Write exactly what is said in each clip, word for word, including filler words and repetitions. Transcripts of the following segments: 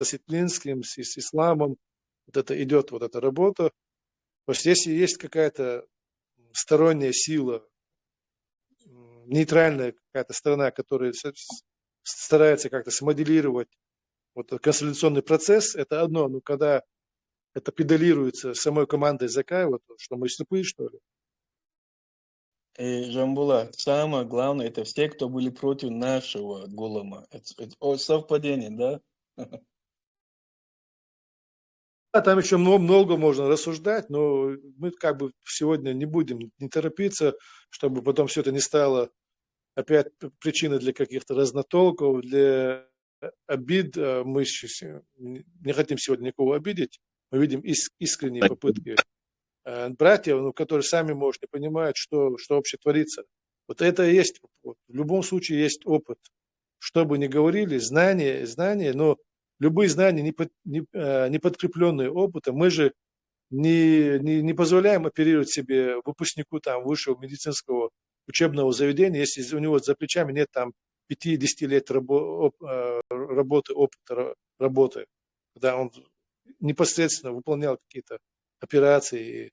осетинским, с, с исламом, вот это идет, вот эта работа. То есть если есть какая-то сторонняя сила, м, нейтральная какая-то сторона, которая с- с- старается как-то смоделировать вот этот консолидационный процесс, это одно. Но когда это педалируется самой командой Закаева, то что мы слепые, что ли? И, Жамбула, самое главное, это все, кто были против нашего Гулама. Это, это, о, совпадение, да? А там еще много можно рассуждать, но мы как бы сегодня не будем, не торопиться, чтобы потом все это не стало опять причиной для каких-то разнотолков, для обид. Мы не хотим сегодня никого обидеть. Мы видим искренние попытки братьев, ну, которые сами, может, не понимают, что, что вообще творится. Вот это и есть, вот, в любом случае есть опыт. Что бы ни говорили, знания, знания, но любые знания, не, под, не, не подкрепленные опытом, мы же не, не, не позволяем оперировать себе выпускнику там высшего медицинского учебного заведения, если у него за плечами нет там пяти-десяти лет рабо, оп, работы, опыта работы, когда он непосредственно выполнял какие-то операции.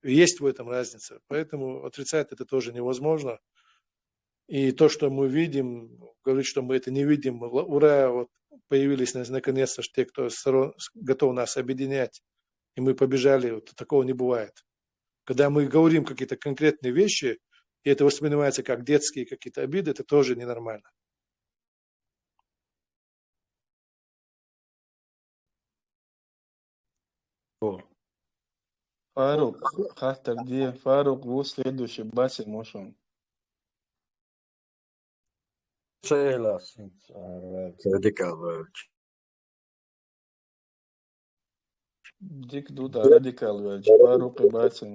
Есть в этом разница. Поэтому отрицать это тоже невозможно. И то, что мы видим, говорить, что мы это не видим, ура, вот появились наконец-то те, кто готов нас объединять, и мы побежали, вот такого не бывает. Когда мы говорим какие-то конкретные вещи, и это воспринимается как детские какие-то обиды, это тоже ненормально. Фарук, хаттар де, Фарук, ву следующий баси мошон. Шейлас, радикал валч. Дик дуда радикал валч, Фарук и баси.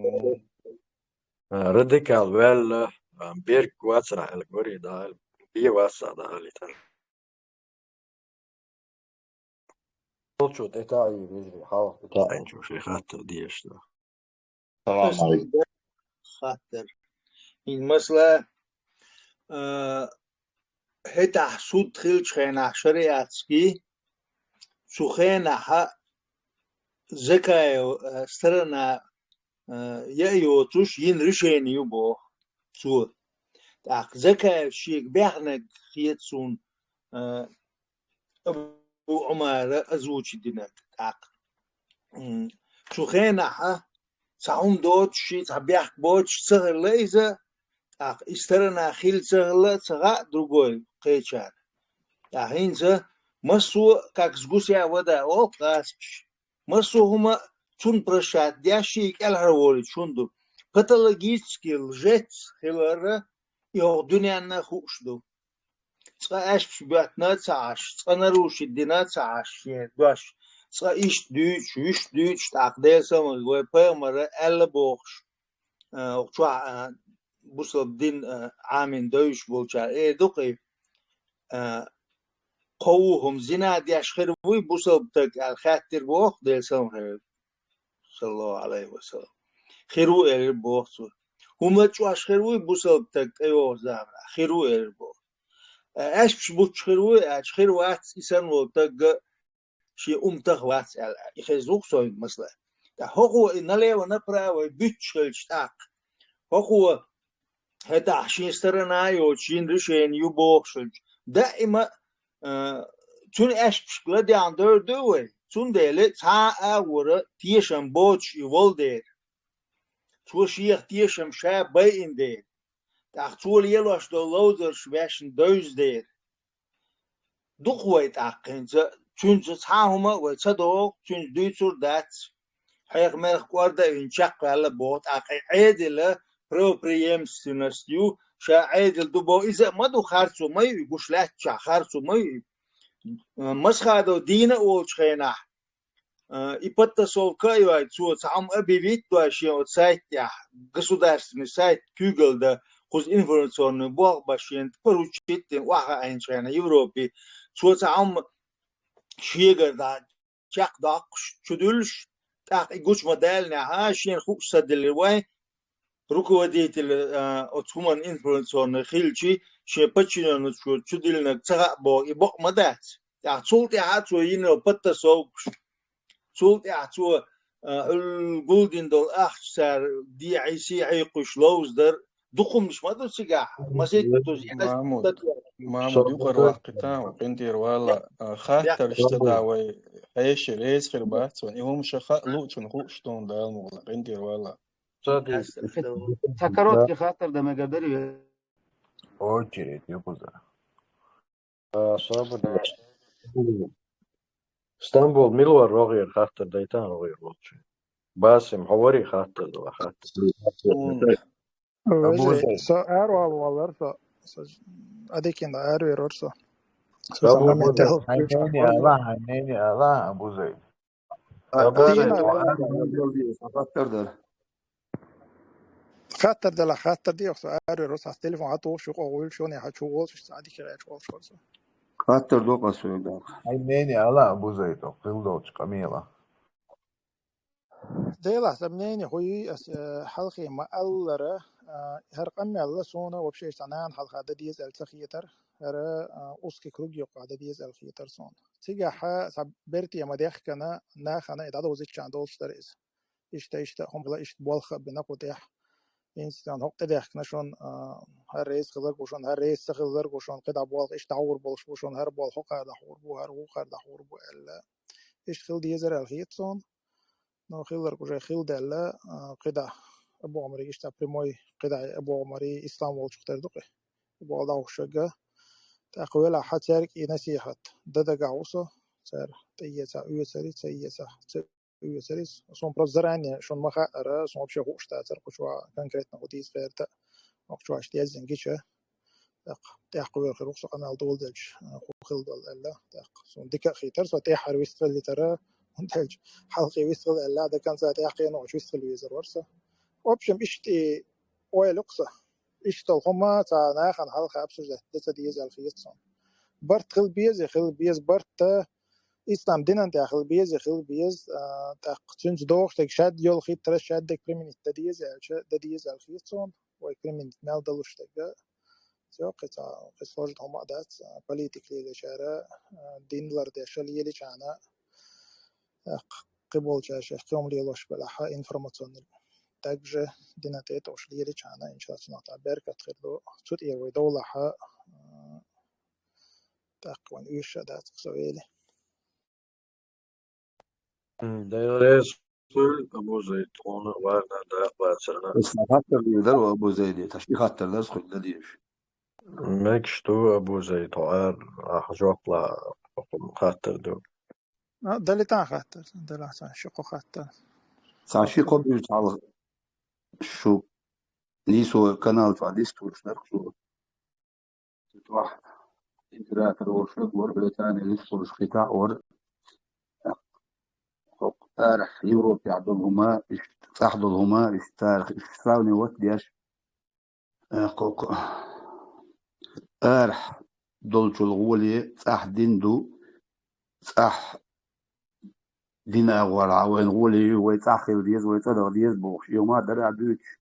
Радикал валла, берг ваца эл гори да, би ваца да эл итал. Солчу тӀетаӀий вежарий, хьалха тӀетаӀинчу шайн хаттар дезаш ду. Салам алейкум. Хаттар. Ин масала, а, хӀетахь суд хилчу хенахь шариатский, цу хенахьа Закаев, а, сторона, а, я йоцуш йина решение ю боху цо. ТӀаккха Закаев шега баьхнарг хета суна, а, Абу Ӏумара озвучить динарг тӀаккха. Цу хенахьа цхьа хӀума доцуш, цхьа бехк боцуш ца хилла иза, тӀаккха и сторона хилла ца хилла ца хаьа другой кхечара. ТӀаккха хӀинца массо а как с гуся вода олу гӀазкхаша. Массо а хӀума цунна прощать деш, шен кӀелхьарволуьйтуш хӀума ду. Патологически лжец хиларра и хӀокху дуьненна хууш ду. Цкъа аьшпаш боьттина а ца Ӏаш, цкъа нарушить дина а ца Ӏаш шен дош, цкъа иштта дуьйцуш, вуьшта дуьйцуш, тӀаккха Делан салам хилла вайн пайхамара аьлла бохуш, а, чохь, а, бусалба дин, а, Ӏамийна девзаш болчара эр ду-кх и, а, кхо ву хӀума зина деш хир вуй бусалба стаг аьлла хаьттира боху Делан салам хилла, саллаллаху Ӏалайхи ва саллам. Хир ву элира боху цо. ХӀума лачкъош хир вуй бусалба стаг тӀейогӀучу заманахь? Хир ву элира боху. Аьшпаш буттуш хир вуй аьлча, хир вац и санна волу стаг а, шен умматах вац аьлла, и хезна ву-кх со хӀинца масала. ТӀаккха хӀокхо и налево-направо буьттуш хилча тӀаккха, хӀокхо хӀетахь шен сторона а йоцуш йина решение ю бохуш хилча, даима а, а, цуьнан аьшпашка ладегӀна девр ду вай, цундела цхьа а агӀора тешам боцуш и волу дела. Цо шех тешам ша байина дела. ТӀаккха цо лелош долу ловзарш вешна девза дела. Ду-кх вай тӀаккха хӀинца, цуьнца цхьа а хӀума а вай ца догӀу, цуьнца дуьйцур а дац. Хьех-мелх кӀорда а вина чекхваьлла боху, тӀаккха и Ӏедал правопреемственность ю, ша Ӏедал ду боху, иза а ма ду, харцо ма ю и, гуш лаьттачохь харцо ма ю и. Масхадов дийна а волчу хенахь, а, и подтасовка а йой, цо цхьа хӀума объявить а дой шен оцу сайт тӀехь, государственный сайт куьйгалла дан, кхуза информационный болх бан шена поручить а дина, охьахаийначу хенахь Европе, цо цхьа хӀума шегара дӀа чекхдоккхуш, чудуьллуш, тӀаккха и гучу ма-даллинехь, а, шена хууш ца делира вайн, руководитель, а, оцу хӀуманна информационный хилча, шен подчинённыйчо чудиллинарг ца хаьа боху, и бакъ ма дац. ТӀаккха цул тӀаьхьа цо йина подтасовкаш, цул тӀаьхьа цо, а, гулдина долу ахча цара дехьий-сехьий кхуьш ловзадар, дукхумнаш ма ду цигахь, масийтта туза. Махьмуд, Махьмуд, юкъара ваккхийтан, къинтӀера вала, а, хаттарш ца да вай, хьеший реза хир бац вайн, и хӀума ша хаа луучун хууш дуна Дала мукъ лахь, къинтӀера вала. Ца короткий хаттар дан мегар дарий? Очередь, юкъуза. А, свободно. Стамбул, мила вара рогӀера хаттар дайтан рогӀера волчу? Басим, хьо варий хаттар дала хаттар? Вежарий, со аравала валлар со, со Адикина аравер вара со. Со сан момент ял. Хьайн мнение ала, хьайн мнение ала, Абузай. Абузай, хаттар дара. Хаттар дала, хаттар диъ, со аравер вара, со телефон хьатухуш, юкъа гӀуьйлуш, шуна хьачу волуш, ца Адикира аьлча волуш вара со. Хаттар до къасоьга. Хьайн мнение ала, Абузай, тӀо, хилла долчу къамела. Делахь, сан мнение хӀун юй, ас, э, хьалхе ма-аллара, а, хӀара къамел суна вообще цхьа нахана хьалха дан деза аьлла ца хетара, хӀара, а, узкий круг юкъахь дан деза аьлла хетара суна. Цигахь цхьа берте ма-дехкана, нахана и дӀадовзийта долуш дара иза. Иштта, иштта, хӀума хилла, иштта болх а бина кху тӀехь. Институтан хӀокху тӀедехкина шуна, а, хӀара реза хиларг ву шуна, хӀара реза ца хиларг ву шуна, кхидӀа болх иштта дӀагӀур болуш бу шуна, хӀара болх хӀокхара дӀахьур бу, хӀара вукхара дӀахьур бу аьлла. Иштта хила дезара аьлла хета суна. Но хилларг уже хилла даьлла, а, кхидӀа Абу Ӏумариг иштта прямой, кхидӀа Абу Ӏумари ислам волчух тера ду кхи. Болу дӀахьуш верг. ТӀаккха велахь, цаьрга и насихьат дан дагахь ву со, цара тӀеэца, оьцура, ца эца, ца оьцура. Суна просто заранее шуна ма хаьара, суна вообще хууш дацара, кху чохь конкретно хӀун дийца гӀерта, кху чохь иштта яздина гича. ТӀаккха тӀаьхьа кхоьлу хир ву со къамел доладелча, а, хӀун хилла долу аьлла. ТӀаккха суна дика а хийтара, со тӀаьххьара вистхилийтара, хӀунда аьлча хьалхе вистхила аьлла, до конца тӀаьххье нохча вистхила везар вара со. В общем, иштта и ойла ю-кх со. Иштта долу хӀума цхьа нахана хьалха обсуждать дан ца деза аьлла хета суна. Барт хила беза, хила беза барт, ислам динан тӀехь хила беза, хила беза, а, тӀаккха цуьнца догӀуш дерг шаьдда йолу хиттарш шаьддерг применить дан деза аьлча, дан деза аьлла хета суна. Вай применить мел далуш дерг. Цо кхин цхьа, кхин сложно хӀума а дац, а, политика лелочара, а, дин лардеш леличхьана, а, кхин болчара шайх кхин хӀума лелош белахь, информационный. Также дина тӀе тӀе уьш леличхьана, иншаллах, цунах тӀе беркат хир ду. Цу тӀе вай довлахь, а, тӀаккха вайн уьш а дац, со вели. М, Дела реза хуьлда, Абузай, тхуна варна дакъа бацарна. Аса хаттар дийр дара, Абузай, де, таш и хаттар дара, хуьлда дийш. Мегаш ду, Абузай, тхо ара, ахьа жоп ла, хаттар ду. А, далитан хаттар, далахь сан ши кхо хаттар. Сан ши кхо буьйцу хьалха шу нийсо канал чохь дистуш дара шу. Цу чохь император волуш вара, Британи листхуьлуш хи таӀ вара. ХӀокху арахь Европехь долу хӀума, иштта цӀахь долу хӀума, иштта царах иштта сравнивать деш. Э, кхокху арахь долчул гӀоле цӀахь дин ду, цӀахь дин агӀор вайн гӀоле ю, вай цӀахь хила деза, вай цӀа даха деза бохуш, и хӀума дара а дуьйцуш.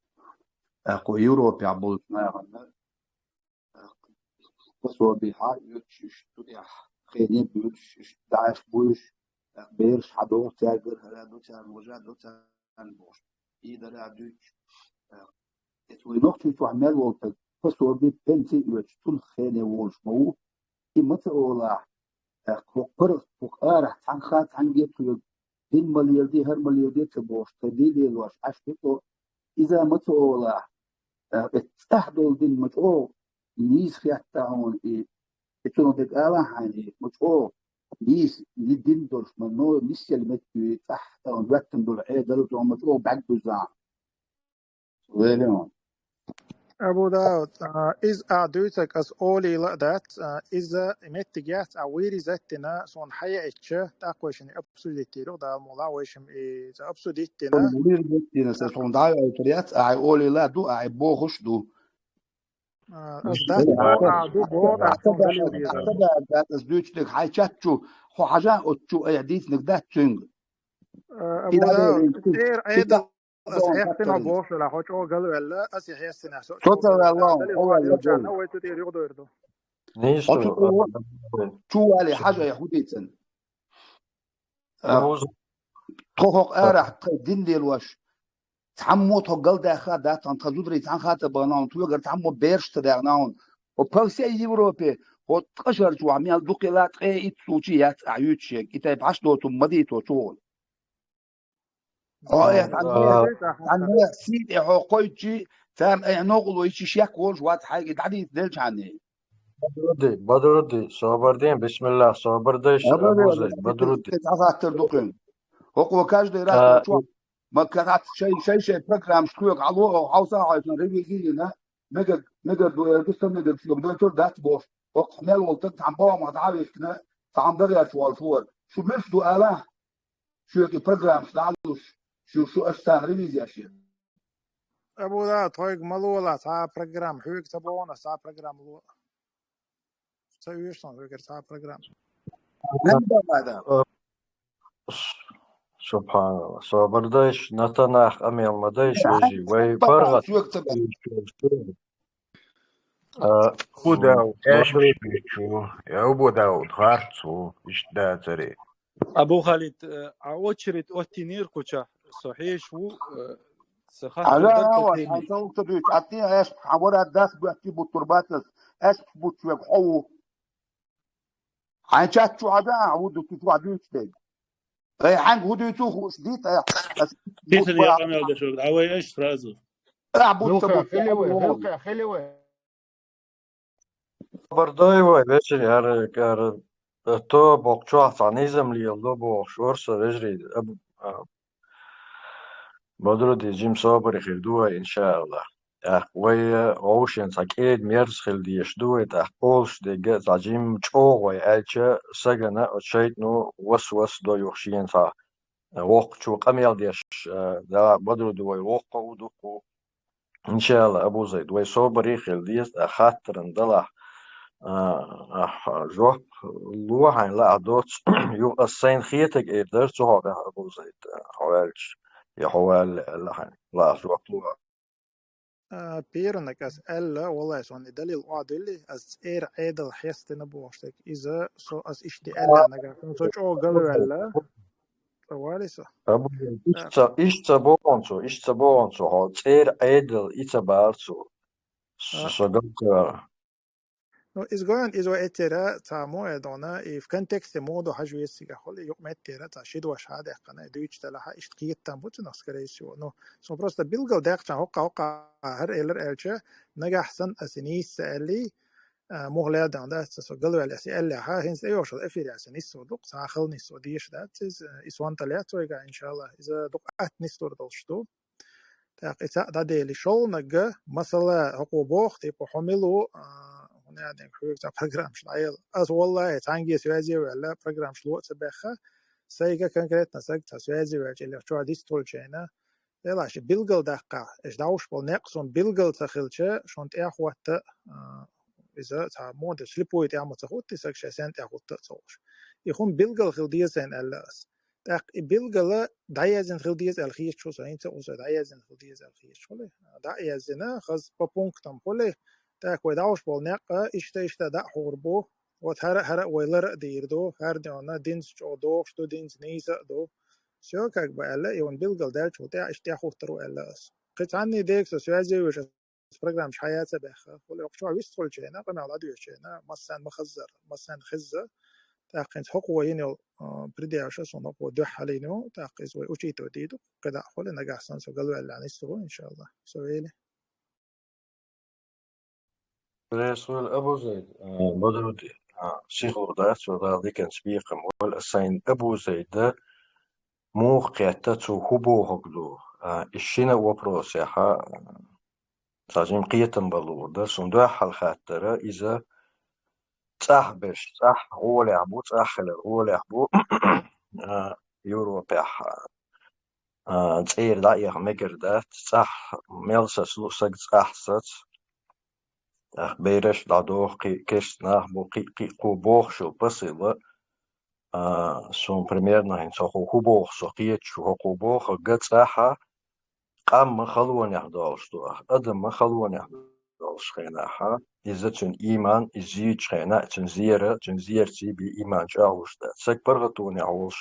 Э, кху Европехь болчу нахана пособи хьа а оьцуш, иштта цу тӀехь хене а буьйлуш, иштта даьш буьйлуш, бераш хьадогӀу цаьргара, хӀара ду царна, важа ду царна бохуш, и дара а дуьйцуш. Эцу вай нохчий чохь мел волу стаг пособи, пенси а оьцуш, цунах хене волуш ма ву. И ма ца олахь, хӀокху паргӀат, хӀокху арахь цхьаьнгге а, цхьаьнгге а ца йогу, дин ма леладе, хӀара ма леладе ца бохуш, тхан дин лелош Ӏаш ду цо. Иза ма ца олахь, э, эцу цӀахь долу дин ма чӀогӀа нийса хетта хьуна и, и цунах дерг ала хьайна и, ма чӀогӀа нийса, и дин долуш, ма но, нисъелла метта ю и цӀахь, тахана хӀоьттина долу Ӏедал, цунах ма чӀогӀа бӀаьрг буьзза хьуна. Вели хьуна. Абу Дауд, а, иза а дуьйцург ас олийла а дац, а, иза меттиг яц, а вийри заттина, суна хьаяйча, тӀаккха вайшинна обсудить йийр ю, Дала мукъ лахь, вайшимма иза обсудить дина. Суна вийри заттина, сан суна дӀа а ойтур яц, ахьа олийла а ду, ахьа бохуш а ду. А, ас дац, а, ду, боху, а, суна далил дийр. Ас дуьйцург хьайн чат чу, хьо хьажа оцу чу, айхьа дийцинарг дац цуьнга. А, Абу Дауд, тӀера Ӏедал ас хьестина бохуш велахь, хьо чӀогӀа галваьлла, ас и хьестина со. Со ца ваьлла, хьо ваьлла, далил хьо ваьлла, вай цу тӀера юхадойр ду. Нийса. Оцу чу, чу вале хьажа, хӀу дийцан. А, тхо хӀокху арахь тхайн дин лелош, цхьаммо тхо галдаьхна а дац, тхан зударий цхьаьна хатта бахана хьуна, тхоьгара цхьаммо бераш ца даьхна хьуна. Хьо по всей Европе, хьо ткъа шарчу вахь мел дукха йила, ткъе итт случай яц ахь юьйцуш ерг. И тайпа хьаш доцу ма дийцо чу вахана. Хьо, э, цхьанне, цхьанне сий тӀе хьо кхойтчи, царна айхьа новкъарло йичи шек волуш вац хьайга и дӀадийца делчхьанне. Бадруди, Бадруди, собар де, бисмиллах, собар дайша, Абузай, Бадруди. Цхьа хаттар ду кхуьнга. ХӀокхо каждый раз чохь, ма кхаьчча шай, шай, шай программаш тхоьга хьало, хьовса а хьовсина, ревизия йина, мегар, мегар ду, эр ду, сан мегар шуьга дойтур дац бохуш. ХӀокху мел волу стаг цхьана бохамах дӀа а вихкина, цхьана дагӀерчу волуш вара. Шу муьлш ду алахь? Шуьга и программаш дӀа а луш, шу, шу аша царна ревизия еш. Абу, да, тхоьга ма лолахь цхьа а программа, хьоьга ца боху ас цхьа а программа ло. Ца оьшу сан хьоьгара цхьа а программа. Нан бан ма дан. Субханалла. Собар дайша, ната нах къамел ма дайша, вежи. Вай паргӀат. Шуьга ца бан. А, Абу Дауд, Бадруди. Эшпичу, я Абу Дауд, харцу, иштта дацаре. Абу Халид, э, а очередь оттийнера кхучахь, со хьеша ву, э, ца хаттар Ала, дар ва, тхайна. Сан ца ву ца дуьйцу, атти эшпа, хьан вара дас баьхки буттур бацас, эшпа буттуьйга хьо ву. Хьайн чат чу хьажа, а, хӀу ду, цу чохь дуьйцу дерг. Ай, хьаьнга хӀу дуьйцу, хууш дийта, ай, ас Питана бутт якъамел деш вара, а вай эш сразу. А, бутта, Вилкъа, бутта, хили вай, а, вилкъа, хили вай. Хабар дой вай, вежарий, хӀара, хӀара, то боккхачохь цхьа низам леладо бохуш вара со, вежарий, аб-, а, Бадруди, жима собаре хир ду вай, иншааллах. ТӀаккха вай, э, вовшийн цхьа кӀеда мерза хила дезаш ду вай, тӀаккха олуш дерг а цхьа жимма чӀогӀа вай аьлча, сагана оцу шайтӀано вас-вас до юха шена цхьа, э, воккхачо къамел деш, э, да, Бадруди вай воккха а ву, дукха а ву. Иншааллах, Абу Зайд, вай собаре хила деза, тӀаккха хаттаран далахь, а, ахь жоп ло хьайна лаахь доцу, юха ас сайна хетарг эр дара цу хьокъехь, Абу Зайд, хьо ваьлча, я хьо валле аьлла хьайна, лаахь жоп ло. А, пиранаг ас аьлла, валлай, сон и далил охьадуьлли, ас цӀера Ӏедал хьестина бохуш дерг. Иза со ас иштта аьлла нагахь, со чӀогӀа галваьлла. Ца вали со. Абу, иштта, иштта ца боху цо, иштта ца боху цо, хьо цӀера Ӏедал и ца бара цо. Со, со гал ца вара. Ну, иза гоьн, иза вай эттера, цхьа мо э дона, и в контексте мо до хьажа весигахули, юкъ меттера, цхьа ши дош хьа дехкана, и дуьйцу делахьа, иштта кхетам бу цунах, скорее всего. Ну, со просто билгал дехча, хӀокха, хӀокха, хӀара элар аьлча, нагахь сан аса нийса аьлли, а, мух лаьдан дац, со галваьлла аса аьлла, хьа, хӀинца тӀейошал эфире аса нийса ду, цхьа хала нийса деша дац, иза, и сонта лаьц вайга, иншаллах, иза дукъа атта нийса долуш ду. ТӀаккха и цхьаъ дӀадели, шолнагга, масала, хӀокхо боху, типа, хьо мила ву, а, хӀуна яа динг хьоьга цхьа программаш дӀаяла. Аса, валлахӀи, цхьаьнгге связе а ваьлла, программаш ло а ца баьхха, сайга конкретно саг цхьа связе ваьлча, или чохь дистхуьлчайна, делахь ши билгал даккха, эш дӀовш болу некъ суна билгал ца хилча, шуна тӀехӀотта, а, иза цхьа мода слепой тӀехь ма ца хӀутти саг шайн сен тӀехӀутта а ца хууш. И хӀума билгал хила деза сайна аьлла ас. ТӀаккха и билгала дӀаяздина хила деза аьлла хеташ ву со, хӀинца а ву со, дӀаяздина хила деза аьлла хеташ хуьлу. ДӀа а яздина, хаза по пунктам хуьлу. ТӀаккха вай дӀовш болу некъ а, иштта, иштта дӀа а хьур бу. Вот хӀара, хӀара а вай лара а дийр ду, хӀара дина динца чӀогӀа дохуш ду, динца нийса а ду. Всё, как бы, аьлла, и ван билгал даьлча ву тӀехь, иштта тӀехӀуттар ву аьлла ас. Кхин цхьанний дега со связе веш, программаш хьаяца а баьхха. Хьули окху чохь вистхуьлчайна, къамел дӀадоьшучайна, массарна ма хаззара, массарна хезза. ТӀаккха хӀинца хӀокхо йина йолу, а, придерживаться, суна хӀокхо дуьххьал йина ю, тӀаккха иза вай учитывать дийр ду, кхидӀа а хуьлу, нагахь санна со галваьллехь нисса ву, иншаллах, со вели. Ресул Абу Зайд, а, Бадруди, а, сихлур дац, ва Дала диканца бекхам вала, сайн Абу Зайда муха кхетта, цо хӀу бохург ду? А, и шина вопросехьа, а, цхьа жима кхетам бан луур дара. Суна дуьххьал хаттара иза цӀахь берш, цӀахь гӀолехь бу, цӀахь хилар гӀолехь бу, а, Европехь, а, цӀера дӀаэха мегар дац, цӀахь мел сацалу саг цӀахь сац. ТӀаккха бераш дӀадоху, кхин керста нах бу, кхин, кхин кхо бохуш йолу посыла, а, суна примерно хӀинца хӀокхо хӀу боху со кхеташ ву, хӀокхо бохург цӀахь а, къам а халонехь долуш ду ахь, адам а халонехь долуш хенахьа, иза цуьнан ийман, иза зийчу хенахь, цуьнан зера, цуьнан зерций бен ийман чӀагӀлуш дац. Саг паргӀатонехь волуш,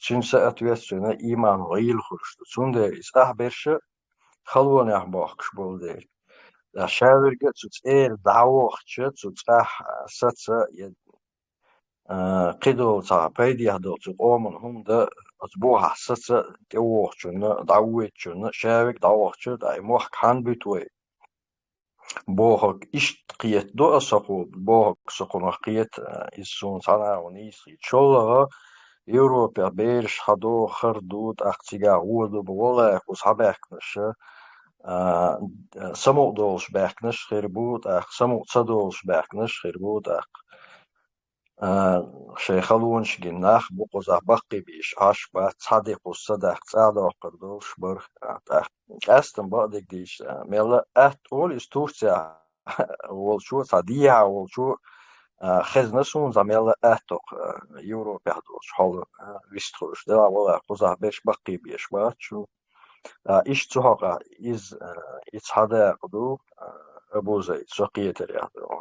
цуьнан соответственно ийман гӀийла хуьлуш ду. Цундела иза ахь берш халонехь бохкуш болу дела. Ша верг а цу цӀера дӀавахча, цу цӀахь саца я а, кхидолу цхьа пайдехь долу цу къоман хӀума дан, оцу бохахь саца тӀевогӀучунна, дӀавоьдучунна, ша верг дӀавахча, тӀаккха и мохк хьанна буьту вай? Бохург иштта кхета ду аса хӀокху, бохург со кхунах кхета, а, иза суна цхьана а ву нийса хета. ШоллагӀа, Европехь бераш хьадо, хар ду, тӀаккха цигахь гӀо ду бу, валлахӀи, кхуза хьабаьхкинарш, а, самукъа долуш баьхкинарш хир бу, тӀаккха самукъа ца долуш баьхкинарш хир бу, тӀаккха. А, шайн халонаш гина нах бу кхузахь баккхийбеш Ӏаш бац, цхьа де кхуза ца дахка цӀа доккхур долуш бара. А, тӀаккха къаьстина бакъдерг дийца, а, мелла а атта олу иза Турцехь волчо, цхьа дехьа волчо, а, хезна суна, цхьа мелла а атта окху, а, Европехь долчу хьолан, а, вистхуьлуш. Делахь валахь кхузахь берш баккхийбеш бац шу. А, иштта цу хьокъехь иза, а, и цхьа дакъа ду, а, Абузай, со кхетарехь ду.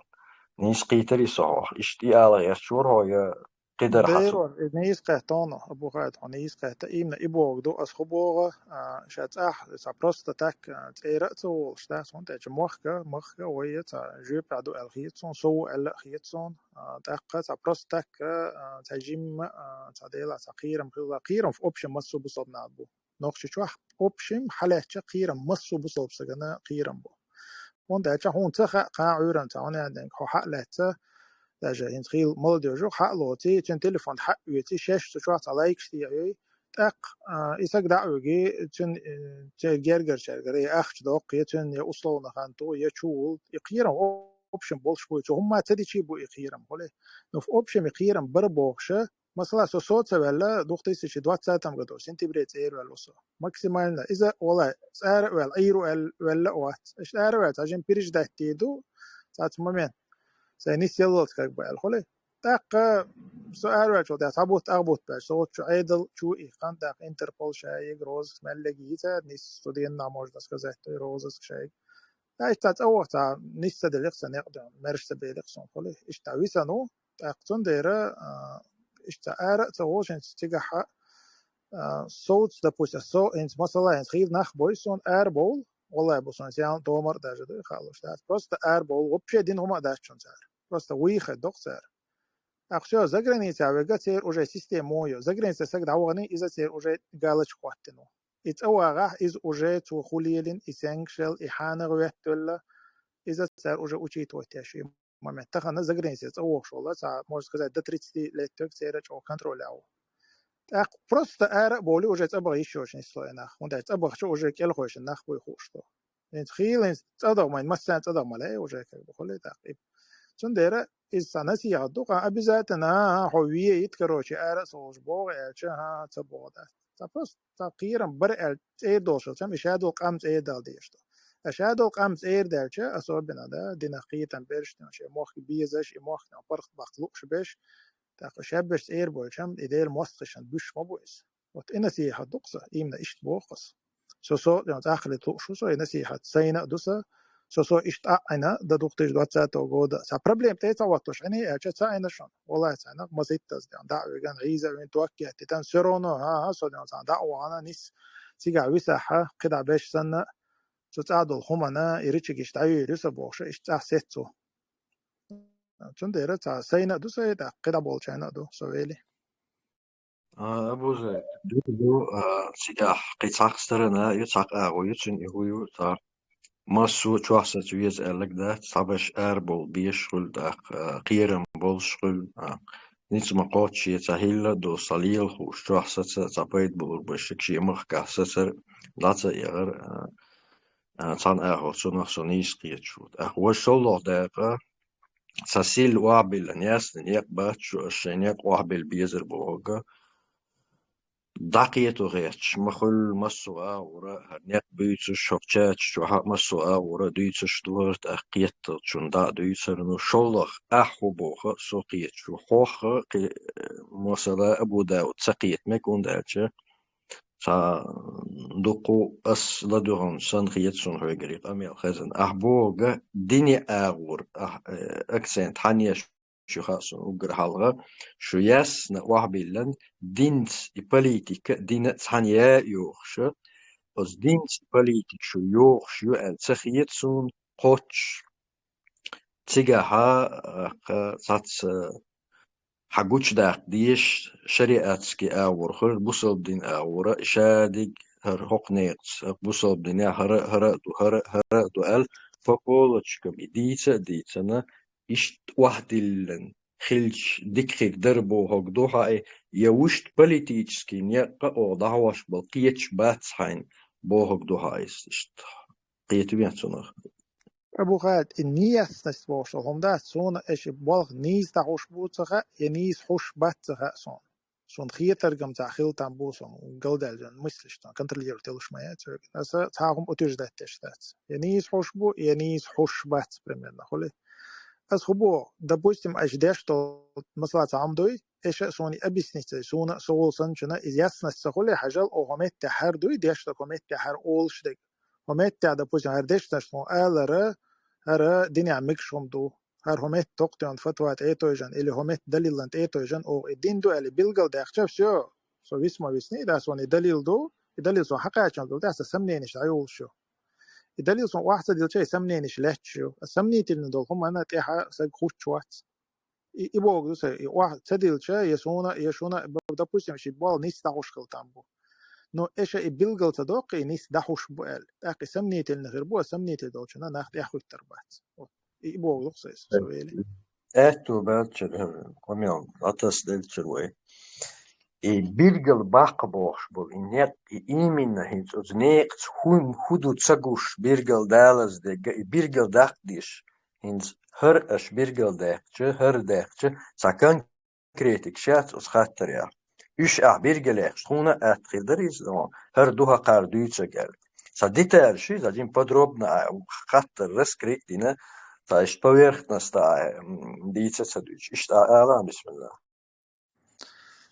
Нийса кхетарий со хьох? Иштта и ала гӀерташ вара хьо, я кхидара хьан цу? Дера, и нийса кхетта хьуна, Абухайт, хьо нийса кхетта. Именно и бохург ду, ас хӀун боху, а, ша цӀахь, ца просто так, а, цӀера а ца волуш, да, хӀунда аьлча махка, махка вай я ца жоьпехь ду аьлла хета суна, со ву аьлла а хета суна, а, тӀаккха ца просто так, а, ца жимма, а, ца дела, ца кхерам хилла, кхерам в общем массо а бусалба нах бу. Нохчийчохь, в общем, хьалаьцча кхерам массо а бусалба сагана кхерам бу. ХӀунда аьлча хьуна ца хаьа, кхана Ӏуьйранна ца хьуна аьлла, хьо хьа а лаьцна, даже хӀинца хийла молодежь ву, хьа а лоций, цуьнан телефон хьа а оьций, шаьш цу чохь цхьа лайкаш тӀе а йой, тӀаккха, а, и саг дӀа а вуьгий, цуьнан, э, церан гергарчаьргара я ахча доккху, я цуьнан я условно хан ту, я чу вулу, и кхерам в общем болуш бу, цу хӀумма ца дичий бу и кхерам, хӀули. Ну, в общем, и кхерам бара бохуша, масала, со, со ца ваьлла, две тысячи двадцатом году сентябре цӀера ваьлла ву со. Максимально. Иза, валай, цӀера а ваьлла, Ӏийр ву аьлла, ваьлла а вац. Аша цӀера а ваьлла, цхьа жимма переждать дийр ду, цхьацца момент. Сайн нис яллалц как бы аьлла, хӀули. ТӀаккха со араваьллачул тӀаьхьа цхьа бутт, ах бутт баьлча, со оцу чу Ӏедал чу ихкан, тӀаккха Интерпол шайиг, розыск мел лега йийца, нис студентна, можно сказать, той розыск шайиг. Иштта цӀа ваха цхьа нис ца делира сан некъ, мерш ца белира суна, хӀули. Иштта висана ву, тӀаккха цундела, а, иштта ара а ца волуш, хӀинца цигахь, а, совца, допустим, со, хӀинца масала, хӀинца хийла нах бой суна, ара бовла, валлай бу суна, ял томар а даже ду, хаалуш дац. Просто ара бовла, вообще дина хӀума а дац шуна цара. Просто вуй хеддо-кх цара. ТӀаккха всё, заграница вега церан уже система ю. Заграница саг дӀавахана, иза церан уже галочка хӀоттина ву. И цӀа вагӀахь, иза уже цо хӀун лелийна, и сенгаш елла, и хьанах веттавелла, иза цара уже учитывать еш ю момент. Тахана заграница цӀа вогӀуш волу, цхьа, можно сказать, до тридцати лет верг церан чӀогӀа контроль а ву. ТӀаккха просто ара а бовлий, уже цӀа баха йиш йолуш нисло и нах. ХӀунда аьлча цӀа бахча уже кӀелхойшна нах буй хууш ду. ХӀинца хийла, хӀинца цӀа даха ма, массарна цӀа даха ма лаьа уже, как бы, хӀули тӀаккха. Цундела иза цхьа насихьат ду, кхана обязательно, а, а, хьо ве йита, короче, ара а ца волуш богӀу аьлча, а, а, ца богӀу дац. Цхьа просто, цхьа кхерам бара аьлла цӀера долуш хилчам, и ша долу къам цӀера дала дезаш ду. Ткъа ша долу къам цӀера даьлча, особенно, да, динах кхетам берш, шен мохк безаш, и мохк паргӀат баккха лууш берш, тӀаккха шаьбберш цӀера болчам, и Делан мостагӀашна буьш ма бу иза. Вот и насихьат ду-кх сан, именно иштта боху ас. Со, со, цӀахкале лууш ву со, и насихьат сайна а ду сан, со, со иштта а Ӏина, до две тысячи двадцатого года. Сан проблема тӀе ца хӀоттош Ӏина, аьлча ца Ӏина шуна. Валлай, ца Ӏина, маситтаза дӀа а виган, гӀийза а вина, ток а еттитан, всё равно, а, а, со, цхьана дӀа а вахана, нис, цигахь висахьа, кхидӀа беш санна, цу цӀа долу хӀумана, и рычагаш дӀайуьйр ю сан бохуша, иштта цӀахь сеццо. Цундела цхьа сайна а ду сан, тӀаккха кхидӀа болчарна а ду, со вели. А, Абуза, ду, ду, а, цигахь кхин цхьаккха сторона ю, цхьаккха агӀо ю, цуьнан и хӀун ю, цхьа массо а чохь саца веза аьлларг дац, цхьаберш арабовла безаш хуьлу тӀаккха, а, кхерам болуш хуьлу, а, ницкъ ма кхоччу, цхьа хӀилла а долуш, цхьа лела хууш, чохь саца, цхьа пайда болур башшиг шен махкахь сацар, дӀа ца эгӀар, а, а, цхьана агӀор цунах со нийса кхеташ ву. ТӀаккха важа шолгӀа дакъа, сан силла охьабилла, ясна некъ бац шу, ас шайн некъ охьабилла безар бохург. ДӀакхето гӀерташ ма хуьллу массо а агӀора, хӀара некъ буьйцуш, хӀокху чаташ чохь а массо а агӀора дуьйцуш ду хӀара, тӀаккха кхетталчунна дӀа а дуьйцур, ну, шолгӀа ахь хӀун боху а со кхеташ ву. Хьох а кхин, масала, Абу Дауд ца кхета мега, хӀунда аьлча цхьа дукха ас ладугӀун сан хета суна хьоьгара и къамел хезна. Ахь бохург дине агӀор, ахь, э, акцент хьан еш ю хаьа суна уггар хьалха, шу яьсна охьабиллан, динца и политика, дина цхьаьна яь йохуш, оцу динца и политика шу йохуш ю аьлла ца хета суна кхоччуш. Цигахьа, а, кха, цхьацца хьан гучудаккха дезаш шариатский агӀор хир, бусалба дин агӀора, и шадерг хӀара хӀокху некъаца, хӀара бусалба динехь хӀара, хӀара а ду, хӀара, хӀара а ду аьлла, по полочкам и дийца а дийцина, иштта охьадиллина хилча дика хир дара бохург ду хьан и, я вуьшта политический некъ а оха дӀахьош болу кхеташ бац хьайна бохург ду хьан иза иштта. Кхета вен цунах. Абу Хайд, и неясность бохуш долу хӀума дац, суна аша и болх нийса дӀахьуш бу ца хаьа, я нийса хьуш бац ца хаьа суна. Суна хетаргам цхьа хила там бу суна, галдаьлла мыслиш тан контролировать йолуш ма яц веган. Аса цхьа хӀума утверждать деш дац. Я нийса хьуш бу, я нийса хьуш бац, примерно, хуьлий. Ас хӀун боху, допустим, аша деш долу, масала, цхьа хӀума дуй, аша а суна объяснить ца, суна а со волу санначунна, иза ясность ца хуьлий, хьажал, оха хӀун метте хьара дуй, деш долу хӀун метте хьара олуш дерг. ХӀун метте, допустим, хӀара дешнаш тхуна алара, хӀара динехь мегаш хӀума ду, хӀара хӀун метте токхтен фатва тӀе а тойжан, или хӀун метте далиллан тӀе а тойжан, оха и дин ду аьлла билгалдаьккхича, всё, со висма висний, да, суна и далил ду, и далил суна хьакхачам ду, тӀе сан сомнениш дӀайолуш ю. И далил суна охьа ца дилча, и сомнениш лаьтташ ю. Сомнительный долу хӀуманна тӀехьа саг хуттуш вац. И, и боху ду сан, и охьа ца дилча, я суна, я шуна, б-, допустим, ши болу нийса дӀахьуш хила там бу. Но эша и билгал ца доккху, и нийса дӀахьуш бу аьлла. ТӀаккха и сомнительный хир бу, а сомнительный долчунна нах тӀеххуьттар бац. Вот. И, и боху ду сан, со вели. Аьтту баьлчара, къамел, атас делчара вай. И билгал баккха бохуш болу, и некъ, и именно хӀинца оцу некъаца хӀун хӀу ду ца гуш, билгал далаза дегга, и билгал даккха деш. ХӀинца хӀара аша билгал даьккхича, хӀара даьккхича, цхьа конкретика шац оцу хаттарехь. Уьш ахь билгалехь, тхуна а атта хир дара иза, но хӀара ду хӀокхара дуьйцург аьлла. Цхьа деталь ши, цхьа жин подробно а хаттар раскрыть дина, цхьа иштта поверхностно а, м, дийца ца дуьйцу. Иштта а ала, бисмилла.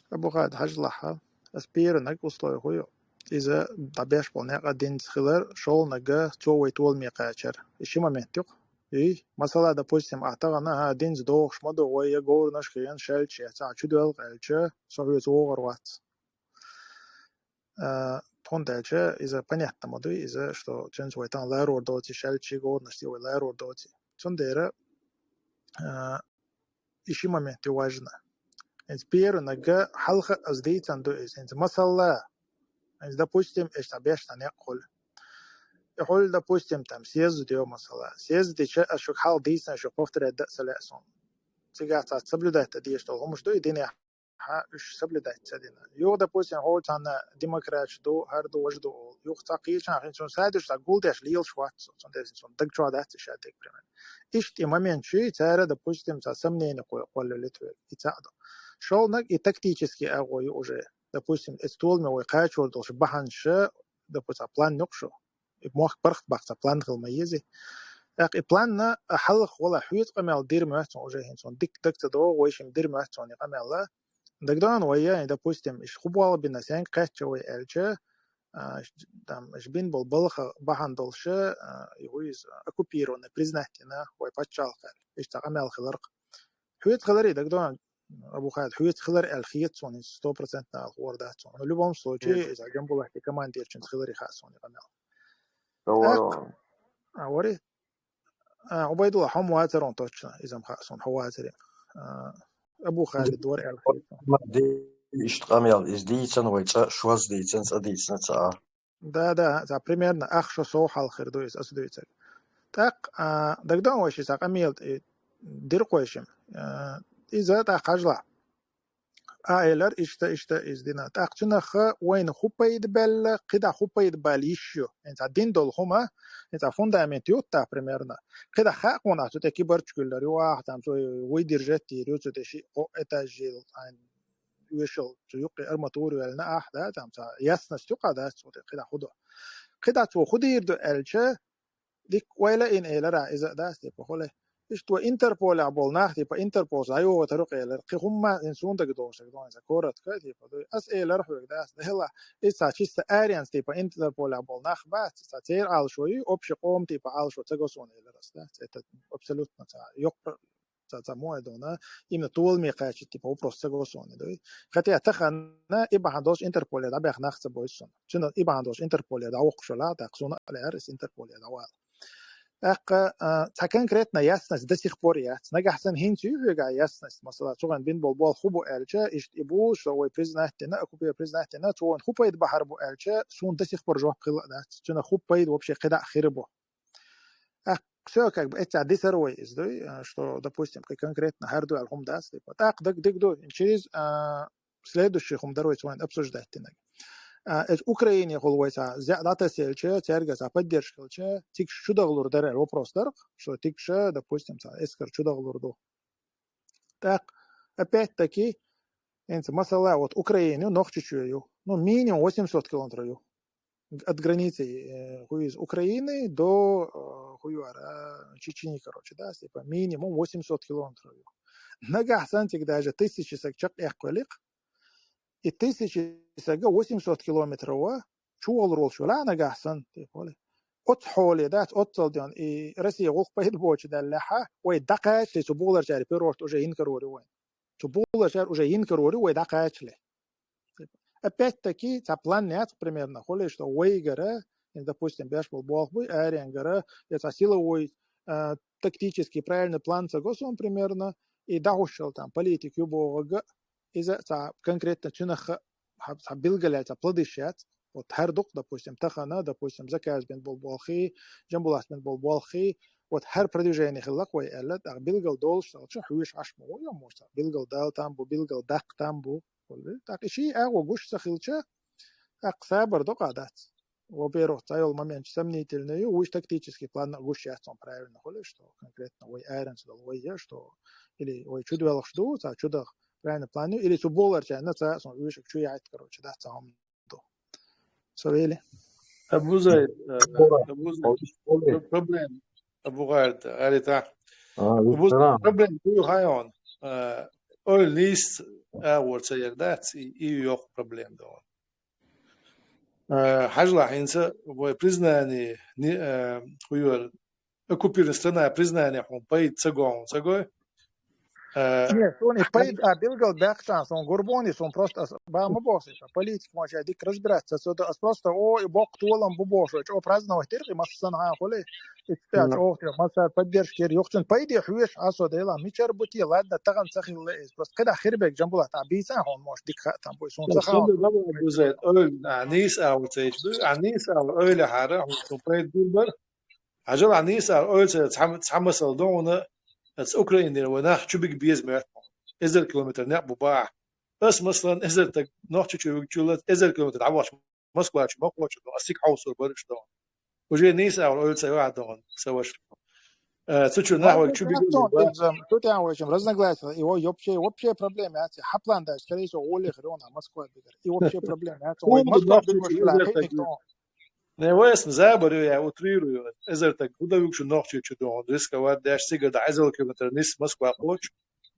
Абу Хайд, хьажалахь, ас первый наг условие хӀу ю. Иза дӀабеш болу некъа динца хилар, шолнага цо вай толаме кхачар. И ши момент ю-кх. И, масала, допустим, ахь тахана, хӀа, динца дохуш ма ду, вай я говраш хиъна шаьлча, я цхьа чудоьлху аьлча, со хьоьца вогӀур вац. А, тхуна даьлча, иза понятно ма дуй, иза, что цуьнца вай тахана ларор доций, шаьлчий говраш вай ларор доций. Цундела, а, и ши момент ю важно. ХӀинца первый нага хьалха ас дийцан ду иза. ХӀинца масала, хӀинца, допустим, эш цхьа беш цхьа некъ хуьлу. И хуьлу, допустим, там, съезд ю масала. Съезд дича, ас шуьга хьалха дийцан, шу повторять дан а ца лаьа суна. Цигахь цхьа соблюдать дан дезаш долу хӀумаш ду, и динехь хьан уьш соблюдать ца дина. Юха, допустим, хьо цхьана демократаш ду, хӀара ду, важа ду олу. Юха цхьа кхечахьа хӀинца цунна садуьйш цхьа гулдеш лелаш вац со, цундела цунна даг чохь дац и шадерг, примерно. Иштта и момент ши, цара, допустим, цхьа сомнение кхо-, кхоллалуьйту вай, и цхьаъ ду. Шолнаг и тактический агӀо ю уже. Допустим, эцу толаме вай кхачор долуш бахьанша, допустим, цхьа план ю-кх шу. И мохк бархат баккха цхьа план хила ма езий. ТӀаккха и планна а хьалха вала хьоьца къамел дира моьтту уже хӀинца, дика даг ца догӀу, вай шимма дира моьтту и къамел. ДагадогӀу вай, допустим, иш хӀу болх бина, сенга кхаьчча вай аьлча, а, ш-, там, иш бина болу балха бахьана долуша, а, и хӀу иза, оккупированный, признать дина вай пачхьалкх аьлла. Иштта къамел хиларх. Хьоьца хиларе дагадогӀу, Абу Хайд, хьоьца хилар аьлла хета суна, иза сто процентов ала хӀора дац суна. Но в любом случае, иза Джамбулатти командирчуьнца хиларе хаьа суна и къамел. ТӀаккха, а, вари? А, Убайдулла, хьо ма вацара хьуна точно, иза-м хаьа суна, хьо вацара. А, Абу Халид вара аьлла хета суна. Ма де, иштта къамел, иза дийцан вай цӀа, шозза дийцан, цӀа дийцан ца а. Да, да, цхьа примерно ах шо сов хьалха хир ду иза, аса дуьйцург. ТӀаккха, а, дагадогӀу вай ши цхьа къамел, э, дира кхойшим. А, иза тӀаккха хьажалахь. А, элар, иштта, иштта, иза дина. ТӀаккха цуьнах вайна хӀу пайда баьлла, кхидӀа хӀу пайда бала йиш ю. ХӀинца дин долу хӀума, хӀинца фундамент юттахь, примерно. КхидӀа хаьа хьуна ахь цу тӀе кибарч гуьллар ю, ахь там цо вуй диржеттийр ю, цу тӀе ши кхо этаж йил, хьайн оьшал цу юккъе арматура ваьллина ахь, да, там цхьа ясность юкъа дац цу тӀе, кхидӀа хӀу ду. КхидӀа цо хӀу дийр ду аьлча, дикка ойла а йина элира, иза а дац, типа, хӀу ле. Иштта вай Интерполехь болу нах, типа, Интерполчу дӀайогӀуьйтур ву-кх элира. Кхин хӀумма а, ин суна дагадогӀуш дерг ду, аса коротко, типа, ду. Аса элира хьоьга, дац, дела, иза цхьа чисто аренца, типа, Интерполехь болу нах бац, цхьа церан Ӏалашо ю, общий къоман, типа, Ӏалашо ца го суна, элира аса, дац. Это абсолютно цхьа йоккха, цхьа, цхьа муха дона, именно толаме кхачийта, типа, вопрос ца го суна, ду. Хотя тахана и бахьана долуш Интерполе дӀабаьхна нах ца бойу суна. Цуьнан и бахьана долуш Интерполе дӀавоккхуш валахь, тӀаккха суна а лаьара, иза Интерполе дӀавала. ТӀаккха, а, цхьа конкретно ясность до сих пор яц. Нагахь санна хӀинца ю хьоьгахь ясность, масала, цу гӀан бина болу болх хӀун бу аьлча, иштта и бу, что вай признать дина, оккупир признать дина, цу вайн хӀун пайда бахьар бу аьлча, суна до сих пор жоп хилла а дац. Цуьнан хӀун пайда вообще кхидӀа а хир бу. ТӀаккха всё, как бы, эццахь дисар вай иза, дуй, а, что, допустим, кхин конкретно хӀара ду аьлла хӀума дац, типа. ТӀаккха дага дика ду, через, а, следующий хӀума дара вай цу вайн обсуждать динарг. А, эцу Украинехула вай цхьа зеӀ дӀатасаелча, цаьрга цхьа поддержка хилча, цига чу дахалур дара аьлла вопрос дара-кх, что цига, допустим, цхьа эскар чу дахалур ду. ТӀаккха, опять-таки, хӀинца масала, вот Украина ю, Нохчийчоь ю. Ну, минимум восемьсот километров ю. От границы, э, хӀун ю иза, Украины до, э, хӀун ю ара, Чечни, короче, да, типа, минимум восемьсот километров ю. Нагахь санна цига даже тысяча саг чекхъяккхавелли-кх, и тысяча сага восемьсот километров чу вахалур волуш велахь нагахь санна, типа, вали. Оцу хьоле дац, оццул дена, и Россия гӀуллакх пайда боцуш даьллехьа, вай дӀакхачале цу бухаларчаьрга пирожки уже йина карор ю вайн. Цу бухаларчара уже йина карор ю вай дӀакхачале. Опять-таки, цхьа план яц примерно, хуьлий, что вайгара, допустим, беш болу болх буй, аренгара, я цхьа силовой, а, тактический правильный план ца го суна примерно, и дӀахӀуссуш йолу там политика ю бохург, иза цхьа конкретно цуьнах хьа, цхьа билгалъяьлла цхьа план йиш яц. Вот хӀара ду-кх, допустим, тахана, допустим, Закаев бина болу болхий, Джамбулатов бина болу болхий, вот хӀара продвижение хилла-кх вай аьлла, тӀаккха билгал долуш ца хилча, хьоьжуш Ӏаш ма ву, я, может, билгал дала там бу, билгал даккха там бу. ТӀаккха и ши агӀо гуш ца хилча, тӀаккха сабар до-кх а дац. Во-первых, цхьайолу момент сомнительный ю, вуьш тактический план а гуш яц, он правильно хуьлу, что конкретно вай аранца долу вай я, что или вай чудоьлхуш ду, цхьа чудаха правильный план ю, или цу бухаларчарна цхьа сон вуьшиг чу яхьийта, короче, дац цхьа хӀума ду. Со вели? Абузай, э, Абузай, пр-, проблема. Абу ГӀайрат, ГӀайрат, а? Абузай, проблема ду хьайон. Э, ойла нийса агӀор ца яр дац, и, и йоккха проблема ду. Э, хьажалахь, хӀинца вай признание, ни-, э, хӀун ю ара, оккупированная страна признание хьуна пайда ца го, хьуна ца го? Э, не, суна и пайда, а, билгал баьккхича, суна гур бу-кх и, суна просто ас ба ма боху, сан политика ма ша дика разбираться ца до, ас просто, о, и боккха толам бу бохуш, чӀогӀа праздновать дира-кх и массанхьа хуьлий, и цаьрца чӀогӀа те, массара поддержка яра, юха цуьнан пайде хьоьжуш, а, со дела, мичара бу те, ладно, тахана ца хилла иза, просто кхидӀа хир берг Джамбулат, а, бийца хьуна, может, дика хаьа там бу, суна ца хаьа. Ойла, а, нийса агӀор ца йича ду, а, нийса агӀор ойла яхьара, хьуна суна пайда гур бара. Хьажал, а, нийса агӀор ойла ца яр, цхьа, цхьа масал ду хьуна, аса Украинера вай нах чу бига беза моьтту хьуна. Эзар километр некъ бу бахьа. Ас, масалан, эзар стаг Нохчийчу вигачул а эзар километр дӀавахча Москва чу ма кхочу ду, ас цига хьовсур бара уьш ду хьуна. Уже нийса агӀор ойла ца йо ахь ду хьуна, сан ваша. Э, цу чу нах вайга чу бига беза бахьа. Цу тӀехь вайчун разногласия, и вообще, вообще проблема яц, хьан план даьлча, скорее всего, гӀоле хир ву хьуна Москва бигара. И вообще проблема яц, вай Москва бигош хила хиъниг ду хьуна. Не, вайсна забар ю, я утрирую, эзар стаг хӀун дан вуьгу шу Нохчийчу ду хьуна, рисковать деш, цигара дӀа эзар километр нисса Москва кхочу,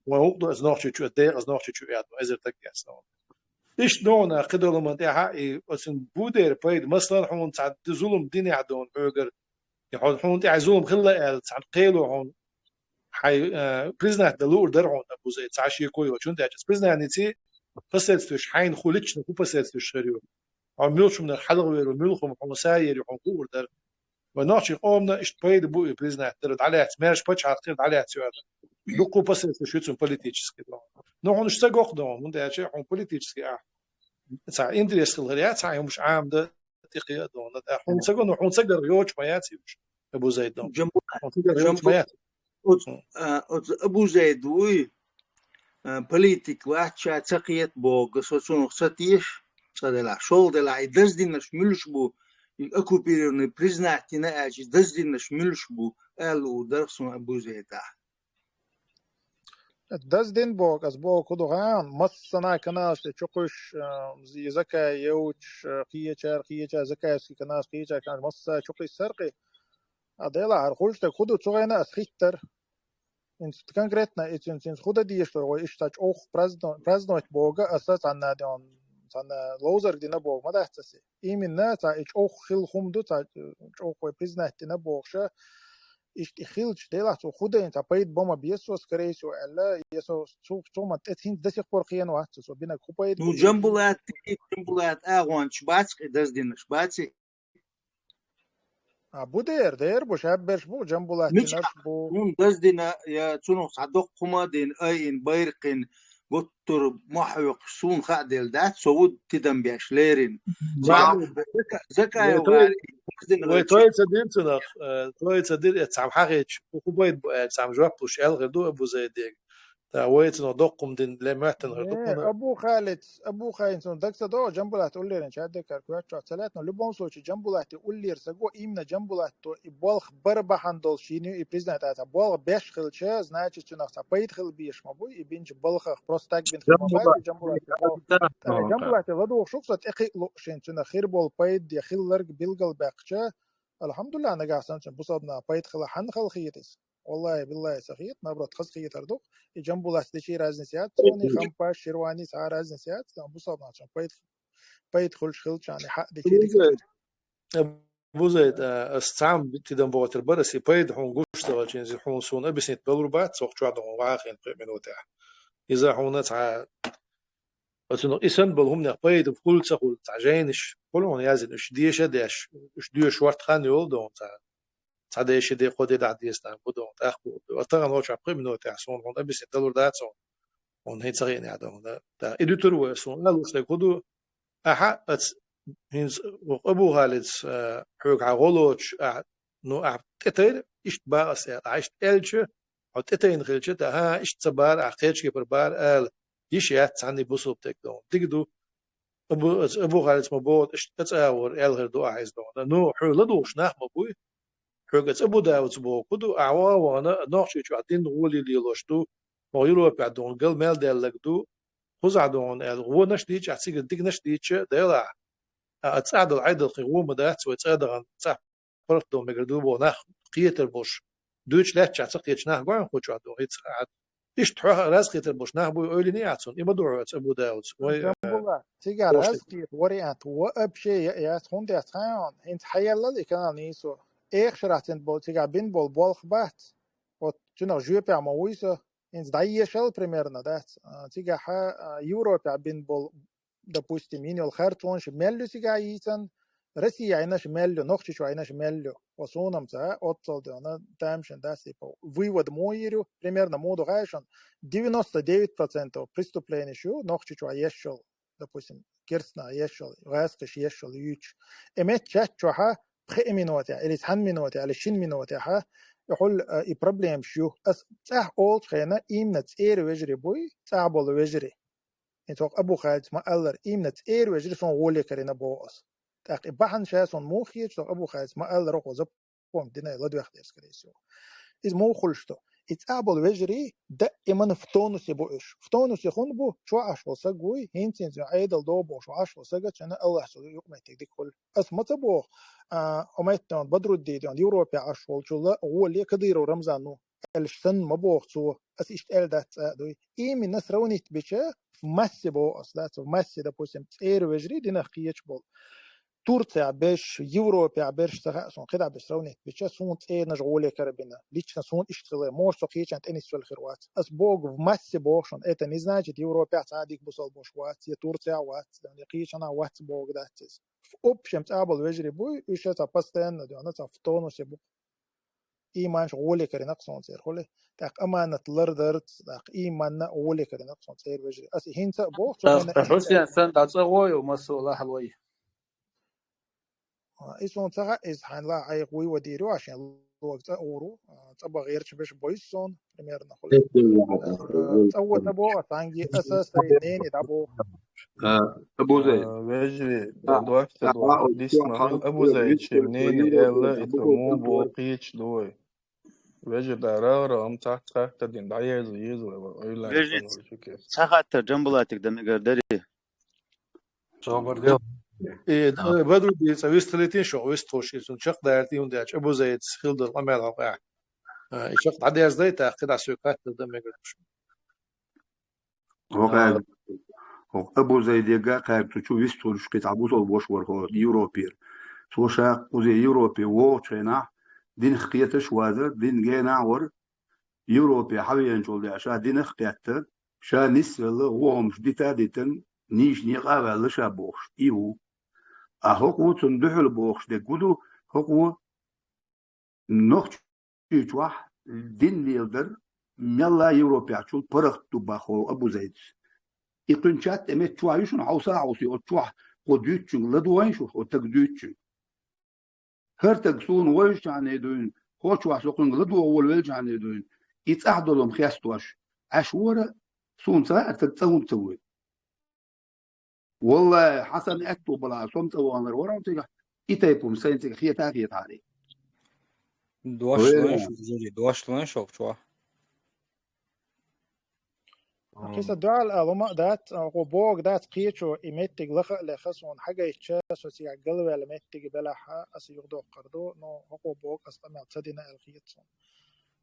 вайн хӀун ду аса Нохчийчу, декъаза Нохчийчу яд, эзар стаг яц ду хьуна. Иштта ду хьуна кхидолу хӀуманна тӀехьа, и оцун бу дера пайда, масалан, хьуна цхьа ди-, зулам динехь ду хьуна хьоьгара, и хьо-, хьуна тӀехь зулам хилла аьлла, цхьаьна кхело хьуна, хьайн, э, признать дан луур дара хьуна, Абузай, цхьа шеко йоцуш, хӀунда аьлча признание ци последствиеш хьайна хӀун лична, хӀун последствиеш хир ю. Хьо муьлхачу хӀуманах хьалхавер ву, муьлха хӀума хьуна са ер ю, хьуна хуур дара. Вайн нохчийн къомана иштта пайда бу и признать дара, дӀалаьцна, маьрша пачхьалкх хир дӀалаьцна ю аьлла. Дуккха последствиеш ю цуьнан политически ду хьуна. Ну, хьуна уьш ца го-кх ду хьуна, хӀунда аьлча хьуна политически ахь цхьа интерес хилла хир яц, цхьа хӀумаш Ӏамадан тӀекхиа а ду хьуна. ТӀаккха хьуна ца го, ну, хьуна ца гаргӀа йоцуш ма яц и уьш, Абузай, ду хьуна. Джамбулат, хьуна ца гаргӀа йоцуш ма яц. Оцу, а, оцу Абузайда вуй, а, политик вац, ша ца кхета бохург, со цунах ца теша, цкъа делахь, шолгӀа делахь, и даздинарш муьлш бу, и оккупированный признать йина аьлча, и даздинарш муьлш бу, аьлла луур дара-кх суна Абузайдахь. Даздина бохург, ас бохург хӀун ду хаьий, массанхьа каналаш тӀе чукхуьссуш, а, и Закаев йолчу, а, кхечара, кхечара, Закаевский каналаш кхечара, каналаш массара чукхуьссура-кх и. А делахь, хӀара хуьлуш дерг хӀун ду, цу хенахь ас хӀиттара. Инц конкретно и цуьнца, цуьнца худа дийшло, вай иштта чӀогӀа праздно-, праздновать бога аса цхьанна ден, цхьанна ловзарг дина бога ма дац аса. Именно ца и чӀогӀа хила хӀума ду, ца чӀогӀа вай признать дина бохуша, иштта и хилча, делахь цо худайн ца пайда бама бесо, скорее всего, аьлла, я со цу, цу ма тӀе цхьинца до сих пор кхена вац, со бинаг ху пайда Ну, бу. Джамбулат, Джамбулат агӀончаш бац, и даздинаш баци. А, бу дер, дер бу, шабберш бу, Джамбулат Мича динарш бу. Хун даздина, я цунах цхьа доккхума дин, айин, байркин, гуттур махьвекх сун хаа дел дац, со вуд тидам беш лерин. Ма- Ца, зака-, закая Вай вар, той-, даздина вай речи. Той ца дин цунах, э, той ца дин, э, цам хьахич, ху, ху байд бу, э, цам жоп луш, эл гӀир ду, Абу Зайдег. Та вай цунах доккхум дин, ле меттан гӀир ду, Э, хунна. Абу Халид, Абу Халид, цун даг ца до, Джамбулат уллерин ча декар квача ца лет, но в любом случае, Джамбулат и уллер са го, именно Джамбулат то и болх бар бахан дол шини и признать ата. Болх беш хилча, значит, цунах ца пайд хил биш ма бу, и бинч болхах просто так бин хил ма бай, Джамбулат. Та Джамбулат ладу шук со текхи лу шин цунах хир бол пайд, я хилларг билгал бекча. Алхамдулилла, нагахсан цун бусабна пайд хила хан хал хиетис. Валлахи, биллахи, сахият, наоборот, хаз хиетар дух. И Джамбулат дичи разница яц, цуни хампа, ширвани са разница яц, там бусабна цун пайд, пайд хулч хилчани, ха дичи Абу Зайд, Абу Зайд, а, ас цам тидам вотер бар, ас и пайд хун гуш завалчин, зи хун сун объяснить балур бац, сох чуа дон вахин пять минута. Иза хуна ца Оцунах исан бол хӀуманех пайда хул ца хул, цхьа жайнаш хул хьуна яздина, уьш деша а деш, уьш доьшуш варт хан йолу дона цхьа. Цхьа деша де, кхо де дахьа деза там бу дона, тӀаккха бу. Ва тахана вочу пхи минотехь суна хьуна объяснить далур дац хьуна. Хьуна хӀинца хиъна дона. ТӀаккха и дуьтур вай суна, алуш дерг хӀун ду? Ахьа, ац, хӀинца вокху Абу Халидс, а, хьоьга хьан гӀо лоцуш, ахьа, ну, ахьа тӀетайра, иштта бакъас аьлла, ахьа иштта аьлча, хьо тӀетайна хилча, тӀаккха, хӀан, иштта ца бара, ахьа кхечу кепара бара, ала, йиш яц цхьанний бусулба дерг дона. Дика ду, Абу, Абу Халидс ма боху, иштта цӀа а вара, аьлла хир ду ахьа иза дона. Ну, хьоьга ладугӀуш нах ма буй, хьоьга цӀа бу даьллац боху, хӀун ду, ахьа ваха а вахана, Нохчийчохь дин гӀоле лелош ду, хьо Европехь дона гал мел даьлларг ду, кхузахь дона аьлла, гӀонаш дийча, ахьа цигара диканаш дийча, делахь, а, а цӀахь долу Ӏедал кхин гӀо ма дац, вай цӀа а дахана, цӀахь паргӀат дон мегар ду боху нах кхетар болуш, дуьйцуш лаьттачохь ца кхеташ нах гой хӀокху чохь дона, хӀинца а. Иштта хьох а раз кхетар болуш нах буй, ойлиний ахьа цунна, и ма ду хьоьца Абу Даудс. Вай, Джамбула, цигара Ош раз кхета вариант, вообще я-, яц, хӀунда яц хаьий хьуна, хӀинца хьаеллал и канал нийсо. Эхашарахь цуьнан болу, цигахь бина болу болх бац. Вот цуьнах жоьпехь ма вуй со, хӀинца дӀаешал примерно, дац. А, цигахь, а, Европехь бина болу, допустим, йина йолу харцонаш мел ю цигахь йийцан, Россия Ӏинаш мел ю, Нохчийчу Ӏинаш мел ю. Ва суна-м ца оццал дена, тамашийна дац, типа, вывод муха йийр ю, примерно муха ду хаьий шуна, девяносто девять процентов преступленеш ю Нохчийчохь еш йолу, допустим, керстанаш еш йолу, гӀазкхиш еш йолу юьйцуш. И меттачохь пхи минотехь, или цхьана минотехь, или шина минотехь, и хьул, а, и проблемаш ю. Ас цӀахь олучу хенахь именно цӀера вежарий буй, цӀахь болу вежарий. ХӀинца хӀокху Абу Халидс ма-аллара, именно цӀера вежарий суна гӀоле карийна боху ас. ТӀаккха и бахьана ша суна муха хеташ, хӀокху Абу Халидс ма-аллара, хӀокхо запомнить дина, ладоьгӀна деза, скорее всего. Иза муха хуьлуш ду? И цӀахь болу вежарий даиман в тонусе бу уьш. В тонусе хӀунда бу? Чохь Ӏаш волу саг вуй, хӀинца-хӀинца Ӏедал догӀу бохуш Ӏаш волу сага, цуьнан Аллахьца юкъаметтиг дика хуьлу. Ас ма ца боху, а, Омайтдон Бадруддин Европе Ӏаш волчул гӀоле Кадыров Рамзан ву аьлла санна ма боху цо, ас иштта аьлла дац цкъа а дуй. Именно сравнить бича, в массе боху ас, дац, в массе, допустим, цӀера вежарий динах кхеташ болу. Турцехь берш, Европехь берш ца хаьа суна, кхидӀа берш сравнить бича, суна цӀеранаш гӀоле карабина. Лично суна иштта хилла, может, со кхечан тӀе нисвелла хир вац. Ас боху, в массе боху шуна, это не значит, Европехь цхьа а дика бусалба баш вац, я Турцехь вац, я кхечанхьа вац боху дац иза. В общем, цӀа болу вежарий буй, уьш ша цхьа постоянно дуьхьал, цхьа в тонусе бу. Ийманаш гӀоле карина кху суна цӀера хуьлу. ТӀаккха аманат лардарца, тӀаккха ийманна а гӀоле карина кху суна цӀера вежарий. Ас хӀинца а боху, цу хенахь Хьусен сан дӀа цӀа гӀой, масса лахьалой. А, и суна ца хаьа, иза хьайна лаха Ӏайха вуй вадийр ю, а шен лога цӀа а гӀур ву, а, цӀа бан гӀерташ берш бойсу суна, примерно хуьлу. ЦӀа ву ца боху, ас хьанги аса сайн нене дӀабоху. А, Абу Зайд. А, вежарий, а, дохка а, ца а, доху, а, дисна а, хила Абу Зайд шен нене аьлла, и цо муха боху кхеташ ду вай. Вежарий, да, рагӀ-рагӀ, ам цхьаьна-цхьаьна дина дӀаерза еза вай, вай ойланаш Вежарий, ца хаттар Джамбулатик дан мегар дарий? Собар де. И, э, Бадруддин, ца вистхилийтина шух, вистхуш, и цунна чекхдаьртий, хӀунда аьлча Абу Зайдс хила долу къамел хьокъехь. А, и чакх дӀадерзадай, тӀаккха кхидӀа соьга хаттар дан мегар ду шуна. Вокхар, хӀокху Абу Зайдега кхаьрга цу чу вистхуьлуш кхин цхьа бусалба ваша вара хӀо Европера. Цо ша кхуза Европе вогӀучу хенахь динах кхеташ а вазар, динан генахь а вара, Европе хьавеанчул тӀаьхьа ша динах а кхетта, ша нисвелла, гӀо хӀумаш дита а дитина, нийса некъа а ваьлла ша бохуш, и ву. А хӀокхо цунна дуьхьал бохуш дерг хӀун ду, хӀокхо Нохчийчохь дин леладар мелла а Европехьчул паргӀат ду боху Абу Зайдас. И кхуьнан чат тӀе меттачохь ю шуна, хьовса а хьовсий, оцу чохь кхо дуьйцучуьнга ладогӀий шу, оцу стага дуьйцучуьнга. ХӀара стаг суна вевзачхьана дуьйна, кхоччохь со кхуьнга ладогӀа волавелчхьана дуьйна, и цӀахь долу-м хестош, Ӏаш вара, суна ца хаьара, стаг цӀа хӀунда ца вуй. Валлахьи, Хьасан аьтту балахь, со-м цӀа ваханара вара хьуна цигахь, и тайпа-м сайна цигахь хета а хетахьара. Дош лойн шух, жири, дош лойн шух чохь. Кхин сан дуьхьал ала хӀума а дац, хӀокхо бохург дац кхечо, и меттиг лаха а леха, суна хьагайтча, со цигахь галваьлла меттиг белахь а, аса юхадоккхур ду, но хӀокхо бохург аса къамел ца дина аьлла хета суна.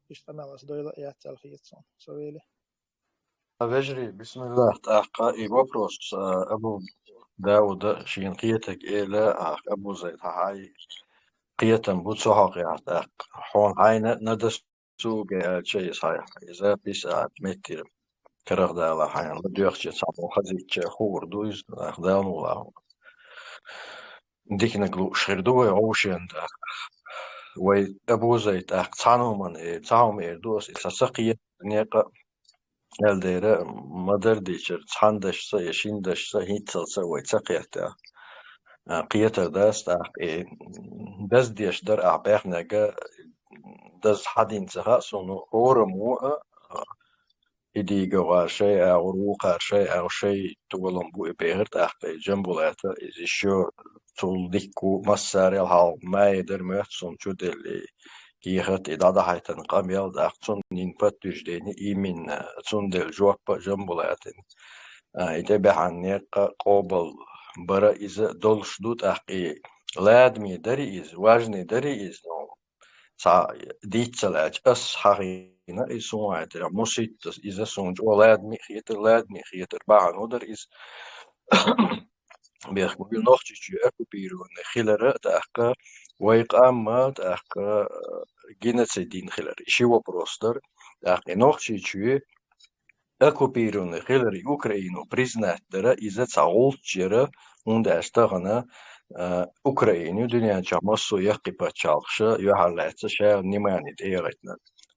Иштта къамел аса дойла а яц аьлла хета суна. Со вели. Вежарий, бисмиллах, тӀаккха и вопрос, а, Абу Дауда шена кхетаг эла, а, Абу Зайд, хьан хьайн кхетам бу цу хьокъехь, тӀаккха хьуна хьайна а надас цуьнга аьлча, иза хьайна, иза писа а меттира карах дала хьайна ладоьгӀча, цхьаммо хазийча хуур ду иза, нах Дала мукъ лахь. Диканиг лууш хир ду вай гӀовшен тӀаккха. Вай Абу Зайд тӀаккха цхьана хӀуманна эр, цхьа хӀума эр ду аса, иза ца кхета некъа, аьлла дера, ма-дарра дийцар, цхьана дашца я шина дашца, хӀинццалца вай ца кхетта. А, кхетар дац тӀаккха, и даз деш дара ахь бехнега, даз хьадин ца хаьа суна, хӀораммо а, и дийга гӀар шай агӀор, вукхар шай агӀор, шай толам бу и бехар тӀаккха, и Джамбулата, иза ишшо цул дикка ву, массарел хьалха мае дара моьтту суна чуделли, кехат и дӀадахьийтина къамел, тӀаккха цунна йина подтверждение именно, цундела жоп а Джамбулатина. А, и тӀебаьхьна некъа къобал бара иза долуш ду, тӀаккха и ладаме дарий иза, важный дарий иза, но цхьа дийца ца лаьцча, ас хьахийна и суна гӀайтарехь, муситтас иза суна чӀогӀа ладаме а хетара, ладаме а хетара бахьана дара иза. Бехк ма бу, Нохчийчоь оккупированный хилар а, тӀаккха вай къам а, тӀаккха, э, геноцид йина хилар. И ши вопрос дара. ТӀаккха и Нохчийчоь оккупированный хилар, и Украину признать дара, иза цхьа гӀулч яра, хӀунда аьлча тахана, э, Украина ю дуьнен чохь массо а яккхий пачхьалкхаша юьхьарлаьцна ша внимание тӀеяхийтина.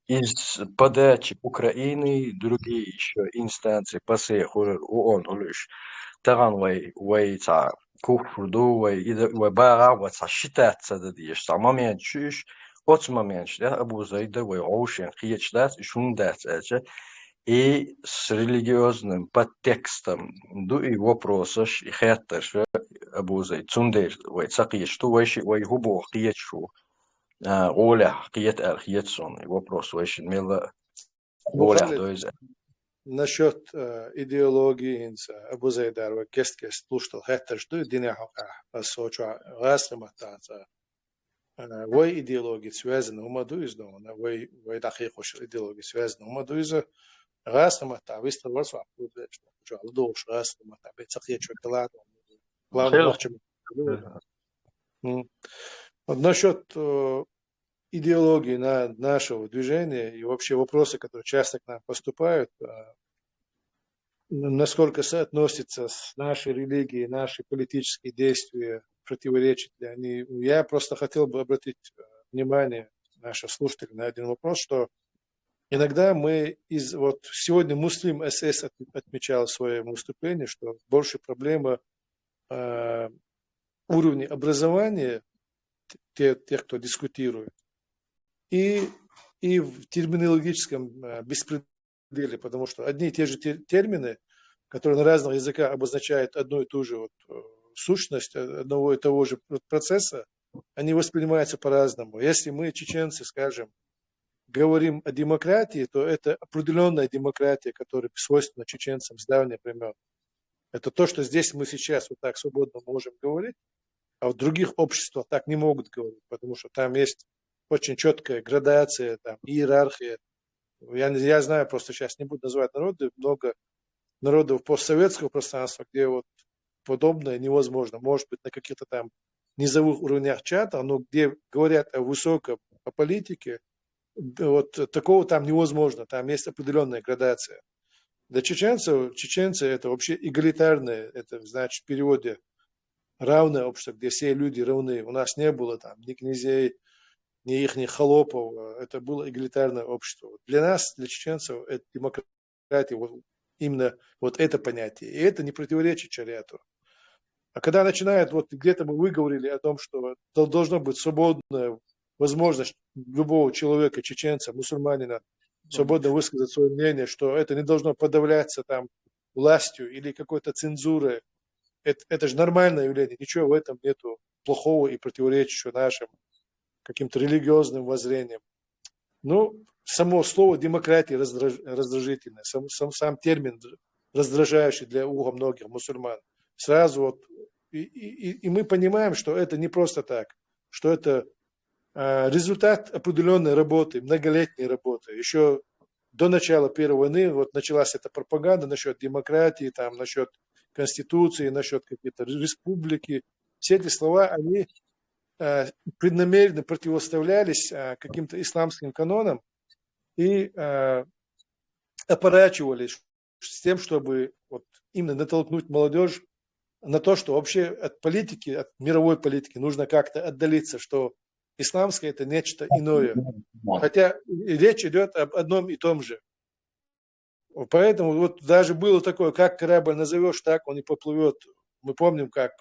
Из подачи Украины, другие ещё инстанции, ПАСЕ хуьлура, ООН хуьлуш. Тахана вай, вай цхьа куфр ду, вай, и да, вай багӀахь вай цхьа считаться ца дан дезаш, цхьа момент шу уьш, оцу моменташ тӀехь Абу Зайда вай гӀовшен кхеташ дац, уьш хӀунда дац аьлча, и с религиозным подтекстом ду и вопросаш, и хеттарша Абу Зайд. Цундела вай ца кхеташ ду, вай шиъ вай хӀун боху кхеташ ву. А, гӀолехь кхета аьлла хета суна, и вопрос вайшинна мелла а гӀолехь дойза. Насчёт, э, идеологии хӀинца, Абу Зайдара вай кест-кест луш долу хеттарш ду, динехь хьокъехь, аса со чохь гӀазкхийн маттахь ца. Э, вай идеология связана хӀума ду иза, но, вай, вай дӀакхайкхош идеология связана хӀума ду иза. ГӀазкхийн маттахь вистхир вара со, чохь ладогӀуш гӀазкхийн маттахь, бен ца кхеташ вай хилла. Главное, нохчийн. М. Вот насчёт, э, идеологии на-, нашего движения и вообще вопросы, которые часто к нам поступают, а, н-, насколько соотносится с нашей религией, наши политические действия, противоречат ли они. Я просто хотел бы обратить, э, внимание наших слушателей на один вопрос, что иногда мы из, вот сегодня Муслим С С от-, отмечал в своём выступлении, что больше проблема, э, уровня образования те-, тех, кто дискутирует, и, и в терминологическом, э, беспределе, потому что одни и те же те-, термины, которые на разных языках обозначают одну и ту же вот, э, сущность, э, одного и того же пр-, процесса, они воспринимаются по-разному. Если мы, чеченцы, скажем, говорим о демократии, то это определённая демократия, которая свойственна чеченцам с давних времён. Это то, что здесь мы сейчас вот так свободно можем говорить, а в других обществах так не могут говорить, потому что там есть очень четкая градация, там, иерархия. Я, не- я знаю, просто сейчас не буду называть народы, много народов постсоветского пространства, где вот подобное невозможно. Может быть, на каких-то там низовых уровнях чата, но где говорят о высоком, о политике, вот такого там невозможно. Там есть определенная градация. Для чеченцев, чеченцы — это вообще эгалитарное, это значит в переводе равное общество, где все люди равны. У нас не было там ни князей, ни ихних холопов. Это было эгалитарное общество. Для нас, для чеченцев, это демократия, вот именно вот это понятие. И это не противоречит шариату. А когда начинают, вот где-то мы выговорили о том, что дол- должна быть свободная возможность любого человека, чеченца, мусульманина, свободно высказать свое мнение, что это не должно подавляться там властью или какой-то цензурой. Это, это же нормальное явление, ничего в этом нету плохого и противоречащего нашим каким-то религиозным воззрениям. Ну, само слово демократия раздраж- раздражительное, сам, сам, сам термин раздражающий для уха многих мусульман. Сразу вот, и, и, и- и мы понимаем, что это не просто так, что это а, результат определенной работы, многолетней работы. Еще до начала Первой войны вот началась эта пропаганда насчет демократии, там, насчет конституции, насчет каких-то республики. Все эти слова, они а, преднамеренно противоставлялись а, каким-то исламским канонам и а, оборачивались с тем, чтобы вот именно натолкнуть молодежь на то, что вообще от политики, от мировой политики нужно как-то отдалиться, что исламское — это нечто иное. Хотя и речь идет об одном и том же. Поэтому вот даже было такое, как корабль назовешь, так он и поплывет. Мы помним, как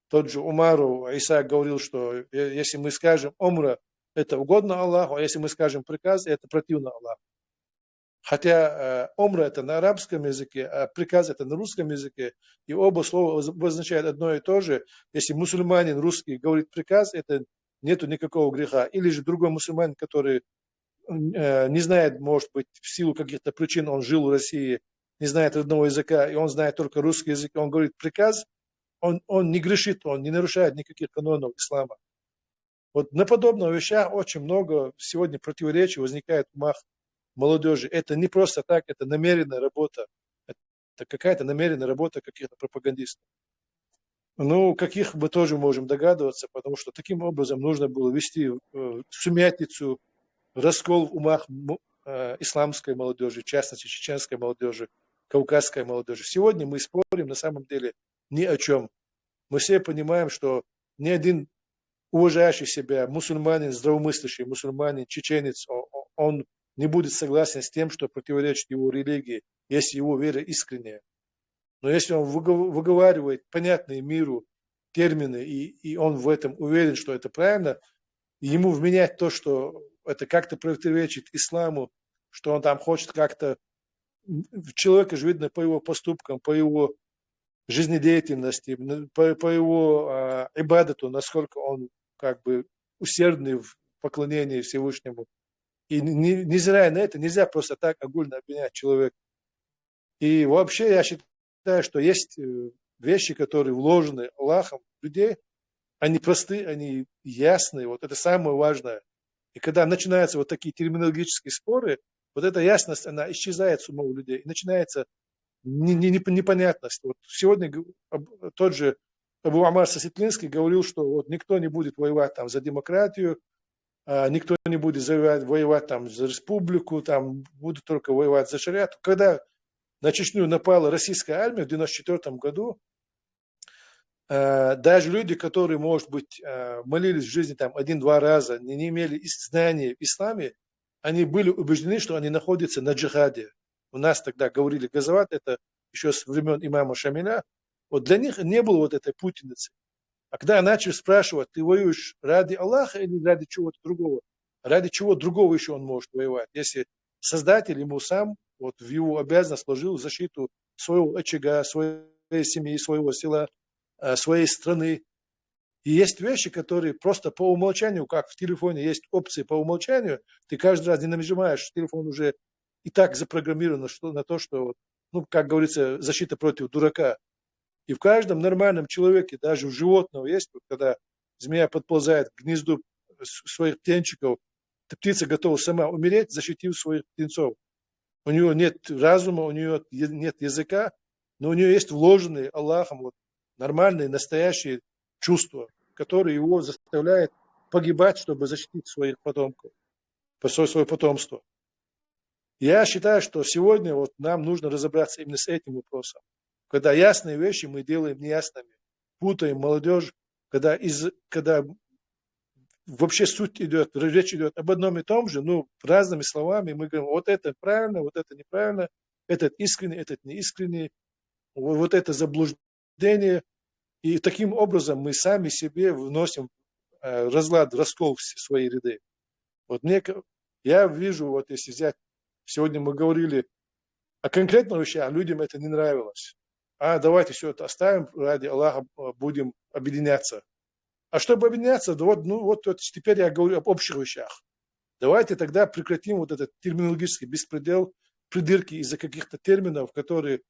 тот же Умару Иса говорил, что э, если мы скажем «Умра — это угодно Аллаху», а если мы скажем «приказ — это противно Аллаху». Хотя э, «Умра» — это на арабском языке, а «приказ» — это на русском языке, и оба слова воз- обозначают одно и то же. Если мусульманин русский говорит «приказ», это нету никакого греха. Или же другой мусульманин, который э, не знает, может быть, в силу каких-то причин он жил в России, не знает родного языка, и он знает только русский язык, и он говорит «приказ», он, он не грешит, он не нарушает никаких канонов ислама. Вот на подобных вещах очень много сегодня противоречий возникает в умах молодежи. Это не просто так, это намеренная работа. Это какая-то намеренная работа каких-то пропагандистов. Ну, каких мы тоже можем догадываться, потому что таким образом нужно было вести э, сумятицу, раскол в умах м- э, исламской молодежи, в частности, чеченской молодежи, кавказской молодежи. Сегодня мы спорим на самом деле ни о чем. Мы все понимаем, что ни один уважающий себя мусульманин, здравомыслящий мусульманин, чеченец, о- о- он не будет согласен с тем, что противоречит его религии, если его вера искренняя. Но если он выгов- выговаривает понятные миру термины, и, и он в этом уверен, что это правильно, и ему вменять то, что это как-то противоречит исламу, что он там хочет как-то... Человека же видно по его поступкам, по его жизнедеятельности, н- по, по его а, ибадату, насколько он как бы усердный в поклонении Всевышнему. И не- невзирая на это, нельзя просто так огульно обвинять человека. И вообще я считаю, что есть э, вещи, которые вложены Аллахом в людей, они просты, они ясны, вот это самое важное. И когда начинаются вот такие терминологические споры, вот эта ясность, она исчезает с умов людей, и начинается не- не- непонятность. Вот сегодня г- об- тот же Абу Амар Саситлинский говорил, что вот никто не будет воевать там за демократию, а, никто не будет воевать, воевать там за республику, там будут только воевать за шариат. Когда на Чечню напала российская армия в девяносто четвёртом году, э, даже люди, которые, может быть, э, молились в жизни там один-два раза, не, не имели ис- знания в исламе, они были убеждены, что они находятся на джихаде. У нас тогда говорили газават, это еще с времен имама Шамиля. Вот для них не было вот этой путаницы. А когда начали спрашивать, ты воюешь ради Аллаха или ради чего-то другого? Ради чего другого еще он может воевать, если Создатель ему сам вот в его обязанность сложил защиту своего очага, своей семьи, своего села, э, своей страны. И есть вещи, которые просто по умолчанию, как в телефоне есть опции по умолчанию, ты каждый раз не нажимаешь, телефон уже и так запрограммирован на, что, на то, что, вот, ну, как говорится, защита против дурака. И в каждом нормальном человеке, даже у животного есть, вот когда змея подползает к гнезду с- своих птенчиков. Эта птица готова сама умереть, защитив своих птенцов. У нее нет разума, у нее нет языка, но у нее есть вложенные Аллахом вот нормальные, настоящие чувства, которые его заставляют погибать, чтобы защитить своих потомков, свое, свое потомство. Я считаю, что сегодня вот нам нужно разобраться именно с этим вопросом. Когда ясные вещи мы делаем неясными, путаем молодежь, когда, из, когда вообще суть идет, речь идет об одном и том же, ну, разными словами, мы говорим, вот это правильно, вот это неправильно, этот искренний, этот неискренний, вот это заблуждение. И таким образом мы сами себе вносим э, разлад, раскол в свои ряды. Вот мне, я вижу, вот если взять, сегодня мы говорили о конкретном вещах, людям это не нравилось. А давайте все это оставим, ради Аллаха будем объединяться. А чтобы объединяться, да вот, ну вот, вот теперь я говорю об общих вещах. Давайте тогда прекратим вот этот терминологический беспредел, придирки из-за каких-то терминов, которые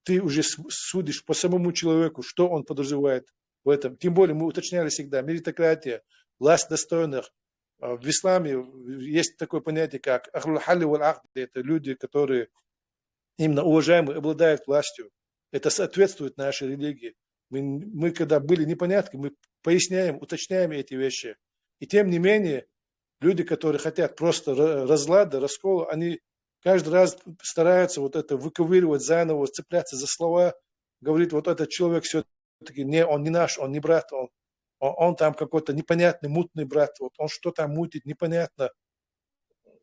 ты уже судишь по самому человеку, что он подразумевает в этом. Тем более мы уточняли всегда, меритократия, власть достойных. А в исламе есть такое понятие, как ахлюль халли валь ахди. Это люди, которые именно уважаемые, обладают властью. Это соответствует нашей религии. Мы, мы когда были непонятки, мы поясняем, уточняем эти вещи. И тем не менее, люди, которые хотят просто разлада, раскола, они каждый раз стараются вот это выковыривать заново, цепляться за слова, говорит, вот этот человек все-таки не, он не наш, он не брат, он, он, он там какой-то непонятный, мутный брат, вот он что там мутит, непонятно.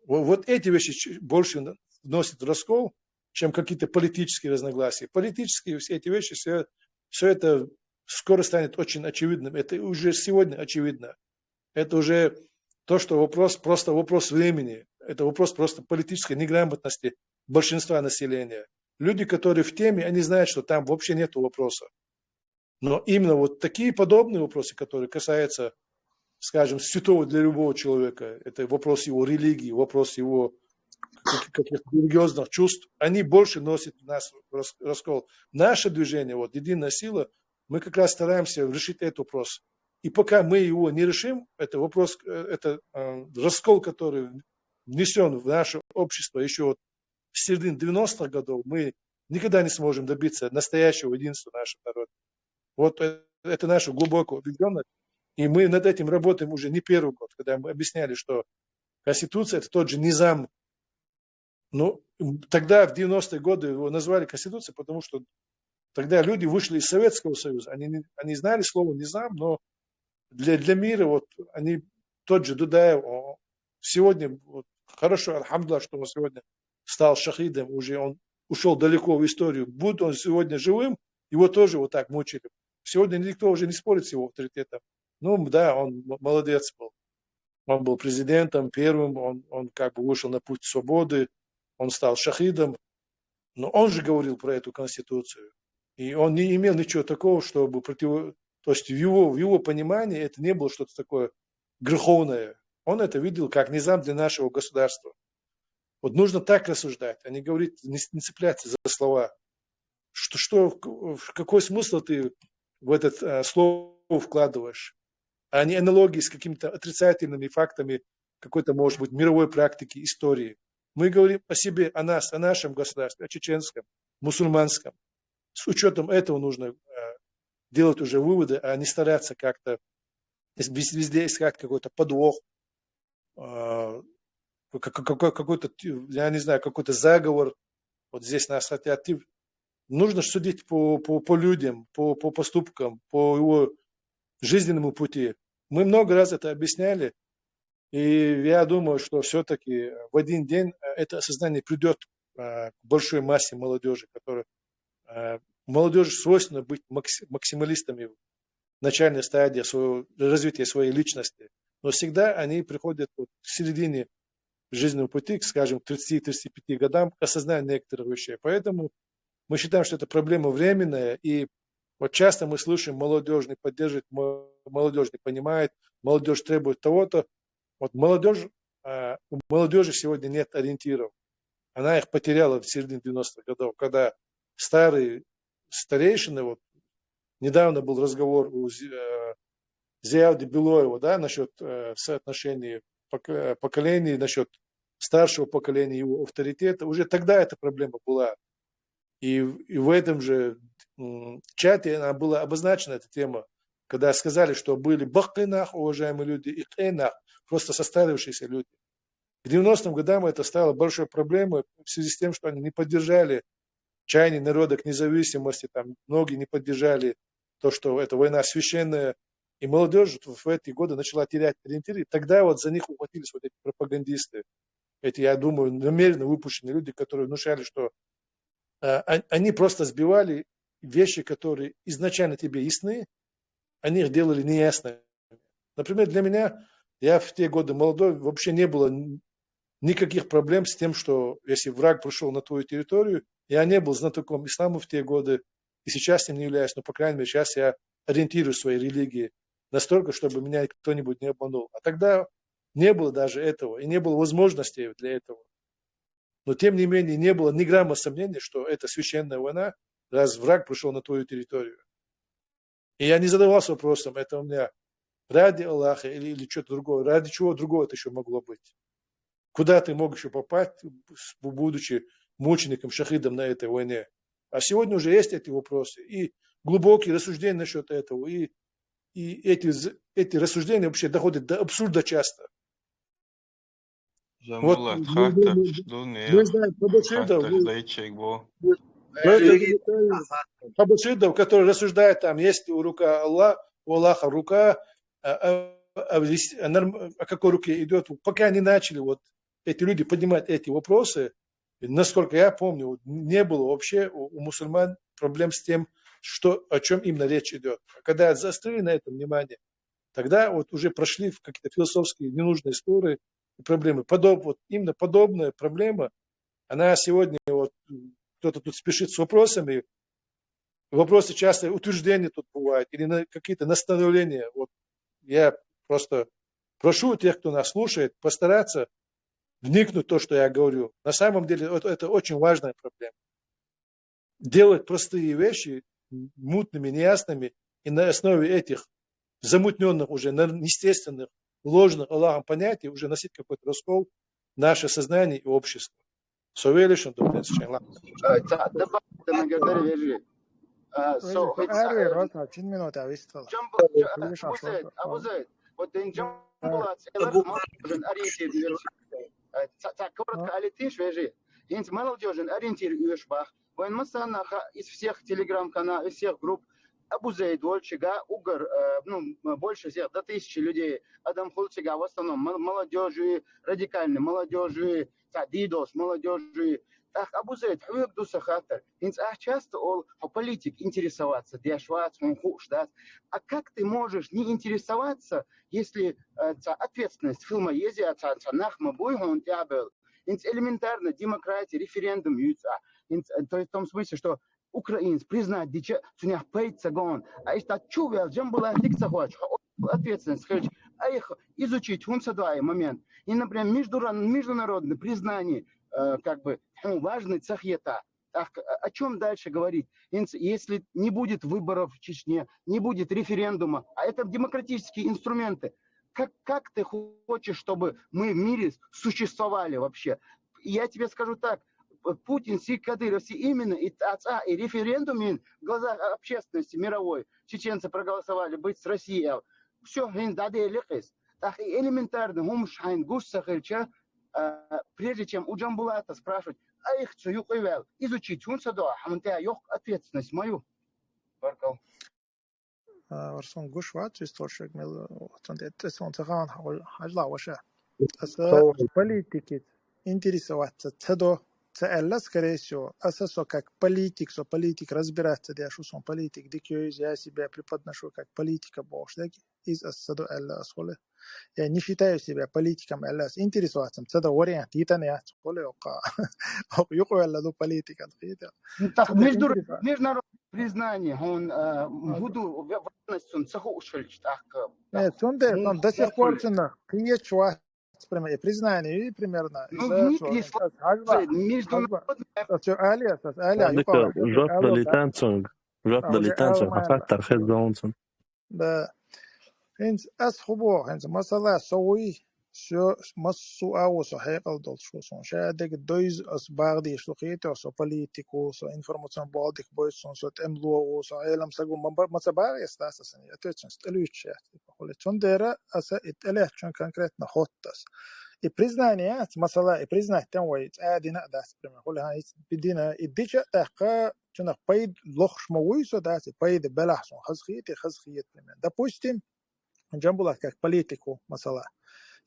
Вот, вот эти вещи больше вносят в раскол, чем какие-то политические разногласия. Политические все эти вещи, все, все это скоро станет очень очевидным. Это уже сегодня очевидно. Это уже то, что вопрос, просто вопрос времени. Это вопрос просто политической неграмотности большинства населения. Люди, которые в теме, они знают, что там вообще нет вопроса. Но именно вот такие подобные вопросы, которые касаются, скажем, святого для любого человека, это вопрос его религии, вопрос его каких-то религиозных чувств, они больше носят в нас раскол. Наше движение, вот «Единая сила», мы как раз стараемся решить этот вопрос. И пока мы его не решим, это вопрос, э, это э, раскол, который внесен в наше общество еще вот с середины девяностых годов, мы никогда не сможем добиться настоящего единства нашего народа. Вот э, это наша глубокая убежденность. И мы над этим работаем уже не первый год, когда мы объясняли, что Конституция — это тот же низам. Ну, тогда, в девяностые годы, его назвали Конституцией, потому что тогда люди вышли из Советского Союза. Они, они знали слово низам, но для, для мира вот они, тот же Дудаев, сегодня, вот, хорошо, альхамдулилля, что он сегодня стал шахидом, уже он ушел далеко в историю. Будь он сегодня живым, его тоже вот так мучили. Сегодня никто уже не спорит с его авторитетом. Ну, да, он молодец был. Он был президентом первым, он, он как бы вышел на путь свободы, он стал шахидом. Но он же говорил про эту конституцию. И он не имел ничего такого, чтобы против... То есть в его, в его понимании это не было что-то такое греховное. Он это видел как низам для нашего государства. Вот нужно так рассуждать, а не говорить, не, не цепляться за слова. Что, что, какой смысл ты в этот э, слово вкладываешь? А не аналогии с какими-то отрицательными фактами какой-то, может быть, мировой практики, истории. Мы говорим о себе, о нас, о нашем государстве, о чеченском, мусульманском. С учетом этого нужно э, делать уже выводы, а не стараться как-то везде искать какой-то подвох, а, какой-то, я не знаю, какой-то заговор. Вот здесь нас хотят... Нужно судить по, по, по людям, по, по поступкам, по его жизненному пути. Мы много раз это объясняли, и я думаю, что все-таки в один день э, это осознание придет э, к большой массе молодежи, которая... Молодежи свойственно быть максималистами в начальной стадии своего развития своей личности. Но всегда они приходят вот к середине жизненного пути, скажем, к тридцати-тридцати пяти годам, к осознанию некоторых вещей. Поэтому мы считаем, что это проблема временная, и вот часто мы слышим, молодежь не поддерживает, молодежь не понимает, молодежь требует того-то. Вот молодежь, а, у молодежи сегодня нет ориентиров. Она их потеряла в середине девяностых годов, когда старые старейшины, вот недавно был разговор у э, Зияудин Билоева, да, насчет э, соотношения пок- э, поколений, насчет старшего поколения, его авторитета. Уже тогда эта проблема была. И, и в этом же м, чате она была обозначена, эта тема, когда сказали, что были бакъхий нах, уважаемые люди, и кхьей нах, просто состарившиеся люди. К девяностым годам это стало большой проблемой в связи с тем, что они не поддержали чаяние народа к независимости, там многие не поддержали то, что эта война священная, и молодежь в эти годы начала терять ориентиры. И тогда вот за них ухватились вот эти пропагандисты. Эти, я думаю, намеренно выпущенные люди, которые внушали, что э, он- они просто сбивали вещи, которые изначально тебе ясны, они их делали неясными. Например, для меня, я в те годы молодой, вообще не было н- никаких проблем с тем, что если враг пришел на твою территорию, я не был знатоком ислама в те годы, и сейчас им не являюсь, но, по крайней мере, сейчас я ориентируюсь в своей религии настолько, чтобы меня кто-нибудь не обманул. А тогда не было даже этого, и не было возможности для этого. Но, тем не менее, не было ни грамма сомнений, что это священная война, раз враг пришел на твою территорию. И я не задавался вопросом, это у меня ради Аллаха или, или что-то другое, ради чего другого это еще могло быть. Куда ты мог еще попасть, с- будучи мучеником, шахидом на этой войне? А сегодня уже есть эти вопросы. И глубокие рассуждения насчет этого, и, и эти, з- эти рассуждения вообще доходят до абсурда часто. Вот, Жамбулат, ну, хаттар ну, чу ду, не, не знаю, Пабашидов, хаттар ну, дайчек бо. ну, это Пабашидов, который рассуждает там, есть у рука Аллах, у Аллаха рука, а, а, а в рес- а норм- о какой руке идет, пока не начали вот эти люди поднимать эти вопросы, и насколько я помню, вот не было вообще у, у мусульман проблем с тем, что, о чем именно речь идет. А когда заострили на этом внимание, тогда вот уже прошли в какие-то философские ненужные споры и проблемы. Подоб, вот именно подобная проблема, она сегодня вот м, кто-то тут спешит с вопросами, вопросы часто утверждения тут бывают, или на, какие-то настановления. Вот я просто прошу тех, кто нас слушает, постараться вникнуть в то, что я говорю. На самом деле это, это очень важная проблема. Делать простые вещи мутными, неясными, и на основе этих замутненных, уже на- естественных, ложных Аллахом понятий уже носить какой-то раскол наше сознание и общество. Со велишан духнес чайла. Э, ца- добавить на гагар вежи. Э, со- Вежи, хоть ари, са- рос, а, чин минут, а, вистал. Джамбу- Э, Джа- вежи, Абу шо- Зейд, Абу Зейд. Вот ден Да. Джамбулат, элах молодёжь ориентир. Э, ца- ца- коротко А? алитиш вежи. Инц молодёжь ориентир уж бах. Вайн масана ха- из всех телеграм-каналов, из всех групп Абу Зейд волчига угар, э, ну, м, больше всех, до тысячи людей. Адам хулчига в основном мол- молодёжь, радикальной молодёжь, ца дидос молодёжь. Так, Абу Зейд, хьуек дуса хаттар. Инц а часто ол, хо политик интересоваться, деш вац, хун хуш дац. А как ты можешь не интересоваться, если э, ца ответственность хилма ези, а ца, ца нахма буй хун тябел. Инц элементарно демократия, референдум юца. Инц, э, то есть в том смысле, что украинец признать дича, цунях пейт цагон. А ишта чувел, Джамбулат дик цахоч, ответственность хилч. А их изучить хун садуай момент. И, например, междуран- международное признание, э, как бы, хун важный цахета. Так, о о чем дальше говорить? Инц- Если не будет выборов в Чечне, не будет референдума, а это демократические инструменты, как, как ты хочешь, чтобы мы в мире существовали вообще? Я тебе скажу так, П- Путин, Си Кадыров, Си именно и ТАЦА, и референдум ин в глазах общественности мировой, чеченцы проголосовали быть с Россией. Все, хин даде лекес. Так и элементарно, хумш хайн гус сахельча, а, прежде чем у Джамбулата спрашивать, а их цу юкъивел, изучить хун садо, хамтя ёх ответственность мою. Баркал. А, Орсон гуш вац, исторшек мел, вот он дет, он цаган хажла ваша. Аса Хавай. политики интересоваться цедо, ца элла, скорее всего. Аса со как политик, со политик разбираться, деш усон политик, дик я себя преподношу как политика, бошдек, из аса до элла асхоле. Я не считаю себя политиком элла, интересоваться цедо вариант, итан я асхоле, ока. Ок, юк элла до политика, да. Ну, так, Цедо между- интересоваться. Международное признание, он, э, А, гуду важность, он цаху ушельч, так, э, Нет, цунде, ну, там до сих цаху пор ушельч. Цунах, приезд вас, прямо и признание, и примерно, Ну, из-за ник этого, не сейчас, хажба, хажба. Международное Сейчас всё, Алия, сейчас, Алия, Ладика, юкала, сейчас, жот Алия, да. далитанцунг, жот А, уже далитанцунг, Алия, хатар хезонцун. Да. ХӀинца ас хӀу боху, хӀинца масала со вуй, со массо а ву со хьекъал долуш ву, сон ша дерг дойза ас багӀа дийш ду кхетахь, со политику, со информационный болх дика бойзу, сон со тӀемало ву, со Ӏелам саг ву, ма ца багӀа эс дац асан, я тӀе цунца тӀелуьйчу яц, типа, хуьлу. Цундела аса и тӀелеттачун конкретно хоттас. И признание яц, масала, и признать тем вай цӀа дина а дац, пример, хуьлу, хьан дина, и дича а тӀаккха, цунах пайда лохуш ма вуй со дац, и пайда белахь сон хазахийта, хазахийта, пример. Допустим, Джамбулат как политику, масала.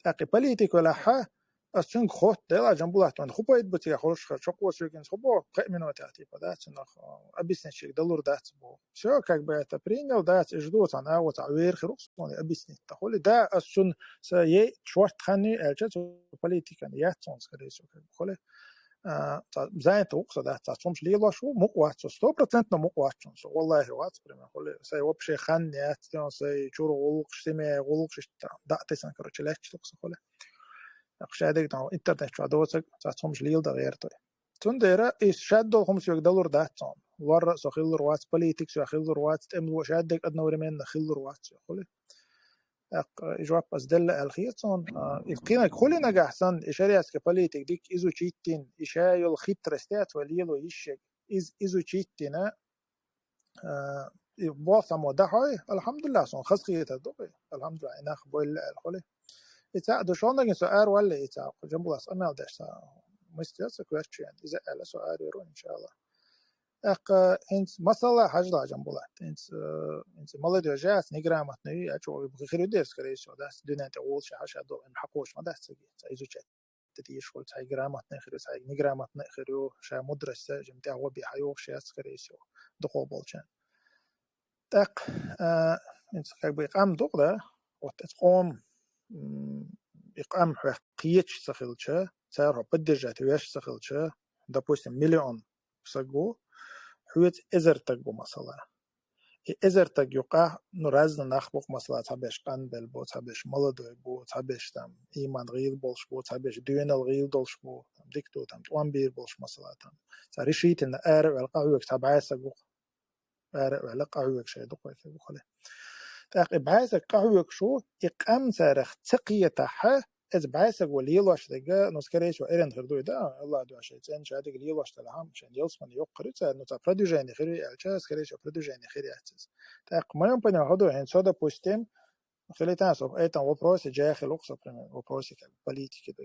ТӀаккха политику лахьа, ас цуьнга хотта дела, Джамбулат ван хӀу пайда бу цига хуьлуш хир, чокхо суьгинца хӀу бо, пхеа минута типа, да, цунах объяснить далур дац бо. Все, как бы это принял, да, и жду, цан а вот а вер хир, объяснить та хули, да, ас цун са е шорт ханни, элча цу политикан, я цун, скорее всего, как бы, хули. Занят ву со, да, цхьа цхьа хӀумаш лелош ву, мукъа вац со, сто процентов мукъа вац со, валлахи вац, пример, хули, сай вообще хан яц, тен сай чура гӀуллакхаш, семья гӀуллакхаш, иштта, да, тайсан, короче, лаьтташ ду со, хули. Так, ша дерг там интернет чу доцаг, цхьа цхьа хӀумаш леладан гӀертой. Цундела и шад долу хӀума соьга далур дац цунна. Лорра со хиллур вац, политик со хиллур вац, тӀемало шад дерг одновременно хиллур вац со, хули. ТӀаккха и жоп ас делла аьлла хета суна. И кхинаг хуьли нагахь санна, и шариатский политик дика изучить дина, и ша йолу хитрость яц вай лело йиш ерг. Из изучить дина, и болх само дахьой, алхьамдулиллах, суна хаза хетар ду, алхьамдулиллах, и нах бойла аьлла хуьли. И цхьаъ ду шолнагин со ара валли, и цхьаъ, Джамбулас къамел деш цхьа мистер ца коьртачу, иза аьлла со ара йоьру, иншаллах. ТӀаккха хӀинца масала хьажа лажам бу латта. ХӀинца, э, хӀинца молодёжь яц, неграмотный, а чу хир ю дерг, скорее всего, дац, дуьнен тӀе волуш хьаша долу, им хьакхочуш ма дац цига, ца изучать дийш хуьлу, цхьа грамотный хир ю, цхьа неграмотный хир ю, ша мудрость, жим тӀе гӀо бе хьайогӀуш яц, скорее всего, дукхо болчарна. ТӀаккха, э, хӀинца как бы и къам ду-кх, да, вот эцу къом, м, и къам хьох кхеташ ца хилча, цара хьо поддержать веш ца хилча, допустим, миллион саг ву, хьоьца эзар таг ву, масала. И эзар таг юкъахь, ну, разный нах бу-кх, масала, цхьаберш къанбелла бу, цхьаберш молодой бу, цхьаберш там иман гӀийла болуш бу, цхьаберш доьналла гӀийла долуш бу, там, дика ду, там, тӀом бийр болуш, масала, там. Цхьа решительно ара а ваьлла къахьоьгуш цхьа бӀе саг ву-кх. Ара а ваьлла къахьоьгуш шайн дукха хӀу хуьлу. ТӀаккха и бӀе саг къахьоьгуш ву, и къам царах ца кхетахь, эцу бӀе саго лелош дерг, ну, скорее всего, эрна хир ду и, да, Аллах дуьхьа шайн цӀена ша дерг лелош делахь, шайн ялсамани йоккха хир ю цара, ну, цхьа продвижение хир ю аьлча, скорее всего, продвижение хир яц иза. ТӀаккха моем понимании хӀу ду, хӀинца со, допустим, хилийтан со в этом вопросе джахил ву-кх со, пример, вопросе как бы политики ду.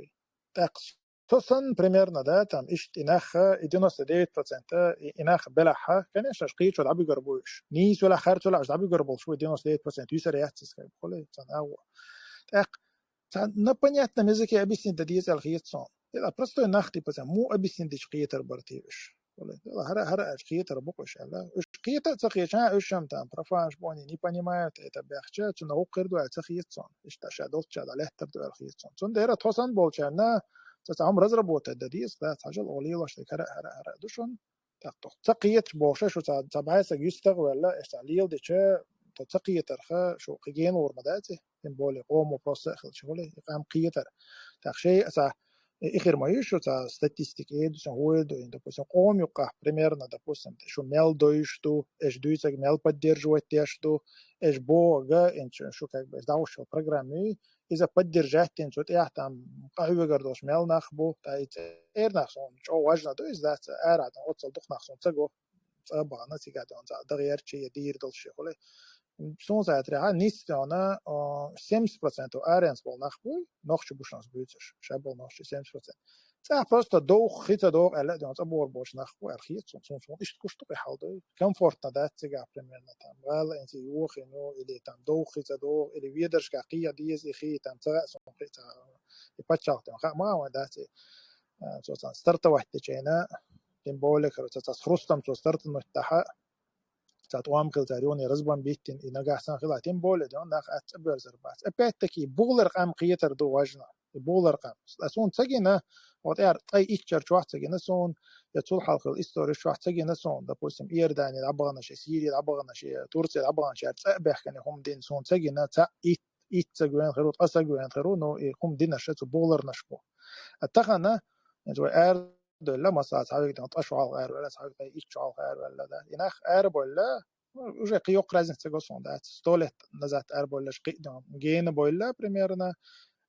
ТӀаккха со санна, примерно, да, там, иштта и нах, и девяносто девять процентов и, и нах белахь, конечно же, кхечо дӀабуьгур бу уьш. Нийса велахь, харц велахь, уьш дӀабуьгур болуш бу, девяносто девять процентов юьсур яц иза, как бы, хуьлу, цхьана агӀо. ТӀаккха цхьа на понятном языке объяснить дан деза аьлла хета суна. Дела простой нах, типа, цхьа муха объяснить дича кхетар бара те уьш. Хуьлу, дела хӀара, хӀара аьлча кхетар бу-кх уьш аьлла. Уьш кхета а ца кхеташ, а, уьш-м там профанаш бу, они не понимают это баьхча, цунах хӀу хир ду аьлла ца хета суна. Иштта ша долчча дӀалаьттар ду аьлла хета суна. Цундела тхо санна болчарна, цхьа, цхьа хӀума разработать дан деза, да, цхьа жал оха лелош дерг хӀара, хӀара, хӀара ду шуна. ТӀаккха тхо ца кхеташ бохуш, шу цхьа, цхьа бӀе саг юьстах а ваьлла, аш цхьа леладича, тхо ца кхетарх, шу кхин гена луур ма дац и, тем более къомо просто а хилча хуьлу, и къам кхетар. ТӀаккха шай а цхьа, и хир ма ю шу цхьа статистика, э, ду сан хӀу ду, допустим, къома юккъахь, примерно, допустим, шу мел дойуш ду, аш дуьйцург мел поддерживать деш ду, аш бохург, ин шу, шу как бы, аш дӀахьош йолу программа, иза поддержать дина, цу тӀехь там къахьоьгур долуш мел нах бу, ткъа и цӀера нах суна чӀогӀа важна ду, иза дац, ара там оццул дукха нах суна ца го, цӀа а бахана, цигахь там цхьа дагӀерча я дийр долуш я хуьлу. Суна цӀа тӀехь нисса тӀехь, а, семьдесят процентов аренца болу нах бу, нохчий бу шуна буьйцуш, ша болу нохчий семьдесят процентов. ЦӀахь просто довха, хи ца догӀу аьлла а, цӀа бохур болуш нах бу аьлла хета суна, суна, суна иштта гуш ду кхин хьал ду. Комфортно дац цигахь примерно там. Вала ин ца йохийна ю, или там довха хи ца догӀу, или ведаршкахь кхийа деза и хи, там ца хаьа суна кхин ца, и пачхьалкх тӀе хаьа ма вайн дац и, а, цо цхьаьна стартовать дечу хенахь, тем более, короче, цхьа с хрустом цо стартануть дахьа, цхьа тӀом хилла цара юххе разбомбить дина, и нагахь санна хила, тем более, да, нах атта цӀа боьрзур бац. Опять-таки, бухалара къам кхетар ду важна. И бухалара къам. Ткъа суна ца гина, вот, яр, ткъе итт шар чохь ца гина суна, я цул хьалха история чохь ца гина суна, допустим, Иордане дӀабаханаш, Сири дӀабаханаш, Турце дӀабаханаш, яр цӀа а баьхкина хӀума дина суна ца гина, цхьа итт, итт саг вен хир ву, ткъа саг вен хир ву, ну, и хӀума динарш цу бухаларнаш бу. А тахана, хӀинца вай ара довлла, масала, цхьа веган ткъа шо хьалха ара ваьлла, цхьа веган итт шо хьалха ара ваьлла, да. И нах ара бовлла, Уже кхы йоккха разница го сона дац. Сто лет назад арабойлаш кхы дон гена бойла примерно,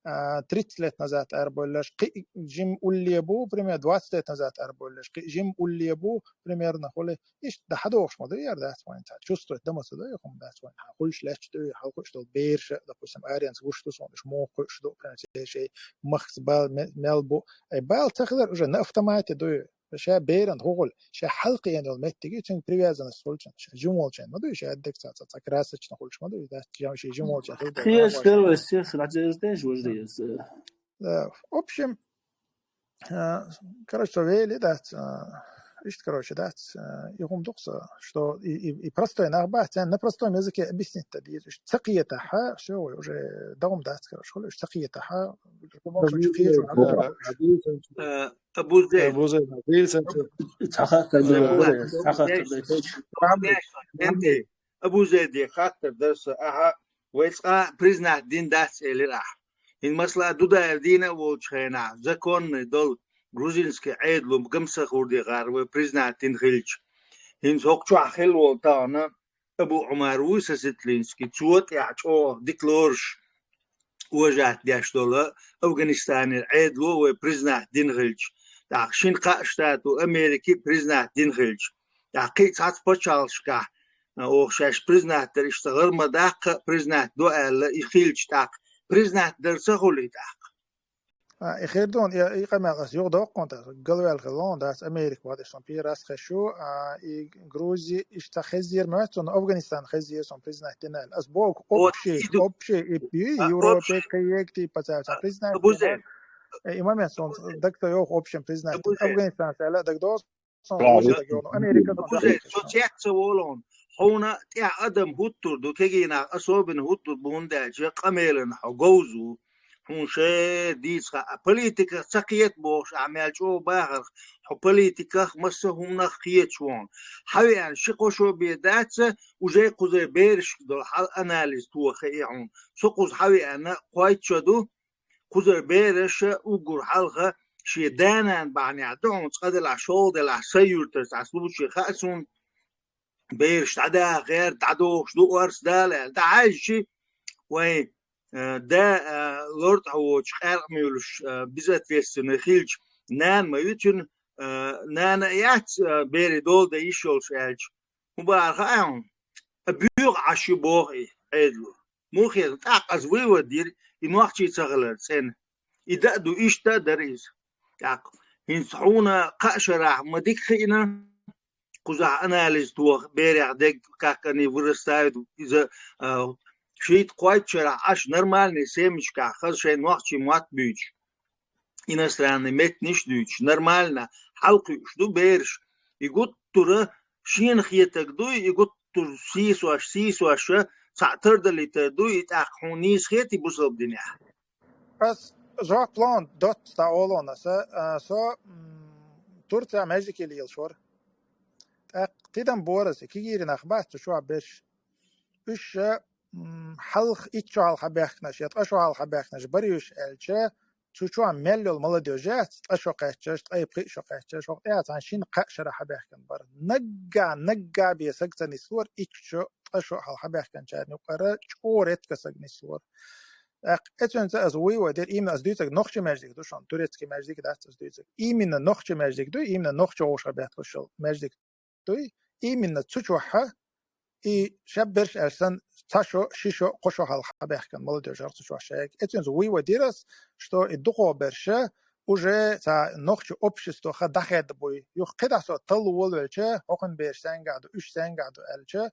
а, тридцать лет назад арабойлаш кхы жим улле бу, примерно двадцать лет назад арабойлаш кхы жим улле бу, примерно хули. Ишт да хадохш ма ду яр дац вайн ца. Чувствовать да ма ца ду, я хум дац вайн. Ха, хулш леч ду, ха, хулш дол берша, допустим, аренс гуш ду сон, иш мо хулш ду, примерно, шей махс бал, ме-, мел бу. Ай бал цахлар уже на автомате ду. Ша беран хугул, ша халкъ ен дол меттиги, цин привязанность хулчун, ша жумолчен, ма ду, ша аддек ца, ца, ца красочно хулш, ма ду, да, жам шей жумолчен. Хеш, первый, естественно, отец, знаешь, уже есть, э. Да, в общем, а, короче, что вели, да, а, ишт, короче, да, а, и хум духса, что и, и, и простой нахба, цен на простом языке объяснить-то, и ш-, цакиета, ха, всё, уже даум дац, короче, хули, цакиета, ха, Абу Зейд, Абу Зейд, Абу Зейд. Цахатта, Абу Зейд, Абу Зейд. Абу Зейд, хаттар дарса, аха, вай цкъа признать дин дац элира. Ин масла Дудаев дина волчу хенахь, законный дол грузинский Ӏедалум гамсахур дехар вай признать дин хилча. Ин сокху чохь хилла волу тахана Абу Ӏумар вуй Сосветлинский, цо тӀехь чӀогӀа дика лоруш уважать деш долу Афганистанера Ӏедало вай признать дина хилча, тӀаккха шина кхаа штату Америки признать дина хилча, тӀаккха кхин а цхьацца пачхьалкхашкахь, а, оха шаьш признать дар иштта гӀар ма даккха, признать до аьлла, и хилча тӀаккха, признать дар ца хуьлий тӀаккха? А, и хир дон, и, и къамел ас юха доккхун та, галвел хилон, дас Америка вад сон пирас хешу, а, и Грузи, иштта хезир мөт, сон Афганистан хезир сон признать динал. Ас бог, вот, общий, и ду-, общий, и, и а, Европе общий, каек, типа, ца, ца, а, признать Абу Зейд. Динал. Э, и момент сон, Абу Зейд. Так то ёх общем признать. Абу Зейд. Афганистан сала, так дос, сон, Абу Зейд, со цец ца волон. Хьуна тӀехь адам хӀуттур ду, кегийнах особенно хӀуттур бу, хӀунда аьлча къамелан хьо говзу. Хьуна шер дийца хаьа, а политиках ца кхета бохуш, ахь мел чӀогӀа бахарх, хьо политиках масса хӀуманах кхеташ ву хьуна. Хьан веана ши кхо шо бен дац, уже кхузара берашка долу хьал анализ тоха хиъ хьуна. Со кхуза хьан веана кхойтта шо ду, кхузара бераш уггар хьалха шен да-нана бахьанехь ду хьуна, цкъа делахь, шолгӀа делахь, сайн юьртара цхьа случай хаьа суна, бераш дӀадаха гӀерта, дӀадохуш ду орца дала аьлла. ДӀахьаьжчи, вайн, э, да, э, лортӀахь воцуш къаьркъа муьйлуш, э, безответственный хилча, нана ма ю цуьнан, э, нана а яц, э, берийн дола дан йиш йолуш аьлча. ХӀун бахара хаьа хьуна? Ткъа боьха Ӏаш ю боху и Ӏедало. Муха хезна? ТӀаккха аса вывод дира, и нохчий ца хилар цӀена. И дан а ду, иштта а дара иза. ТӀаккха хӀинца хьуна кхаа шарахь ма дика хиъна, кхузахь анализ тоха, берех дег, как они вырастают, иза, а, шийтта кхойтта шарахь Ӏаш нормальный семечкахь хаза шайн нохчий мотт буьйцуш, иностранный меттанаш а дуьйцуш, нормально хьалакхуьуш ду бераш. И гуттара шена хетаг дуй, и гуттара сийсош, сийсош, цхьаъ тардалийтар дуй, и тӀаккха хьуна нийса хетий бусалба динехь? Ас жоп лон, доцца дӀа олонаса, а, со, м, Турция маьждиге лелаш вара. ТӀаккха тидам бораса, кегийра нах бац цу чохь берш. Уьш, м, хьалха, итт шо хьалха баьхкинарш, я ткъа шо хьалха баьхкинарш барий уьш аьлча, цу чохь мел йолу молодёжь яц, ткъа шо кхаьчнарш, ткъе пхиъ шо кхаьчнарш, хӀокху тӀехь цхьана шина кхаа шарахь хьабаьхкина бара. Наггахь, наггахь бен саг ца нислора, итт шо, ткъа шо хьалха баьхкинчарна юкъара чӀогӀа ретта саг нислора. ТӀаккха эцуьнца аса вуй вай дира, именно аса дуьйцург нохчийн маьждиг ду шуна, турецкий маьждиг дац аса дуьйцург. Именно нохчийн маьждиг ду, именно нохчо вовшахбетталуш йолу маьждиг дуй, именно цу чохь и шаберш аьлла санна, цхьа шо, ши шо, кхо шо хьалха баьхкина молодёжь хӀара цу чохь шайга. Эцуьнца вуй вай дира ас, что и дукхо берша уже цхьа нохчийн общество ха дӀахаьдда буй. Юха кхидӀа со талла волавелча, хӀокхуьнан бераш саьнгахь ду, уьш саьнгахь ду аьлча,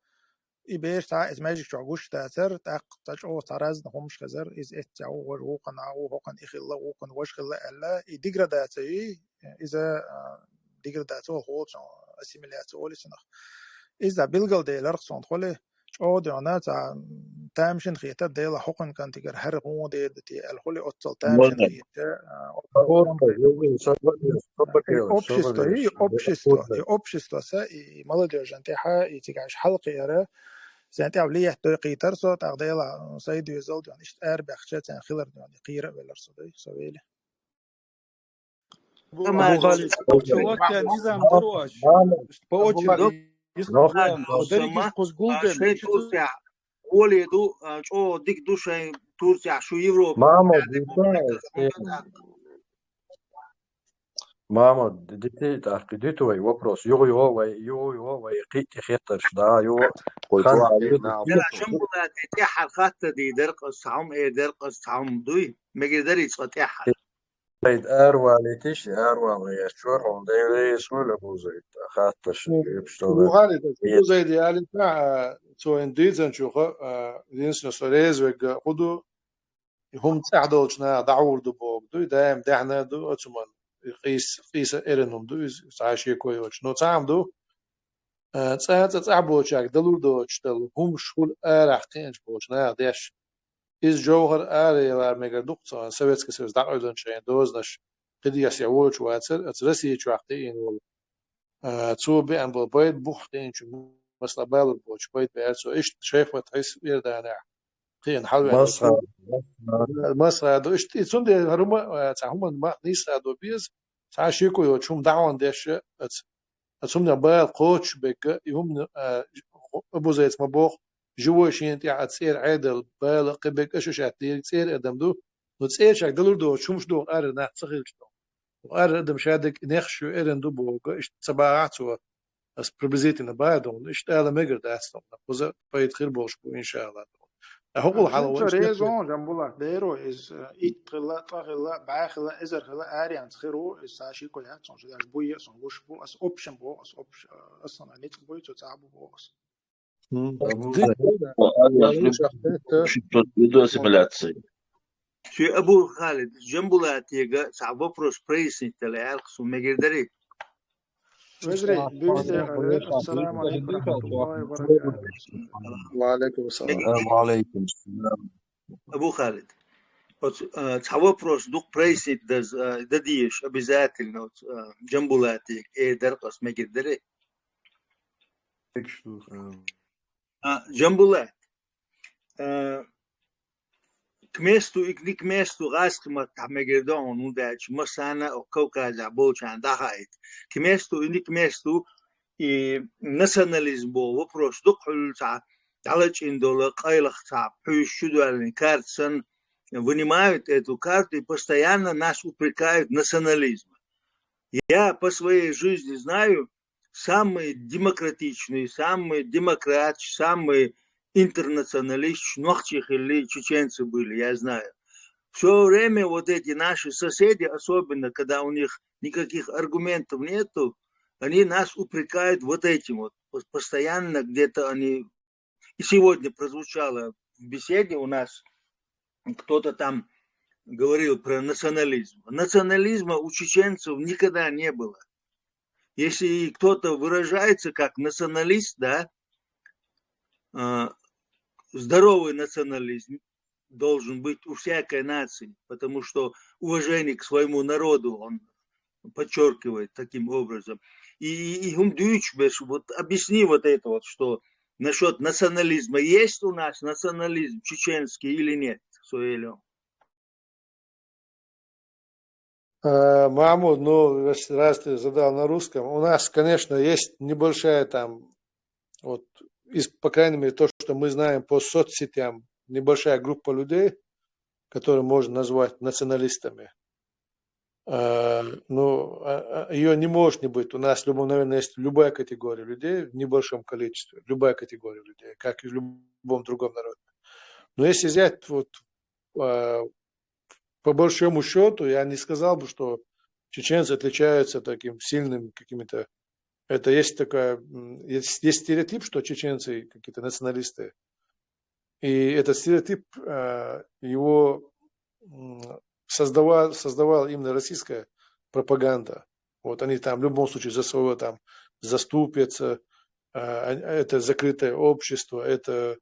и бераш цхьа иза маьждиг чохь гуш дацара, тӀаккха цхьа чӀогӀа цхьа разна хӀумаш хезара, иза эццехь ву, важа вукхунна а ву, хӀокхунна и хилла, вукхунна важа хилла аьлла, и деградация ю, иза, а, деградация олу хӀоцун, ассимиляция олу цунах. Иза билгалделира суна хуьлий, чӀогӀа дуьйна цхьа тамашийна хетара, Дела, хӀокхуьнан кӀантигара хӀара хӀун дер ду те аьлла хуьлий, оццул тамашийна хетча, а, оццул и общество, и общество, и общество са, и молодёжьан тӀехьа, и цигахь хьалакхиара, Сайн тӀехь влиять дой кхийтар со, тӀаккха Дела, сайн доьзал дуьйна, иштта арабаьхча, царна хилар дуьйна, кхийра а велар со дай, со вели. Низам дара аша. По очереди. Ис проблема. Дерригаш кхуза гулбенна. Шайн Турцехь гӀоле ду, а, чӀогӀа дика ду шайн Турцехь, шу Европа. Мама, дика, Мама, дитий, тӀаккха диту вай вопрос. Юха, юха вай, юха, юха вай, кхиъ тӀе хеттарш, да, юха. Хан. Жамбулате тӀаьххьара хатта дийр дара-кх ас, цхьа хӀума эр дара-кх ас, цхьа хӀума дуй? Мегар дарий цкъа тӀаьххьара? Сайд, аравалийтиш, аравала гӀертачор, хьуна Дела реза хуьлда, Абу Сайд, хаттарш, ну, кхепаш долу. Бухари, Абу Сайд, ялита, а, цо хӀинца дийцинчух, а, единственное, со реза верг хӀун ду, и хӀума цӀахь долчу наха дӀахьур ду бохург ду, и даим даьхна а ду, оцу хӀуманна, и къийса, къийса эрна хӀума ду, иза цхьа а шеко йоцуш. Но цхьа хӀума ду, а, цкъа а цкъа цӀахь болчаьрга далур доцуш долу хӀумаш хуьлу арахь кхиъначу болчу наха деш. Иза жовхӀар ара ялар мегар ду-кх цхьана, Советский Союз дӀакъевлина шайн дозанаш, кхидӀа а волчу вацара, оцу Россия чохь кхиъна волу. А, цо беана болу пайда бух кхиъначу, масала, балур боцуш пайда беара цо. Иштта Шайх Фатхьис Иорданехь кхиъна хьалавеана. Масхара. Масхара ду. Иштта и цундела хӀара хӀума, а, цхьа хӀуманна мах нийса а до беза, цхьа а шеко йоцуш хӀума дӀахьон деш а, оцу, оцу хӀуманах бала кхочуш берг а, и хӀума, а, Абу Сайда ма боху, живой шена тӀехь а цӀера Ӏедал, бала а кхин берг а аш-аш атта дерг цӀера адам ду, но цӀерачаьрга далур доцуш хӀумаш ду ара нах ца хилча ду. Ара адам шадерг нехаш ю эрна ду бохург, иштта ца бахахь цо, ас приблизительно бахьа ду хьуна, иштта ала мегар дац ду хьуна, кхуза пайда хир болуш бу, иншаАллахӀ, ду хьуна. Ткъа хӀокхул хьалаван. Цуьнца реза ву хьуна, Жамбулат, беро иза, итт хилла, ткъа хилла, бӀе хилла, эзар хилла, аренца хир ву, иза цхьа шеко яц хьуна, шу даже буй а, сан гуш бу, ас общем боху, ас общ-, ас сан ницкъ буй, цо цхьа бу боху ас. М. Ди-, Шуьца видео симуляция. Ши Абу Халид, Жамбулатега цхьа вопрос прояснить дала аьлла, шу мегар дарий? Вежарий, буьйса декъала, ассаламу алейкум ва рахматуллахи ва баракатух. Ва алейкум ассалам. Ва алейкум ассалам. Абу Халид, оц-, а, цхьа вопрос дукха прояснить даз-, а, дан дезаш обязательно, оц-, а, Жамбулатега эр дара-кх ас, мегар дарий? А, Жамбулат, а, к месту и не к месту гӀазкхи маттахь мегар ду хьуна, хӀунда аьлча массарна а Кавказехь болчарна дӀахаийта. К месту и не к месту, и национализм боху вопрос дукха хьуьллуш цхьа дӀалачкъийна долу, къайлаха цхьа пхьуьйсуш чудоьллина карта санна, вынимают эту карту и постоянно нас упрекают в национализме. Я по своей жизни знаю, самые демократичные, самые демократичные, самые интернационалистичные нохчий хилла чеченцы были, я знаю. Всё время вот эти наши соседи, особенно когда у них никаких аргументов нету, они нас упрекают вот этим вот. Пос-, постоянно где-то они... И сегодня прозвучало в беседе у нас, кто-то там говорил про национализм. Национализма у чеченцев никогда не было. Если и кто-то выражается как националист, да, а, здоровый национализм должен быть у всякой нации, потому что уважение к своему народу он подчеркивает таким образом. И, и, и хӀума дуьйцуш берш, вот объясни вот это вот, что насчёт национализма. Есть у нас национализм чеченский или нет, Суэлё? Э, Махмуд, ну, раз, раз ты задал на русском, у нас, конечно, есть небольшая там, вот, из, по крайней мере, то, что мы знаем по соцсетям, небольшая группа людей, которые можно назвать националистами. Э, ну, а, а, её не может не быть. У нас, любом, наверное, есть любая категория людей в небольшом количестве, любая категория людей, как и в любом другом народе. Но если взять вот, э, по большому счёту, я не сказал бы, что чеченцы отличаются таким сильным какими-то... Это есть такая, м, есть, есть стереотип, что чеченцы какие-то националисты. И этот стереотип, э, его, м, создава-, создавала именно российская пропаганда. Вот они там в любом случае за своего там заступятся, э, а, это закрытое общество, это,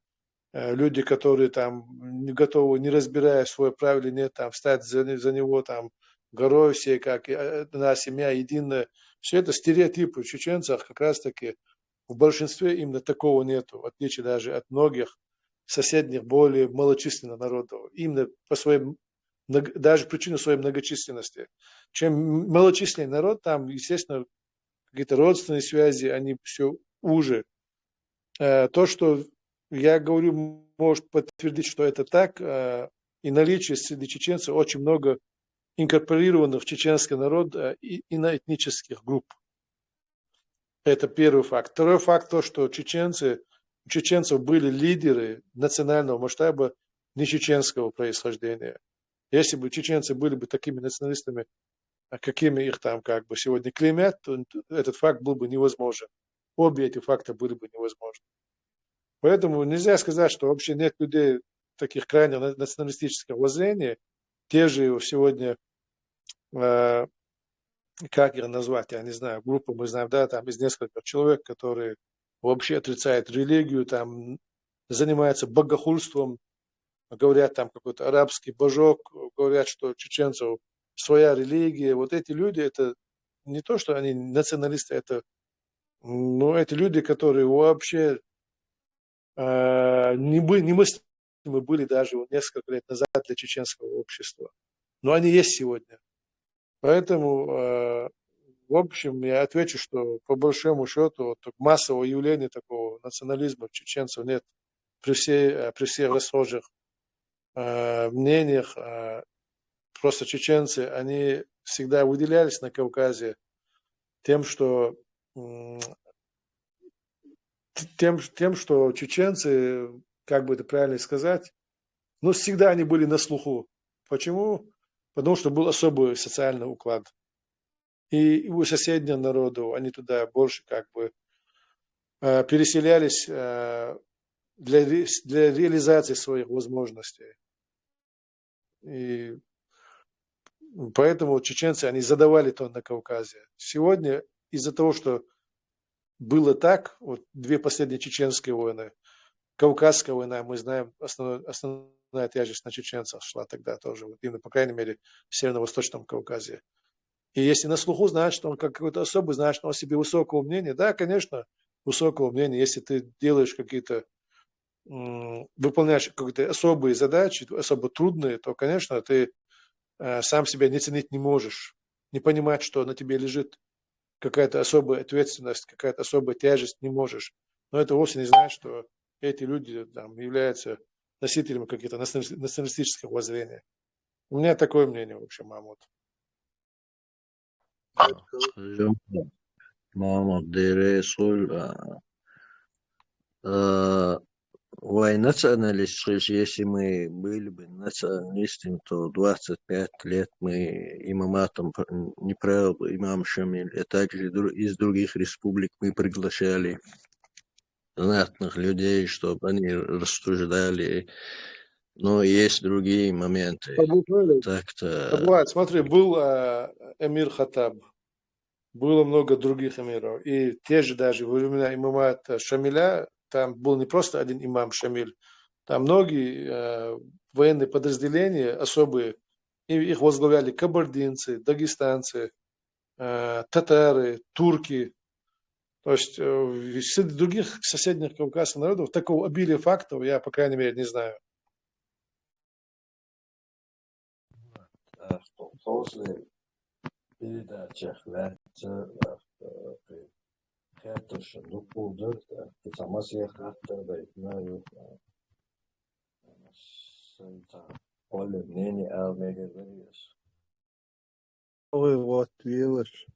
э, люди, которые там не готовы, не разбирая, свой прав или нет, там встать за не-, за него там горой все, как и, э, одна семья единая. Всё это стереотипы. В чеченцах как раз-таки в большинстве именно такого нету, в отличие даже от многих соседних, более малочисленных народов. Именно по своей мног-, даже причине своей многочисленности. Чем м-, малочисленный народ, там, естественно, какие-то родственные связи, они всё уже. э, то, что я говорю, может подтвердить, что это так, э, и наличие среди чеченцев очень много инкорпорированных в чеченский народ, э, и иноэтнических групп. Это первый факт. Второй факт то, что чеченцы, у чеченцев были лидеры национального масштаба не чеченского происхождения. Если бы чеченцы были бы такими националистами, а, какими их там как бы сегодня клеймят, то этот факт был бы невозможен. Обе эти факта были бы невозможны. Поэтому нельзя сказать, что вообще нет людей таких крайне на- националистического воззрения. Те же сегодня, э, как их назвать, я не знаю, группы мы знаем, да, там из нескольких человек, которые вообще отрицают религию, там занимаются богохульством, говорят там какой-то арабский божок, говорят, что чеченцев своя религия. Вот эти люди, это не то, что они националисты, это, ну, эти люди, которые вообще э, не бы- немыслимы были даже вот несколько лет назад для чеченского общества. Но они есть сегодня. Поэтому, э, в общем, я отвечу, что по большому счету вот массового явления такого национализма чеченцев нет при всей, э, при всех расхожих, э, мнениях. Э, просто чеченцы, они всегда выделялись на Кавказе тем, что, м, т- тем, тем, что чеченцы, как бы это правильно сказать, ну, всегда они были на слуху. Почему? Потому что был особый социальный уклад. И у соседних народов они туда больше как бы, э, переселялись, э, для, ре- для реализации своих возможностей. И поэтому чеченцы, они задавали тон на Кавказе. Сегодня из-за того, что было так, вот две последние чеченские войны, Кавказская война, мы знаем, основной- основная тяжесть на чеченцев шла тогда тоже, вот именно, по крайней мере, в Северно-Восточном Кавказе. И если на слуху, значит, он как какой-то особый, значит, он себе высокого мнения. Да, конечно, высокого мнения, если ты делаешь какие-то, м, выполняешь какие-то особые задачи, особо трудные, то, конечно, ты, э, сам себя не ценить не можешь, не понимать, что на тебе лежит какая-то особая ответственность, какая-то особая тяжесть, не можешь. Но это вовсе не значит, что эти люди там являются носителями каких-то национали- националистических воззрений. У меня такое мнение, в общем, Мамут. Мамут, дерей соль, а, а, вай националист, если мы были бы националистами, то двадцать пять лет мы имаматом п- не правил бы имам Шамиль, а также дру- из других республик мы приглашали знатных людей, чтобы они рассуждали. Но есть другие моменты. Абу Халид, так-то. Абу Халид, смотри, был, а, эмир Хаттаб, было много других эмиров. И те же даже во времена имамата Шамиля, там был не просто один имам Шамиль, там многие, э, военные подразделения особые, и их возглавляли кабардинцы, дагестанцы, э, татары, турки. То есть, э, среди других соседних кавказских народов такого обилия фактов я, по крайней мере, не знаю. После передачи хватит, э, хватит, что духу, да, ты сама себе хватит, да, и знаю, э, с- это, поле мнение, а, мега вирус. Ой, вот, видишь.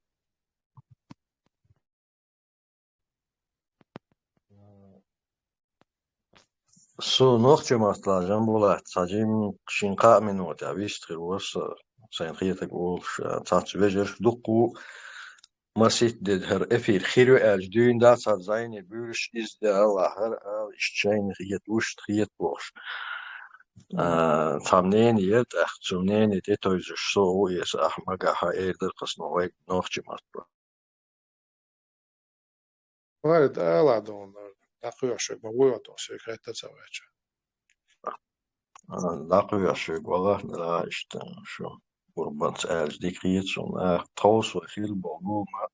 Со нохчамахтла Жамбулат, ца жим шин кхаъ минута вист хир варса, сайн хетаг олуш, цац вежарш дукху масит де хӀара эфир хир ю аьлча, дуьйна дац хӀара зайне буьрш иза де Аллах хӀара ала, иштта шайна хет, вуш хет бохуш. А, цхьа мнение яр тӀаккха, цу мнение тӀе тойзуш со ву эса ахьа магахьа эр дар кхасно вай нохча матба. Вари, да, ала дон, дакхуьйшург ма вуй ватон, соьга хетта ца вайча. А, дакхуьйшург вала, да, иштта, шу Гурбанца аьлча дика хеташ, а, тховса вай хила боху ма.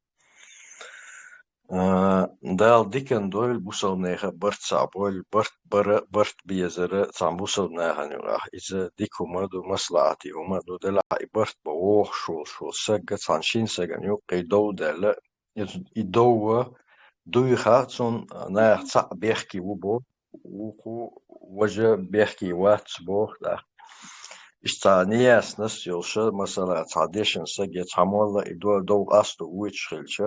А, Дала дикан дойла бусалба нехан барт цхьаъ бойла, барт бара, барт безара цхьана бусалба нахана юкъахь. Иза дика хӀума ду, маслахьате хӀума ду, делахь и барт бан вохуш волуш волу сагга цхьана шина сагана юккъе дов даьлла, и, и дов дуй хаьа цунна, наха цхьаъ бехке ву бо, вукхо важа бехке вац боху тӀаккха. Иштта цхьа неясность йолуша, масала, цхьа дешна саг я цхьа молла и до-, дов къасто вуьйцуш хилча,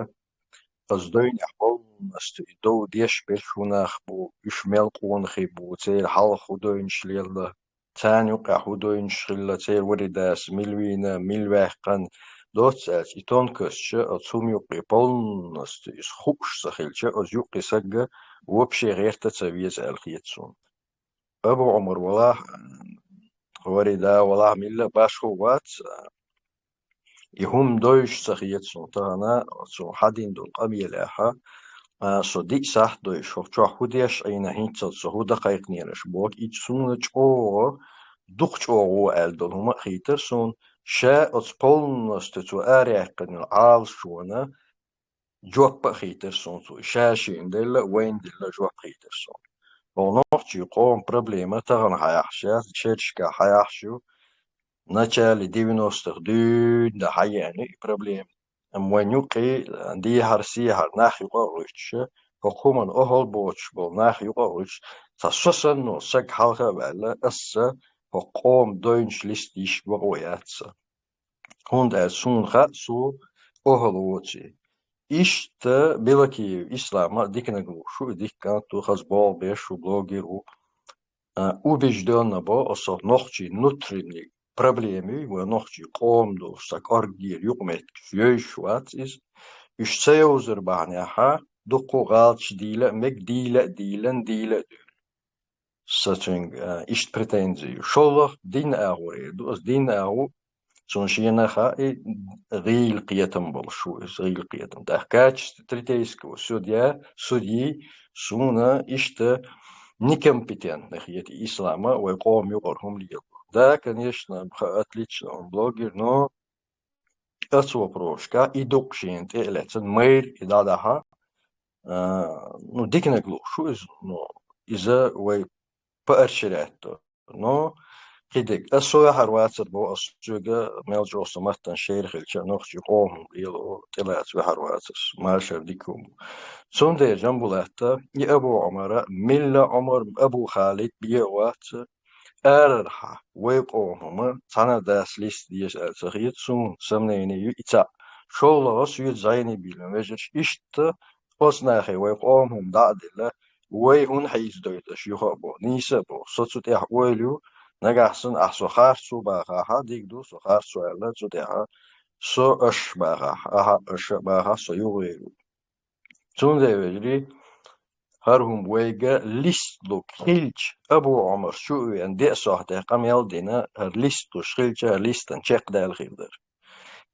оцу девнехь полностью и дов деш берш хӀун нах бу, уьш мел къонахий бу, церан хьалха хӀун девнаш лелла, царна юккъехь хӀун девнаш хилла, церан вари дас мила вийна, мила ваьккхина, доцца аьлча, и тонкосташ оцу хӀума юккъе полностью иза хууш ца хилча, оцу юккъе сагга вообще гӀерта а ца веза аьлла хета суна. Абу Ӏумар валахь, вари да валахь, милла а башхо вац, и хӀума дойуш ца хета суна тахана, цо хьадина долу къамелехьа, а, со диъ сахьт дойуш, хӀокху чохь хӀун деш Ӏийна, хӀинццалц со хӀун дан кхайкхинера аша боху, и суна чӀогӀа, дукха чӀогӀа ву аьлла долу хӀума а хийтара суна, ша оцу полностью цо араяьккхина йолу Ӏалашонна жоп а хийтара суна цо, ша шена делла, вайна делла жоп хийтара суна. ХӀокху нохчийн къоман проблема тахана хьаяхьаш яц, шерашкахь хьаяхьаш ю, начале девяностых дуьйна хьаеана и проблема. Амма вайн юккъе дехьара-сехьара нах юкъа а гӀуьттуш, хӀокху хӀуманна охьал боцуш болу нах юкъа а гӀуьттуш, цхьа со санна саг хьалха а ваьлла, аса хӀокху къоман девнаш листа йиш бакъо яц сан. ХӀунда аьлча суна хаьа, цо охьал воций. Иштта Белокиев Ислама диканиг лууш ву, и дика кӀант ву, хаза болх беш ву, блогер ву. А, убеждённо бо, оцу нохчийн внутренний проблемий, вайн нохчийн къоман долуш цхьа кӀорггера юкъаметтигаш йойуш вац иза. Уьш ца йовзар бахьанехьа, дуккха а гӀалаташ дийла а мега, дийла а дийлина, дийла а дуьйна. Сан цуьнга, а, иштта претензи ю. ШолгӀа дин агӀор эр ду, аса дин агӀо, цунна шена хаьа и гӀийла кхетам болуш ву, иза гӀийла кхетам. ТӀаккха качестве третейского судья, судьи, суна иштта некомпетентный хета и Ислама вай къоман юкъара хӀума лело. Да, конечно, ха-, отлично он блогер, но оцу вопросашкахь и дукха шена тӀе а лаьцна, майра и дӀадахьа, а, ну, диканиг лууш ву иза, ну, иза вай поощрять до. Но кхидерг, аса со ваьхьар вацар боху, аса соьга мел чӀогӀа сан маттана шера хилча, нохчийн къоман лело тӀелаца ваьхьар вацар со, машар дика хӀума бу. Цундела, Жамбулат, и Абу Ӏумара, милла Ӏумар, Абу Халид бен а вац, арархьа вай къоман хӀума цхьана а дас листа деза аьлла ца хета суна, сан мнение ю и цхьаъ. ШолгӀа, соьца зӀене биллина вежарш, иштта оцу нахе вай къоман хӀума дӀа а делла, вай хӀунда хьийзадойту аша юха а боху, нийса а боху, со цу тӀехь ойла ю, нагахь санна ахьа со харцо бахахьа, дика ду, со харцо аьлла, цу тӀехьа со аша бахахь, ахьа аша бахахь, со юхавер ву. Цундела, вежарий, хӀара хӀума вайга листа луг хилча, Абу Ӏумар чу а веана, деа сохьтехь къамел а дина, хӀара листа луш хилча, хӀара листан чекхдаьлла хир дара.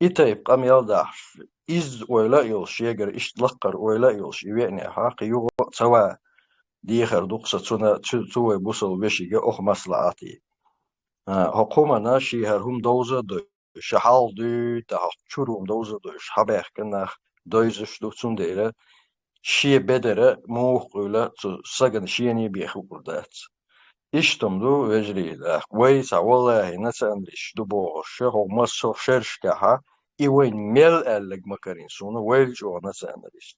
И тайпа къамел дахьаш, изза ойла а йолуш, шегара иштта лаккхара ойла а йолуш, и веанехьа, кхин юха а ца ван дехар ду-кх сан цуьнан, цу, цу вай бусалба вешига оха маслаӀате. А, хӀокху хӀуманна шен хӀара хӀума довза а дой, ша хьалха дуьйна, тӀаккха чуьра хӀума довза а дой, ша хьабаьхкина нах дойзуш ду, цундела шен бедар муха къуьйла цу сагана шене бен хуур дац. Иштта хӀума ду, вежарий, тӀаккха вай цхьа, валлахӀи, националисташ ду бохуш, хӀокху массо а шерашкахьа, и вайна мел аьлларг ма карийна суна, вайл чӀогӀа националист.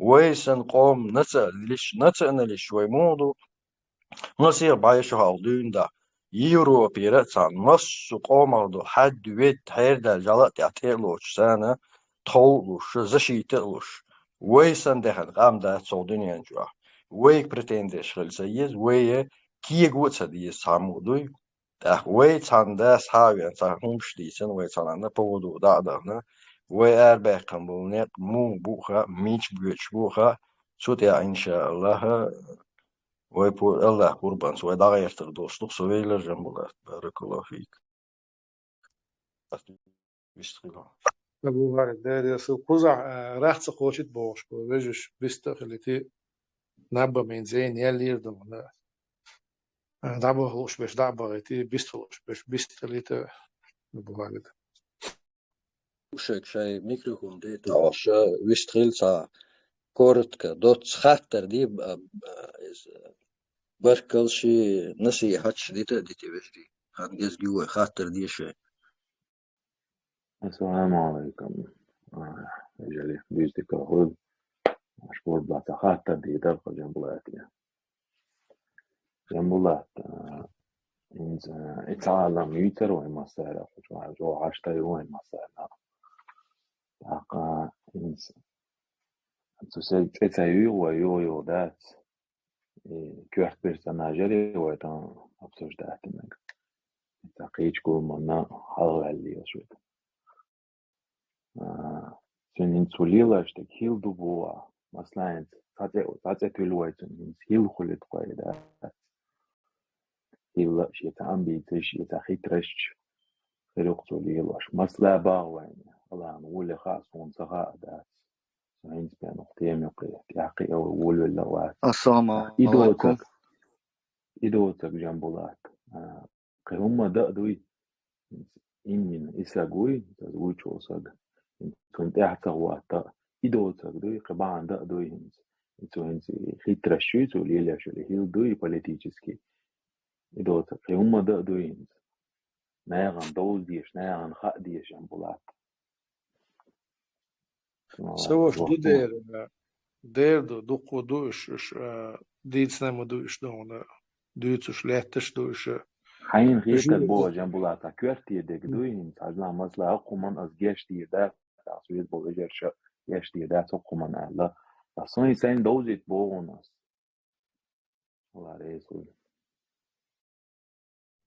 Вай санна къоман националисташ, националисташ вай муха ду? Масех бӀе шо хьалха дуьйна дӀа, Европера а цхьана массо а къомах долу хьаьдда, ведда, хьердаьлла жӀала а тӀехь тӀе а лоцуш, царна тхов а луш, защита а луш, вай санна даьхна къам дац цу дуьнен чохь. Вайга претензеш хила ца еза, вай кего а ца деза цхьаммо дуй. ТӀаккха вай цхьана дас хьа а веана, цхьа хӀумаш дийцина, вай цхьанна поводу дӀа а дахана, вай арабаьккхина болу некъ муха бу а хаьа, мича боьдуш бу а хаьа, цу тӀехь, иншааллахӀ, вай пу-, АллахӀ пурбанца вай дӀагӀертар доцу ду-кх со, вежарий, Жамбулат. Баракаллаху фик. Вистхила. Абу Вахид, Дела реза хуьлда, кхузахь, а, рагӀ ца кхочийта бохуш бу вежарий, бист а хилийта, наб а бина зен ял лийр ду вайна. А, дӀабаха лууш берш дӀа а бахийта, бист а лууш берш бист а хилийта, Абу Вахид. Шайга шайн микрофон дайтахь, ша вистхила, цхьа коротко, доцца хаттар де, а, а, иза, баркаллаш, насихьаташ дита а дитий, вежарий. Хан гезгий вай, хаттар де шайн. Ассаламу алейкум. А, вежарий, дуьйцу дика хуьлда. Аш бурбаца хаттар дийдар кхо Жамбулатия. Жамбулат, а, инца, а, и ца Ӏалам юйцар вай массара, кхо чу хьашта ю вай массара. ТӀаккха инца, цу се цӀе ца юй вай, йо, йо, дац. И коьрта персонажари вай там обсуждать динарг. Ца кхечу гуламанна хьалаваьлла езаш вай. А, цуьнан хӀинца цу лелаш дерг хӀилла ду боху. Масала, хӀинца цхьа цӀе, цхьа цӀе туьллу вай цуьнан, хӀинца хӀилла хуьлу тхо и дац. ХӀилла шен цхьа амбицеш, шен цхьа хитрашца хир ю-кх цо лелош. Масала боху вайна, Аллахьна гӀоле хаьа, суна ца хаьа дац. Со хӀинца бен укх тема юккъе, тӀаьхьакхиа а вай волавелла а вац. Ассаламу И алайкум. доцург, и доцург, Жамбулат. А, кхин хӀумма дан а дуй, именно и саг вуй, иза вуй чу саг. Цунна тӀаьхьа ца хӀотта, и доцург дуй, кхин бахьана дан а дуй хӀинца. И цу хӀинца и хитраш чуй, цу лелаш чуй, хӀилла дуй политический. И доцург, кхин хӀумма дан а дуй хӀинца. Нахана довза дезаш, нахана хаа дезаш, Жамбулат. Ца ваша ду дера, дера ду, дуккха ду уьш, уьш, а, дийцина ма ду уьш догӀана, дуьйцуш лаьтташ ду уьш. Хьайна хетар боху, Жамбулат, цхьа коьрте дерг дуй хӀинца, хьажал, масала, хӀокху хӀуманна ас гечдийр дац, ас веза болу вежарша гечдийр дац хӀокху хӀуманна аьлла. Ас сайн, сайна довзийта боху ас. Алла реза хуьлда.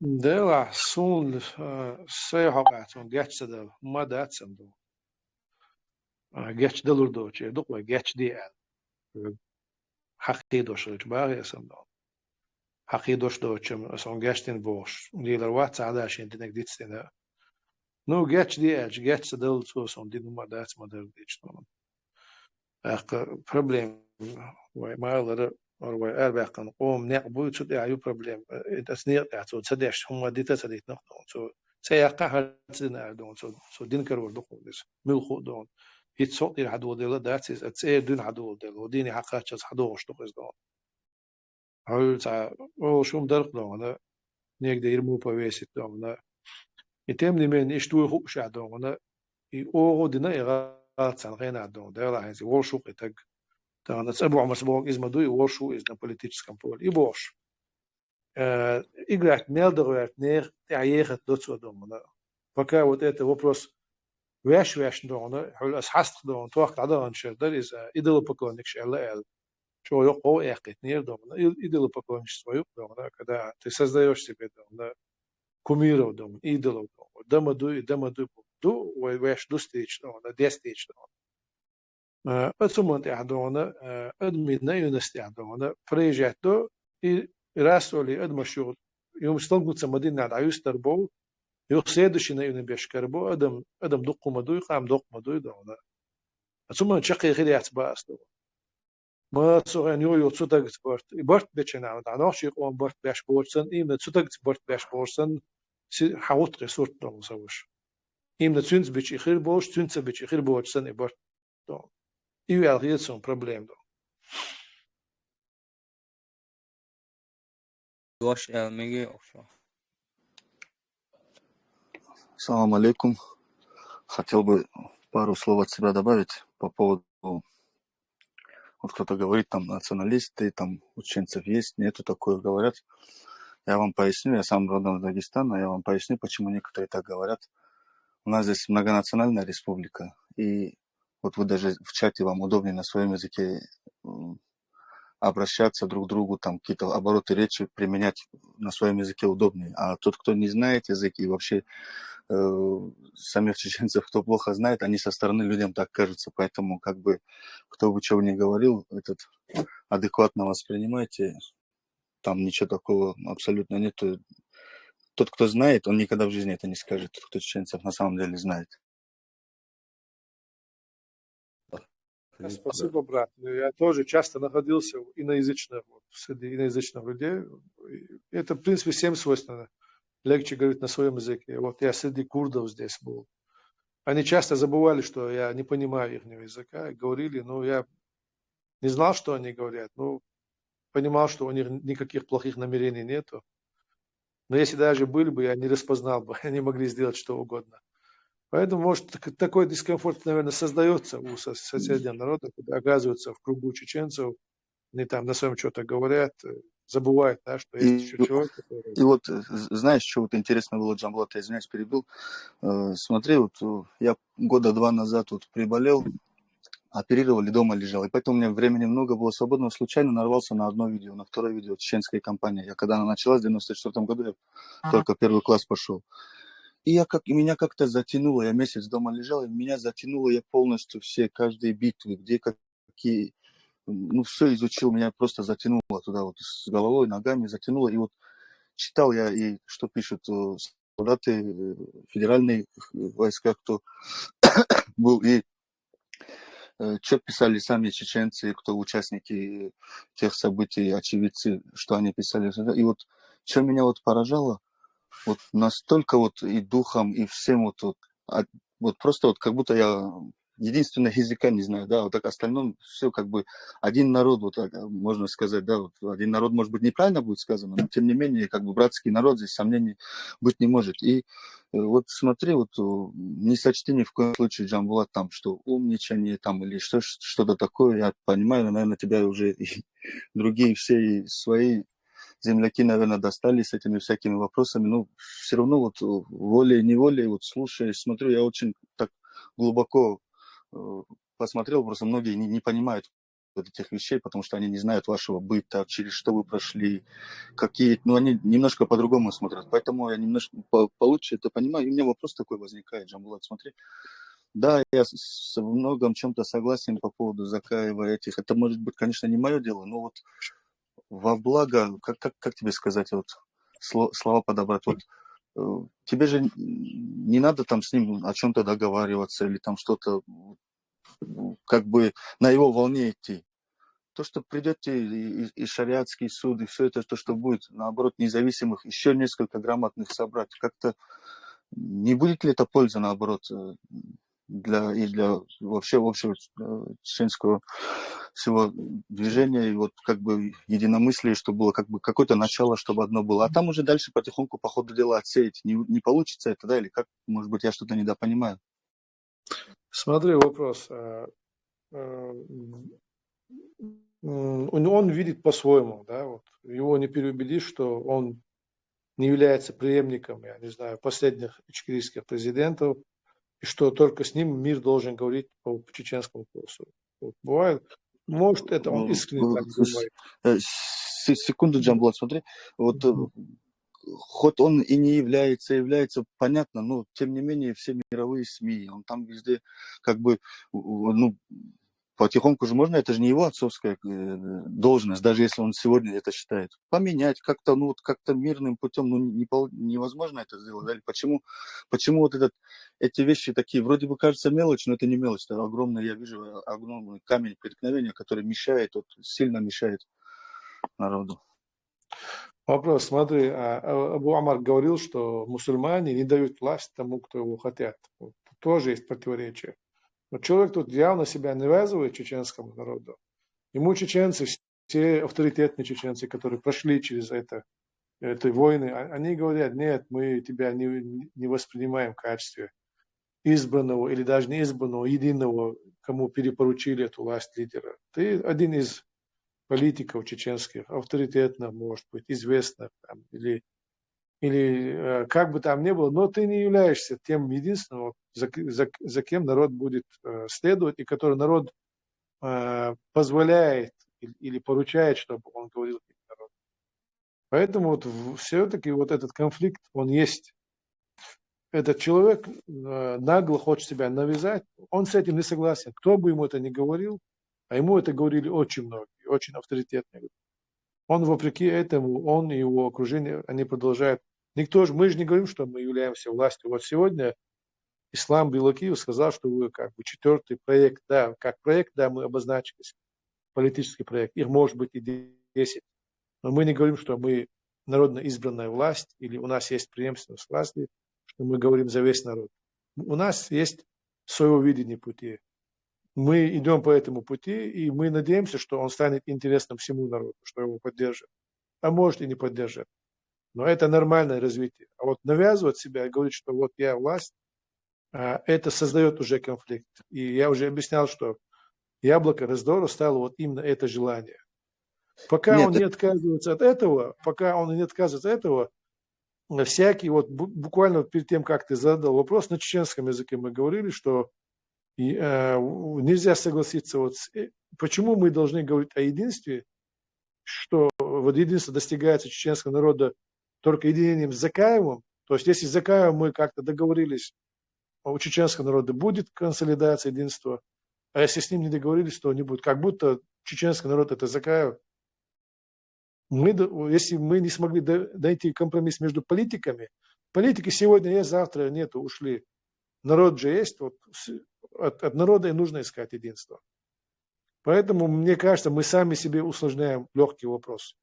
Делахь, суна, а, сайн хьокъехь цунна геч ца дала, ма дац сан ду. А, геч далур доцуш, эр ду-кх вай, геч де аьлла. Хьакхийдош хилча бахе сан ду. Хьакхийдош доцучу, аса хьуна геч дина бохуш, лелар вац цхьа а шен динарг дицдина. Ну, геч де аьлча, геч ца далла цо суна дина ма дац, ма дара дийчу. ТӀаккха проблема вай ма-аллара, вай арабаьккхина къоман некъ буй, цу тӀехь ю проблема. Э, аса некъа тӀехь цо ца деш, хӀумма дита а ца дитина, цо цӀе яккха хӀара ца дина аьлла догӀу, цо, цо дина карор ду-кх иза. Муьлхха а догӀу. ХӀинца со тӀера хьадоладелла дац иза, аса цӀера дуьйна хьадоладелла. Ва дийне хьакхаччалц хьадогӀуш ду-кх иза догӀу. Хьуьлла цхьа олуш хӀума дара-кх догӀана, негде ермо повесить догӀана. И тем не менее, иштта вуй хуушехь догӀана, и оха а дина, и гӀалат цхьана хенахь догӀана, делахь хӀинца и волуш ву-кх и таг. Тахана цӀа бохьмас боху иза ма дуй, и волуш ву иза на политическом поле. И бохуш. Э, играть мел дан гӀерта нехан тӀехь ехат до цо догӀана. Пока вот это вопрос веш-вешна догӀана, хьуьлла аса хьастах догӀана, тохка дӀадаханчара дара иза, идолопоклонникаш аьлла аьлла. ЧӀогӀа йоккха гӀов эккхийтинера догӀана. И-, идолопоклонничество ю-кх догӀана, когда ты создаёшь себе догӀана кумиров догӀана, идолов догӀана. Дан ма дуй, дан ма дуй, ду вай ваьш дустийча догӀана, дестийча догӀана. Э, оцу хӀуманна тӀехь догӀана, э, адамийн наивность тӀехь догӀана, проезжать до, и раз олий адамаш юха, юха столкнуться ма диннехь дӀаюьстур бу, юха следующий наивный беш карор бу, адам, адам дуккха ма дуй, къам доккха ма дуй догӀана. Оцу хӀуманна чаккхе хир яц боху ас догӀана. Ма цу хенахь йо-йо цу тагца барт. И барт бечу хенахь, дӀа нохчийн къоман барт беш боцуш санна, именно цу тагца барт беш боцуш санна, си-, хьан гӀуттакъе сурт догӀу сан ваша. Именно цуьнца бича и хир боцуш, цуьнца бича и хир боцуш санна и барт догӀу. И ваьлла хета суна проблема догӀу. Дош аьлла мега окхо. Салам алейкум. Хотел бы пару слов от себя добавить по поводу, вот кто-то говорит, там, националисты, там, у чеченцев есть, нету, такое говорят. Я вам поясню, я сам родом из Дагестана, я вам поясню, почему некоторые так говорят. У нас здесь многонациональная республика, и вот вы даже в чате, вам удобнее на своём языке, м, обращаться друг к другу, там какие-то обороты речи применять на своём языке удобнее. А тот, кто не знает язык и вообще, э, самих чеченцев, кто плохо знает, они со стороны людям так кажутся. Поэтому, как бы, кто бы чего ни говорил, этот, адекватно воспринимайте. Там ничего такого абсолютно нету. Тот, кто знает, он никогда в жизни это не скажет, тот, кто чеченцев на самом деле знает. Спасибо, брат. Я тоже часто находился в иноязычных, вот, среди иноязычных людей. И это, в принципе, всем свойственно. Легче говорить на своём языке. Вот я среди курдов здесь был. Они часто забывали, что я не понимаю ихнего языка. Говорили, ну, я не знал, что они говорят. Ну, понимал, что у них никаких плохих намерений нету. Но если даже были бы, я не распознал бы, они могли сделать что угодно. Поэтому, может, такой дискомфорт, наверное, создается у соседнего народа, когда оказываются в кругу чеченцев, они там на своем что-то говорят, забывают, да, что есть еще человек, который... И вот, знаешь, что вот интересно было, Джамбулат, я извиняюсь, перебил. Э, смотри, вот э, я года два назад вот приболел, оперировали, дома лежал. И поэтому у меня времени много было свободного. Случайно нарвался на одно видео, на второе видео чеченской кампании. Я когда она началась в девяносто четвёртом году, я только первый класс пошел. И я как, и меня как-то затянуло, я месяц дома лежал, и меня затянуло, я полностью все, каждые битвы, где какие, ну, все изучил, меня просто затянуло туда вот с головой, ногами затянуло. И вот читал я, и что пишут э, солдаты э, федеральных войсках, кто был, и э, что писали сами чеченцы, кто участники тех событий, очевидцы, что они писали. И вот что меня вот поражало, вот настолько вот и духом, и всем вот, вот, а, вот просто вот как будто я единственное языка не знаю, да, вот так остальном все как бы один народ, вот так, можно сказать, да, вот один народ, может быть, неправильно будет сказано, но тем не менее, как бы братский народ, здесь сомнений быть не может. И э, вот смотри, вот э, не сочти ни в коем случае, Джамбулат, там, что умничание там или что, что-то такое, я понимаю, наверное, тебя уже и другие все и свои земляки, наверное, достали с этими всякими вопросами, но все равно вот э, волей-неволей, вот слушая, смотрю, я очень так глубоко э, посмотрел, просто многие не, не понимают вот этих вещей, потому что они не знают вашего быта, через что вы прошли, какие, ну, они немножко по-другому смотрят. Поэтому я немножко по получше это понимаю. И у меня вопрос такой возникает, Джамбулат, смотри. Да, я с- с- во многом чем-то согласен по поводу Закаева этих. Это может быть, конечно, не мое дело, но вот во благо, как, как, как тебе сказать, вот сло- слова подобрать, вот э, тебе же не надо там с ним о чем-то договариваться или там что-то как бы на его волне идти. То, что придет и, и, и шариатский суд, и все это, то, что будет, наоборот, независимых, еще несколько грамотных собрать, как-то не будет ли это польза, наоборот, э, для, и для вообще общего э, чеченского всего движения, и вот как бы единомыслия, чтобы было как бы какое-то начало, чтобы одно было. А там уже дальше потихоньку по ходу дела отсеять. Не, не получится это, да, или как, может быть, я что-то недопонимаю. Смотри, вопрос. А, а, м, Он, он видит по-своему, да, вот. Его не переубедишь, что он не является преемником, я не знаю, последних ичкерийских президентов, и что только с ним мир должен говорить по чеченскому вопросу. Вот бывает, может, это он Ну, искренне так с- думает. э, с- Секунду, Джамбулат, смотри. Вот э, хоть он и не является, является, понятно, но тем не менее все мировые СМИ, он там везде как бы, у- у- ну, потихоньку же можно, это же не его отцовская э, должность, даже если он сегодня это считает. Поменять как-то, ну вот как-то мирным путем, ну не пол- невозможно это сделать, да? Или почему, почему вот этот, эти вещи такие, вроде бы кажется мелочь, но это не мелочь, это огромный, я вижу э, огромный камень преткновения, который мешает, вот, сильно мешает народу. Вопрос, смотри, а, а, Абу Амар говорил, что мусульмане не дают власть тому, кто его хотят. Вот, тоже есть противоречие. Но человек тут явно себя навязывает чеченскому народу. Ему чеченцы, все авторитетные чеченцы, которые прошли через это, этой войны, а- они говорят: нет, мы тебя не, не воспринимаем в качестве избранного или даже не избранного, единого, кому перепоручили эту власть лидера. Ты один из политиков чеченских, авторитетных, может быть, известных, там, или, или э, как бы там ни было, но ты не являешься тем единственным, вот, за, к- за, к- за кем народ будет э, следовать, и который народ э, позволяет или, или поручает, чтобы он говорил от имени народа. Поэтому вот все-таки вот этот конфликт, он есть. Этот человек э, нагло хочет себя навязать, он с этим не согласен. Кто бы ему это ни говорил, а ему это говорили очень многие, очень авторитетные люди. Он, вопреки этому, он и его окружение, они продолжают. Никто же, мы же не говорим, что мы являемся властью. Вот сегодня Ислам Белокиев сказал, что вы как бы четвертый проект, да, как проект, да, мы обозначились, политический проект. Их может быть и десять. Но мы не говорим, что мы народно избранная власть, или у нас есть преемственность власти, что мы говорим за весь народ. У нас есть свое видение пути. Мы идем по этому пути, и мы надеемся, что он станет интересным всему народу, что его поддержат. А может и не поддержат. Но это нормальное развитие. А вот навязывать себя и говорить, что вот я власть, а, это создает уже конфликт. И я уже объяснял, что яблоко раздора стало вот именно это желание. Пока Нет, он не отказывается от этого, пока он не отказывается от этого, всякий вот бу- буквально вот перед тем, как ты задал вопрос, на чеченском языке мы говорили, что и, э, нельзя согласиться вот с, э, почему мы должны говорить о единстве, что вот единство достигается чеченского народа только единением с Закаевым. То есть если с Закаевым мы как-то договорились, у чеченского народа будет консолидация, единство, а если с ним не договорились, то не будет. Как будто чеченский народ — это Закаев. Мы, если мы не смогли найти компромисс между политиками, политики сегодня есть, завтра нету, ушли. Народ же есть, вот от, от народа и нужно искать единство. Поэтому, мне кажется, мы сами себе усложняем легкий вопрос.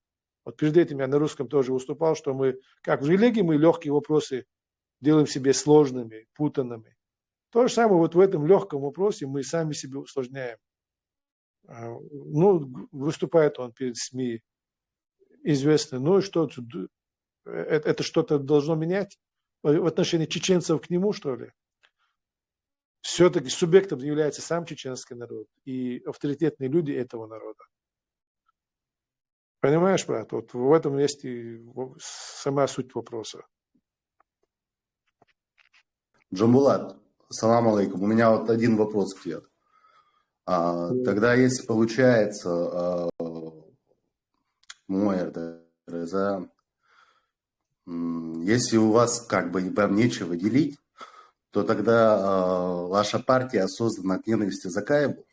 Вот перед этим я на русском тоже выступал, что мы, как в религии, мы легкие вопросы делаем себе сложными, путанными. То же самое вот в этом легком вопросе мы сами себе усложняем. А, ну, выступает он перед СМИ, известно, ну и что тут, это, это что-то должно менять в отношении чеченцев к нему, что ли? Все-таки субъектом является сам чеченский народ и авторитетные люди этого народа. Понимаешь, брат, вот в этом есть и сама суть вопроса. Джамбулат, салам алейкум. У меня вот один вопрос к тебе. А, тогда, если получается, а, мой, если у вас как бы вам нечего делить, то тогда а, ваша партия создана от ненависти к Закаеву?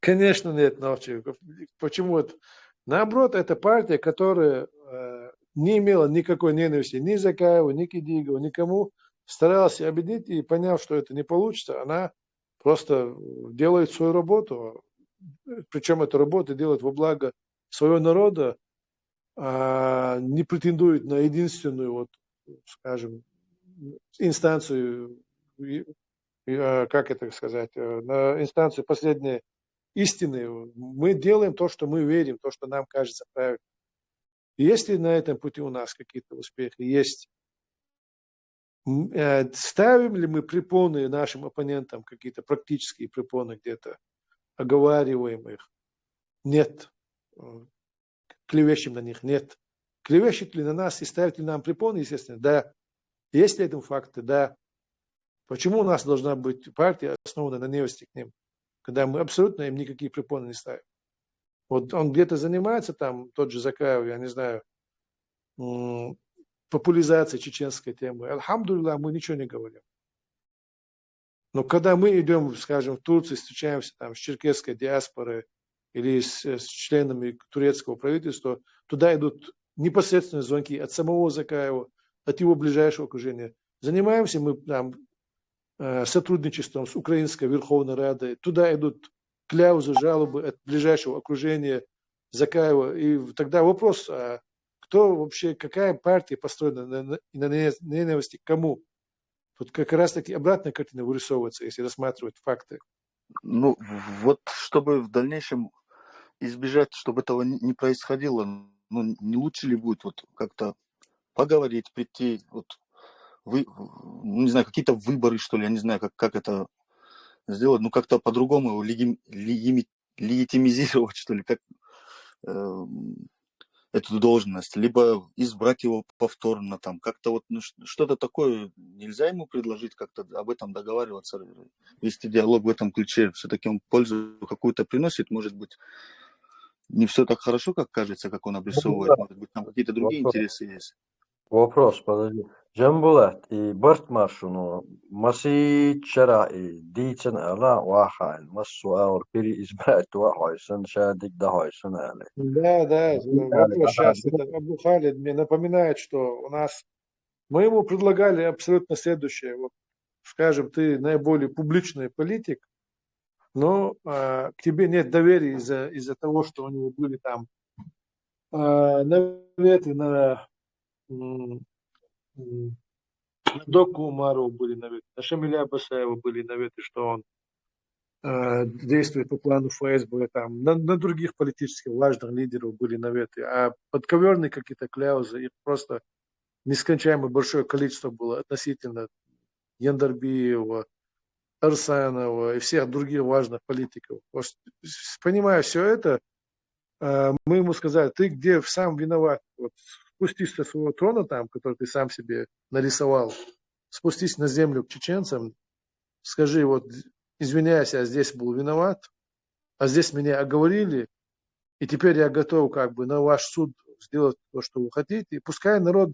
Конечно, нет, Новчик. Почему? Наоборот, это партия, которая э, не имела никакой ненависти ни к Закаеву, ни к Идигову, никому, старалась объединить и, поняв, что это не получится, она просто делает свою работу. Причем эту работу делает во благо своего народа, а не претендует на единственную, вот, скажем, инстанцию, а, как это сказать, э, на инстанцию последней истины. Мы делаем то, что мы верим, то, что нам кажется правильным. Если на этом пути у нас какие-то успехи есть, э, ставим ли мы препоны нашим оппонентам, какие-то практические препоны где-то, оговариваем их? Нет. Клевещем на них? Нет. Клевещет ли на нас и ставит ли нам препоны? Естественно, да. Есть ли этому факты? Да. Почему у нас должна быть партия, основанная на ненависти к ним, когда мы абсолютно им никакие препоны не ставим? Вот он где-то занимается там, тот же Закаев, я не знаю, популяризацией чеченской темы. Альхамдулилла, мы ничего не говорим. Но когда мы идем, скажем, в Турцию, встречаемся там с черкесской диаспорой или с, с членами турецкого правительства, туда идут непосредственно звонки от самого Закаева, от его ближайшего окружения. Занимаемся мы там э, сотрудничеством с Украинской Верховной Радой, туда идут кляузы, жалобы от ближайшего окружения Закаева. И тогда вопрос, а кто вообще, какая партия построена на, на, на ненависти к кому? Тут как раз-таки обратная картина вырисовывается, если рассматривать факты. Ну, вот чтобы в дальнейшем избежать, чтобы этого не происходило, ну, не лучше ли будет вот как-то поговорить, прийти, вот, вы, не знаю, какие-то выборы, что ли, я не знаю, как, как это сделать, ну, как-то по-другому его легим, легими, легитимизировать, что ли, как э, эту должность, либо избрать его повторно, там, как-то вот, ну, что-то такое нельзя ему предложить, как-то об этом договариваться, вести диалог в этом ключе, все-таки он пользу какую-то приносит, может быть, не все так хорошо, как кажется, как он обрисовывает, может быть, там какие-то другие интересы есть. Вопрос, подожди. Джамбулат, и Барт Маршуну, маси чара и дицен ала вахаль, массу аур переизбрать вахойсен, шадик дахойсен али. Да, да, вопрос сейчас. Абдухалид мне напоминает, что у нас, мы ему предлагали абсолютно следующее. Вот, скажем, ты наиболее публичный политик, но а, к тебе нет доверия из-за из того, что у него были там а, наветы на, на Докку Умарова были наветы, на Шамиля Басаева были наветы, что он а, действует по плану ФСБ, там, на, на других политических важных лидеров были наветы, а подковерные какие-то кляузы, их просто нескончаемо большое количество было относительно Яндарбиева, Арсанова и всех других важных политиков. Вот, с- понимая все это, э, мы ему сказали: «Ты где сам виноват? Вот, спустись со своего трона там, который ты сам себе нарисовал, спустись на землю к чеченцам, скажи: вот, извиняюсь, я здесь был виноват, а здесь меня оговорили, и теперь я готов как бы на ваш суд сделать то, что вы хотите. И пускай народ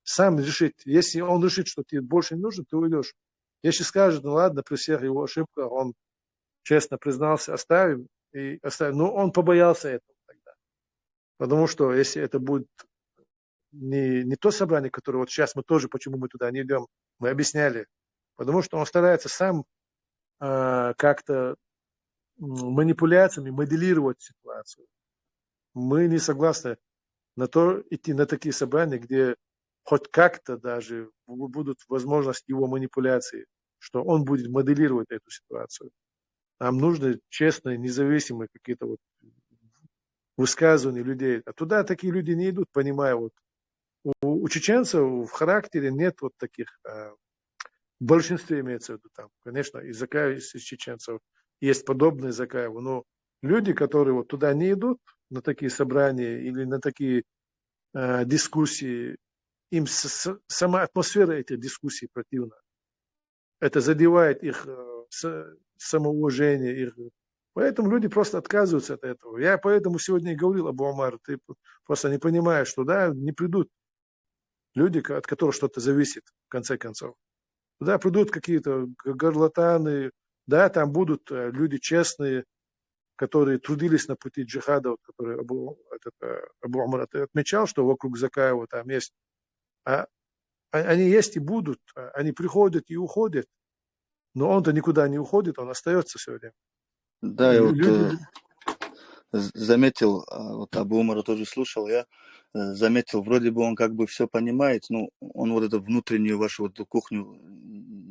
сам решит. Если он решит, что ты больше не нужен, ты уйдешь. Если скажет: ну ладно, при всех его ошибках он честно признался, оставим, и оставим». Но он побоялся этого тогда. Потому что если это будет не, не то собрание, которое вот сейчас мы тоже, почему мы туда не идем, мы объясняли. Потому что он старается сам э, как-то м, манипуляциями моделировать ситуацию. Мы не согласны на то идти на такие собрания, где хоть как-то даже бу- будут возможность его манипуляции, что он будет моделировать эту ситуацию. Нам нужны честные, независимые какие-то вот высказывания людей. А туда такие люди не идут, понимая, вот у, у чеченцев в характере нет вот таких, э, в большинстве имеется в виду, там, конечно, из Закаев, из, из чеченцев есть подобные Закаеву, но люди, которые вот туда не идут, на такие собрания или на такие э, дискуссии, им с- с- сама атмосфера этих дискуссий противна. Это задевает их э, с- самоуважение, их. Поэтому люди просто отказываются от этого. Я поэтому сегодня и говорил: Абу Умар, ты п- просто не понимаешь, что да, не придут люди, ко- от которых что-то зависит, в конце концов. Туда придут какие-то г- горлотаны, да, там будут э, люди честные, которые трудились на пути джихада, вот, который Абу, этот, э, Абу Умар от- отмечал, что вокруг Закаева там есть. А, а- они есть и будут, а- они приходят и уходят, но он-то никуда не уходит, он остается все время. Да, я Лю- вот люди, э, з- заметил, а, вот Абу Умара тоже слушал я, э, заметил, вроде бы он как бы все понимает, но он вот эту внутреннюю вашу вот эту кухню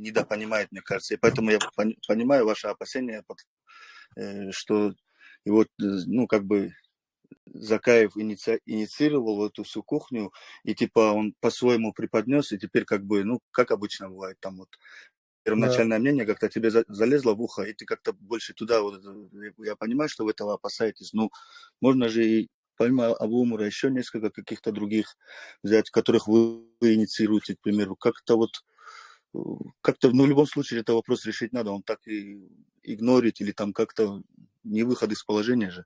недопонимает, мне кажется. И поэтому я пони- понимаю ваши опасения, пот- э, что его, э, ну, как бы Закаев иници- инициировал эту всю кухню, и типа он по-своему преподнес, и теперь как бы, ну, как обычно бывает, там вот да. Первоначальное мнение как-то тебе за- залезло в ухо, и ты как-то больше туда, вот, э, я понимаю, что вы этого опасаетесь, но можно же и помимо Абу Умара еще несколько каких-то других взять, которых вы инициируете, к примеру, как-то вот, э, как-то, ну, в любом случае, этот вопрос решить надо, он так и игнорит или там как-то не выход из положения же.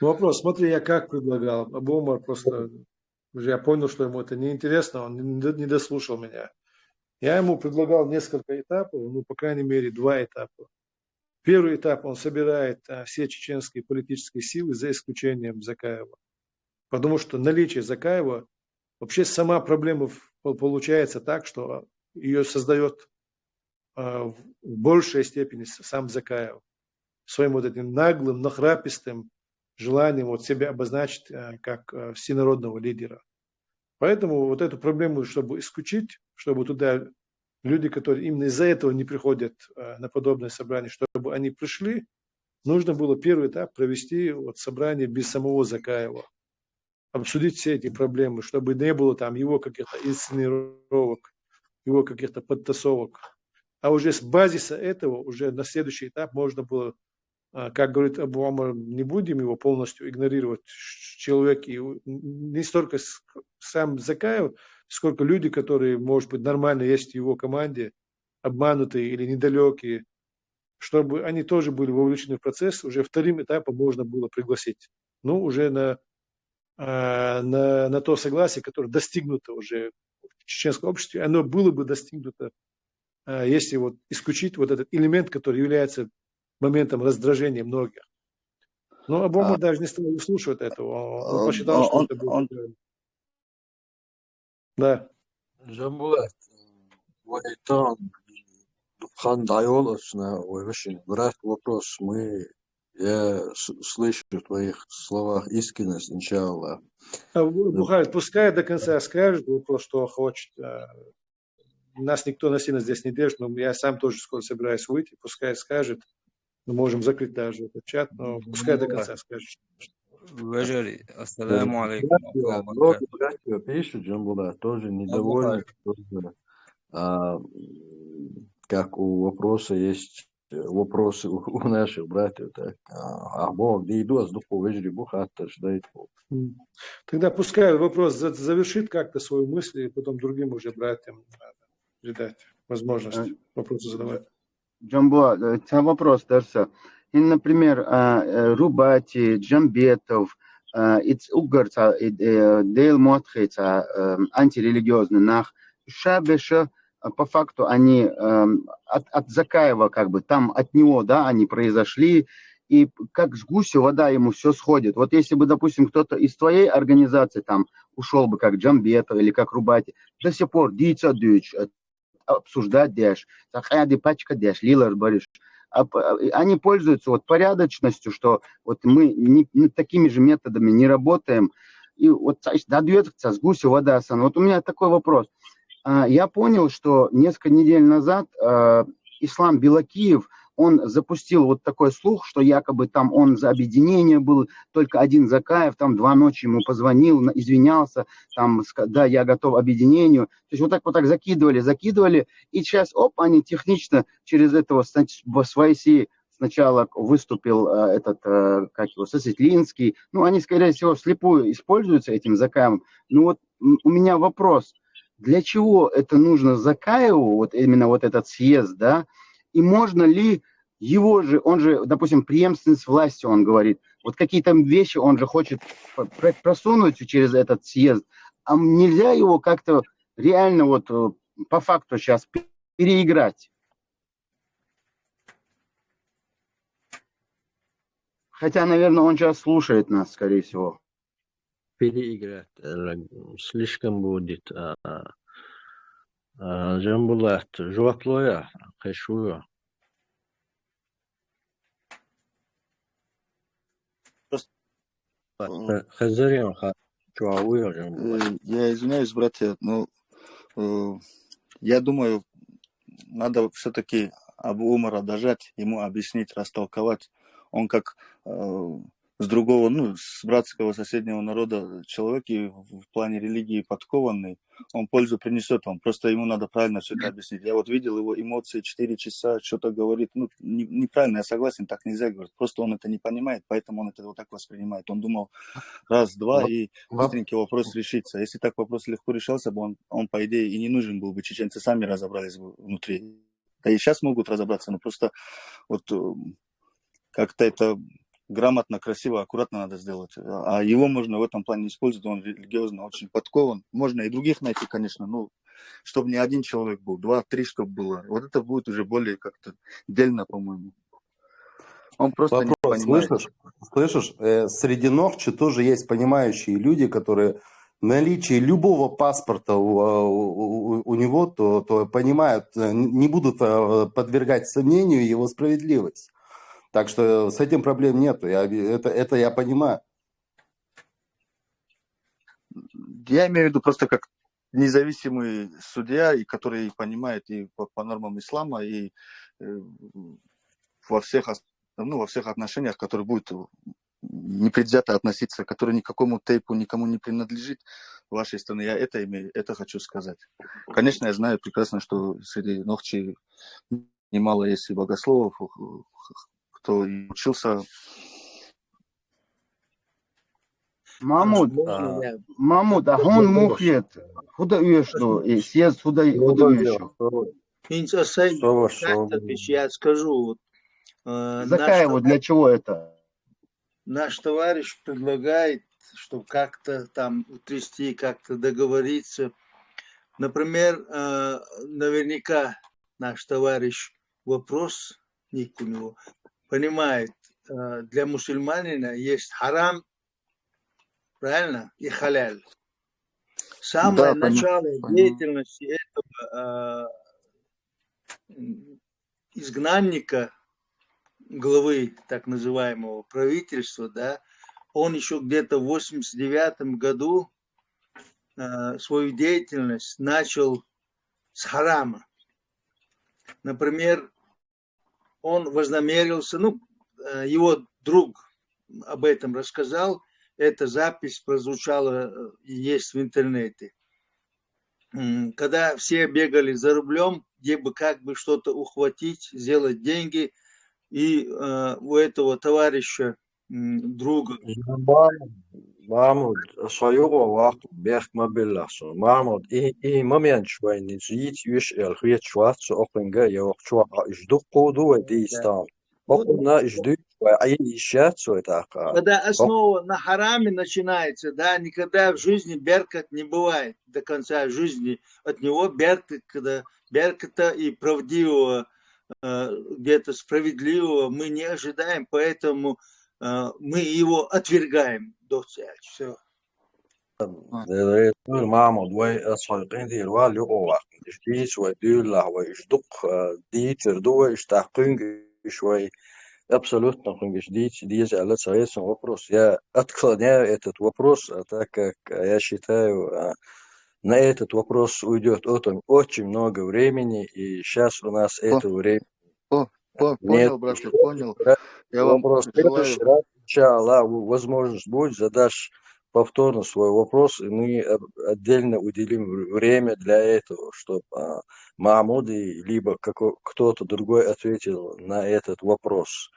Вопрос, смотри, я как предлагал. Абу Умар просто, уже я понял, что ему это неинтересно, он не, не дослушал меня. Я ему предлагал несколько этапов, ну, по крайней мере, два этапа. Первый этап, он собирает а, все чеченские политические силы, за исключением Закаева. Потому что наличие Закаева, вообще сама проблема в- по- получается так, что ее создает а, в в большей степени с- сам Закаев своим вот этим наглым, нахрапистым желанием вот себя обозначить а, как а, всенародного лидера. Поэтому вот эту проблему, чтобы исключить, чтобы туда люди, которые именно из-за этого не приходят а, на подобное собрание, чтобы они пришли, нужно было первый этап провести вот собрание без самого Закаева, обсудить все эти проблемы, чтобы не было там его каких-то инсценировок, его каких-то подтасовок. А уже с базиса этого, уже на следующий этап можно было, а, как говорит Абу Умар, не будем его полностью игнорировать, ш- человек, и у- н- не столько с- сам Закаев, сколько люди, которые, может быть, нормально есть в его команде, обманутые или недалекие, чтобы они тоже были вовлечены в процесс, уже вторым этапом можно было пригласить. Ну, уже на, а, на, на то согласие, которое достигнуто уже в чеченском обществе, оно было бы достигнуто, а, если вот исключить вот этот элемент, который является моментом раздражения многих. Но Абу Умар А, даже не стал выслушивать этого, он он он, посчитал, он, что он, это будет он, неправильно. Да. Джамбулат, вайтан, хан дайол ацна, вай вашин. Брат, вопрос, мы, я с- слышу в твоих словах искренность, иншаллах. А, Бу- Бухарь, пускай до конца скажет вопрос, что хочет. А, Нас никто насильно здесь не держит, но я сам тоже скоро собираюсь выйти, пускай скажет. Мы можем закрыть даже этот чат, но пускай до Джамбулат. Конца скажет. Вежарий, ассаламу алейкум. Братья, много братья пишут, Джамбулат тоже недовольны, тоже, а, м, как у вопроса есть, э, вопросы у, у наших братьев, так. А, а, бо, да иду, а сдуху вежарий бу хатташ, да и ту. М. Тогда пускай вопрос за-, завершит как-то свою мысль, и потом другим уже братьям надо передать возможность вопросы задавать. Джамбулат, э, ца вопрос дарса. И, например, а, э, Рубати, Джамбетов, а, иц угар ца, и, э, дейл мотхи ца, э, антирелигиозный нах. Ша беша, а, по факту они, эм, от, от Закаева, как бы, там от него, да, они произошли, и как с гуся вода ему все сходит. Вот если бы, допустим, кто-то из твоей организации там ушел бы, как Джамбетов или как Рубати, до сих пор дийца дюч, э, обсуждать деш, сакъяди пачка деш, лилар бариш. А п-, а, они пользуются вот порядочностью, что вот мы не, ну, такими же методами не работаем. И вот, знаешь, да, дает ца с гуся вода сан. Вот у меня такой вопрос. А, я понял, что несколько недель назад, а, Ислам Белокиев, он запустил вот такой слух, что якобы там он за объединение был, только один Закаев, там два ночи ему позвонил, на-, извинялся, там, ска-, да, я готов к объединению. То есть вот так вот так закидывали, закидывали, и сейчас, оп, они технично через этого снач-, в свои си сначала выступил, э, этот, э, как его, Сосветлинский. Ну, они, скорее всего, вслепую используются этим Закаевым. Ну вот, м, у меня вопрос. Для чего это нужно Закаеву, вот именно вот этот съезд, да? И можно ли его же, он же, допустим, преемственность власти, он говорит, вот какие-то вещи он же хочет п-, пр-, просунуть через этот съезд, а м-, нельзя его как-то реально вот, э, по факту сейчас переиграть? Хотя, наверное, он сейчас слушает нас, скорее всего. Переиграть, э, слишком будет, а, а, Джамбулат, жуаплоя, хэшуя. Просто, э, хэ-, хазарин ха-, чуауя, Джамбулат. Э, я извиняюсь, братья, но, э, я думаю, надо все-таки Абу Умара дожать, ему объяснить, растолковать. Он как, э, с другого, ну, с братского соседнего народа человек и в, в плане религии подкованный, он пользу принесет вам. Просто ему надо правильно все это объяснить. Я вот видел его эмоции, четыре часа что-то говорит. Ну, не-, неправильно, я согласен, так нельзя говорить. Просто он это не понимает, поэтому он это вот так воспринимает. Он думал, раз, два, и быстренько вопрос решится. Если так вопрос легко решался бы, он, он, по идее, и не нужен был бы. Чеченцы сами разобрались бы внутри. Да и сейчас могут разобраться, но просто вот, э, как-то это грамотно, красиво, аккуратно надо сделать. А его можно в этом плане использовать, он религиозно очень подкован. Можно и других найти, конечно, но чтобы не один человек был, два-три чтоб было. Вот это будет уже более как-то дельно, по-моему. Он просто не понимает. Вопрос, слышишь? Слышишь, э, среди нохчи тоже есть понимающие люди, которые наличие любого паспорта у, у, у, у него, то, то понимают, э, н-, не будут, э, подвергать сомнению его справедливость. Так что с этим проблем нету. Я, это, это я понимаю. Я имею в виду просто как независимый судья, и который понимает и по, по нормам ислама, и, э, во всех ос-, ну, во всех отношениях, который будет непредвзято относиться, который никакому тейпу, никому не принадлежит вашей страны. Я это имею, это хочу сказать. Конечно, я знаю прекрасно, что среди нохчи немало есть и богословов, кто и учился. Мамут, а, Мамут, а хун мухет, худа уешду, и съезд худа, худа уешду. Инца сай, я скажу, вот, э, Закаеву, для чего это? Наш товарищ предлагает, чтобы как-то там утрясти, как-то договориться. Например, э, наверняка наш товарищ, вопрос ник у него, понимает, э, для мусульманина есть харам, правильно, и халяль. Самое начало деятельности этого, э, изгнанника, главы так называемого правительства, да, он еще где-то в восемьдесят девятом году, э, свою деятельность начал с харама. Например, он вознамерился, ну, э, его друг об этом рассказал, эта запись прозвучала, э, и есть в интернете. М, когда все бегали за рублём, где бы как бы что-то ухватить, сделать деньги, и, э, у этого товарища, м, друга. Махьмуд, со юкъе ваккха бехк ма биллахь суна. Махьмуд, и, и моменташ вайна йийца йиш аьлла хеташ вац со, окхунга я окху чохь а уьш дуккха ду вай дийца тахана. Окхунна уьш дуьйцуш вай Ӏийна йиш яц вай тӀаккха. Когда основа на хараме начинается, да, никогда в жизни беркат не бывает до конца жизни. От него беркат, когда берката и правдивого, э, где-то справедливого мы не ожидаем, поэтому, э, мы его отвергаем. Всё. Делера, Махьмуд, вай ас хьо къинтӀера вала юкъа ваккха. Уьш дийца вай дуьйлалахь, вай уьш дуккха, а, дийцар ду вай, уьш тӀаккха кхуьнга уьш вай абсолютно кхуьнга уьш дийца деза аьлла ца хета сан вопрос. Я отклоняю этот вопрос, а так как, а, я считаю, а, на этот вопрос уйдёт очень, очень много времени, и щас у нас этого времени О, по- нет. Понял, браток, понял. Я вам желаю. Вопрос следующий раз, иншаллах, в- возможность будет, задашь повторно свой вопрос, и мы об- отдельно уделим в- время для этого, чтобы Махьмуд и либо како- кто-то другой ответил на этот вопрос.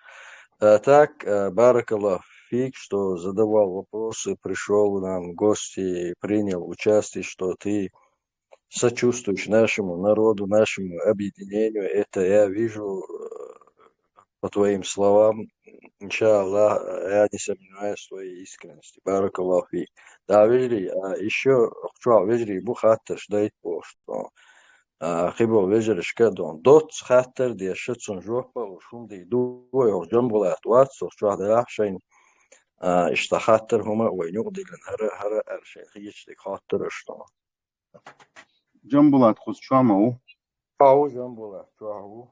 А так, а, баракаллах фик, что задавал вопросы, пришёл к нам в гости, принял участие, что ты сочувствуешь нашему народу, нашему объединению. Это я вижу, э, по твоим словам. Иншаллах, я не сомневаюсь в твоей искренности. Баракаллаху фик. Да, вежарий, а ещё чохь вежарий бу хаттарш дайта бохуш, а, кхиболу вежаршка а ду. Доцца хаттар деш, цунна жоп а луш хӀума дийр ду вай, хӀокху Джамбулат вац, хӀокху чохь делахь шайна, а, иштта хаттар хӀума а вайна юкъа диллина, хӀара, хӀара а аьлла шайна хеташ дерг хоттур аша тхуна. Джамбулат кхуза чохь ма ву? Чохь ву, Джамбулат, чохь ву.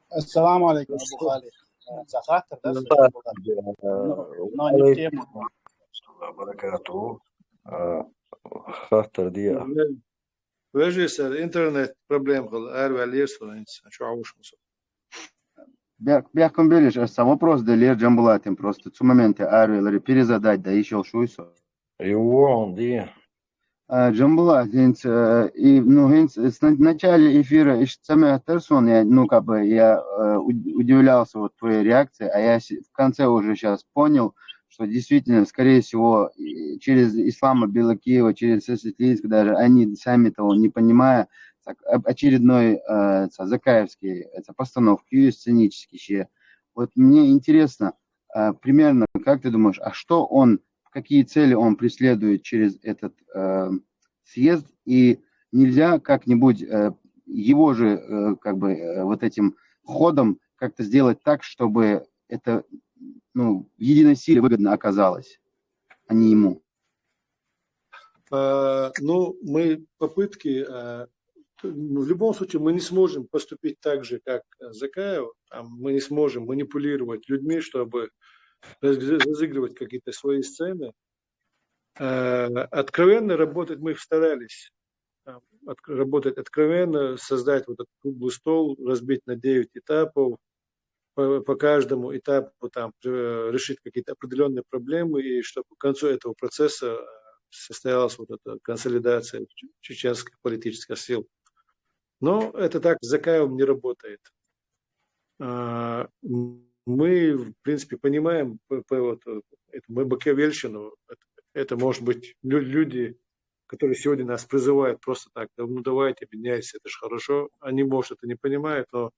Ассаламу алейкум, Абу Хали. Э, цхьа хаттар дац, Джамбулат? Но, но не в тему. Баракату. Э, хаттар де. Вежарий, сар интернет проблема хилла, араваьллера со, хӀинца чохь ву шуна со. Бехк-, бехкам белаш, аса вопрос деллера Джамбулатна, просто цу моменте араваьллера, перезадать дан йиш йолуш вуй со. Юха, де. А, Джамбулат, хӀинца, э, и, ну, хӀинца с на-, начале эфира иштта ца моьттура суна, я, ну, как бы я, э, уд-, удивлялся вот твоей реакции, а я с-, в конце уже щас понял, что действительно, скорее всего, и через Ислама Белокиева, через Сесветлинского даже, они сами того не понимая, так, об-, очередной, э, ца-, закаевский, это постановки сценические. Вот мне интересно, э, примерно, как ты думаешь, а что он, какие цели он преследует через этот, э, съезд, и нельзя как-нибудь, э, его же, э, как бы, э, вот этим ходом как-то сделать так, чтобы это, ну, Единой силе выгодно оказалось, а не ему? Э, ну, мы попытки, э, т-, в любом случае мы не сможем поступить так же, как, э, Закаев. Там мы не сможем манипулировать людьми, чтобы раз-, разыгрывать какие-то свои сцены. Э, откровенно работать мы старались. Там, отк-, работать откровенно, создать вот этот круглый стол, разбить на девять этапов, по, по каждому этапу там, э, решить какие-то определённые проблемы, и чтобы к концу этого процесса, э, состоялась вот эта консолидация ч-, чеченских политических сил. Но это так с Закаевым не работает. А, м, мы, в принципе, понимаем, п-, п-, вот, э, эту м-, макиавельщину, это, это, может быть, лю-, люди, которые сегодня нас призывают просто так: «Да ну давайте, объединяйтесь, это ж хорошо». Они, может, это не понимают, но,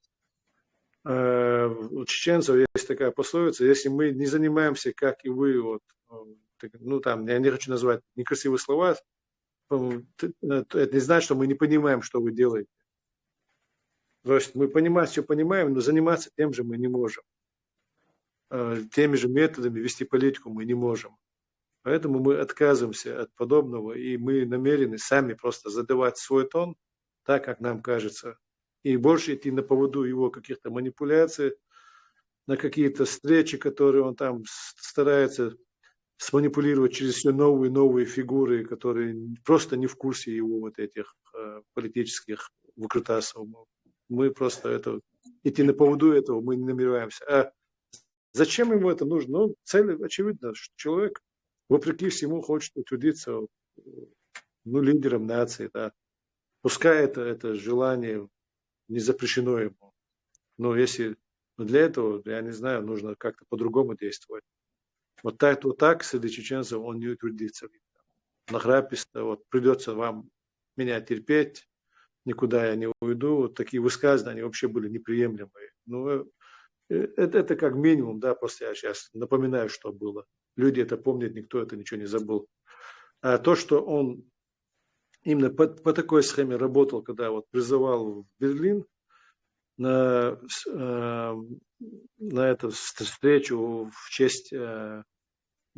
э, у чеченцев есть такая пословица: «Если мы не занимаемся, как и вы», вот, э, так, ну, там, я не хочу называть некрасивые слова, м, т-, э, т-, это не значит, что мы не понимаем, что вы делаете. То есть мы понимаем, всё понимаем, но заниматься тем же мы не можем. Э, теми же методами вести политику мы не можем. Поэтому мы отказываемся от подобного, и мы намерены сами просто задавать свой тон так, как нам кажется, и больше идти на поводу его каких-то манипуляций, на какие-то встречи, которые он там с-, старается сманипулировать через всё новые и новые фигуры, которые н-, просто не в курсе его вот этих, э, политических выкрутасов. Мы просто это, идти на поводу этого мы не намереваемся. А Зачем ему это нужно? Ну, цель очевидна, что человек, вопреки всему, хочет утвердиться, ну, лидером нации, да. Пускай это, это желание не запрещено ему. Но если, но для этого, я не знаю, нужно как-то по-другому действовать. Вот так, вот так среди чеченцев он не утвердится. Нахраписто, вот придется вам меня терпеть, никуда я не уйду. Вот такие высказывания, они вообще были неприемлемые. Ну, э, э, это, это как минимум, да, просто я сейчас напоминаю, что было. Люди это помнят, никто это ничего не забыл. А то, что он именно по, по такой схеме работал, когда вот призывал в Берлин на, с- э, на эту вст- встречу в честь э,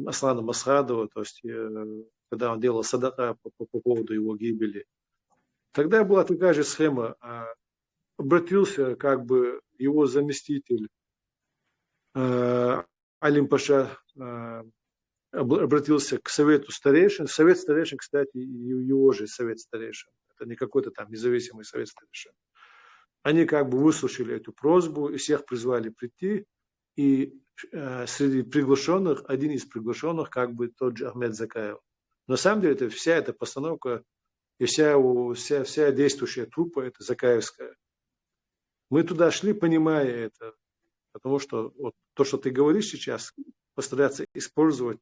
Аслана Масхадова, то есть э, когда он делал садака по, по- по поводу его гибели. Тогда была такая же схема. А, Обратился как бы его заместитель э, Алим Паша э, об- обратился к совету старейшин. Совет старейшин, кстати, и- его же совет старейшин. Это не какой-то там независимый совет старейшин. Они как бы выслушали эту просьбу и всех призвали прийти. И э, среди приглашенных, один из приглашенных, как бы тот же Ахмед Закаев. На самом деле, это вся эта постановка и вся, его- вся, вся действующая труппа, это Закаевская. Мы туда шли, понимая это, потому что вот то, что ты говоришь сейчас, постараться использовать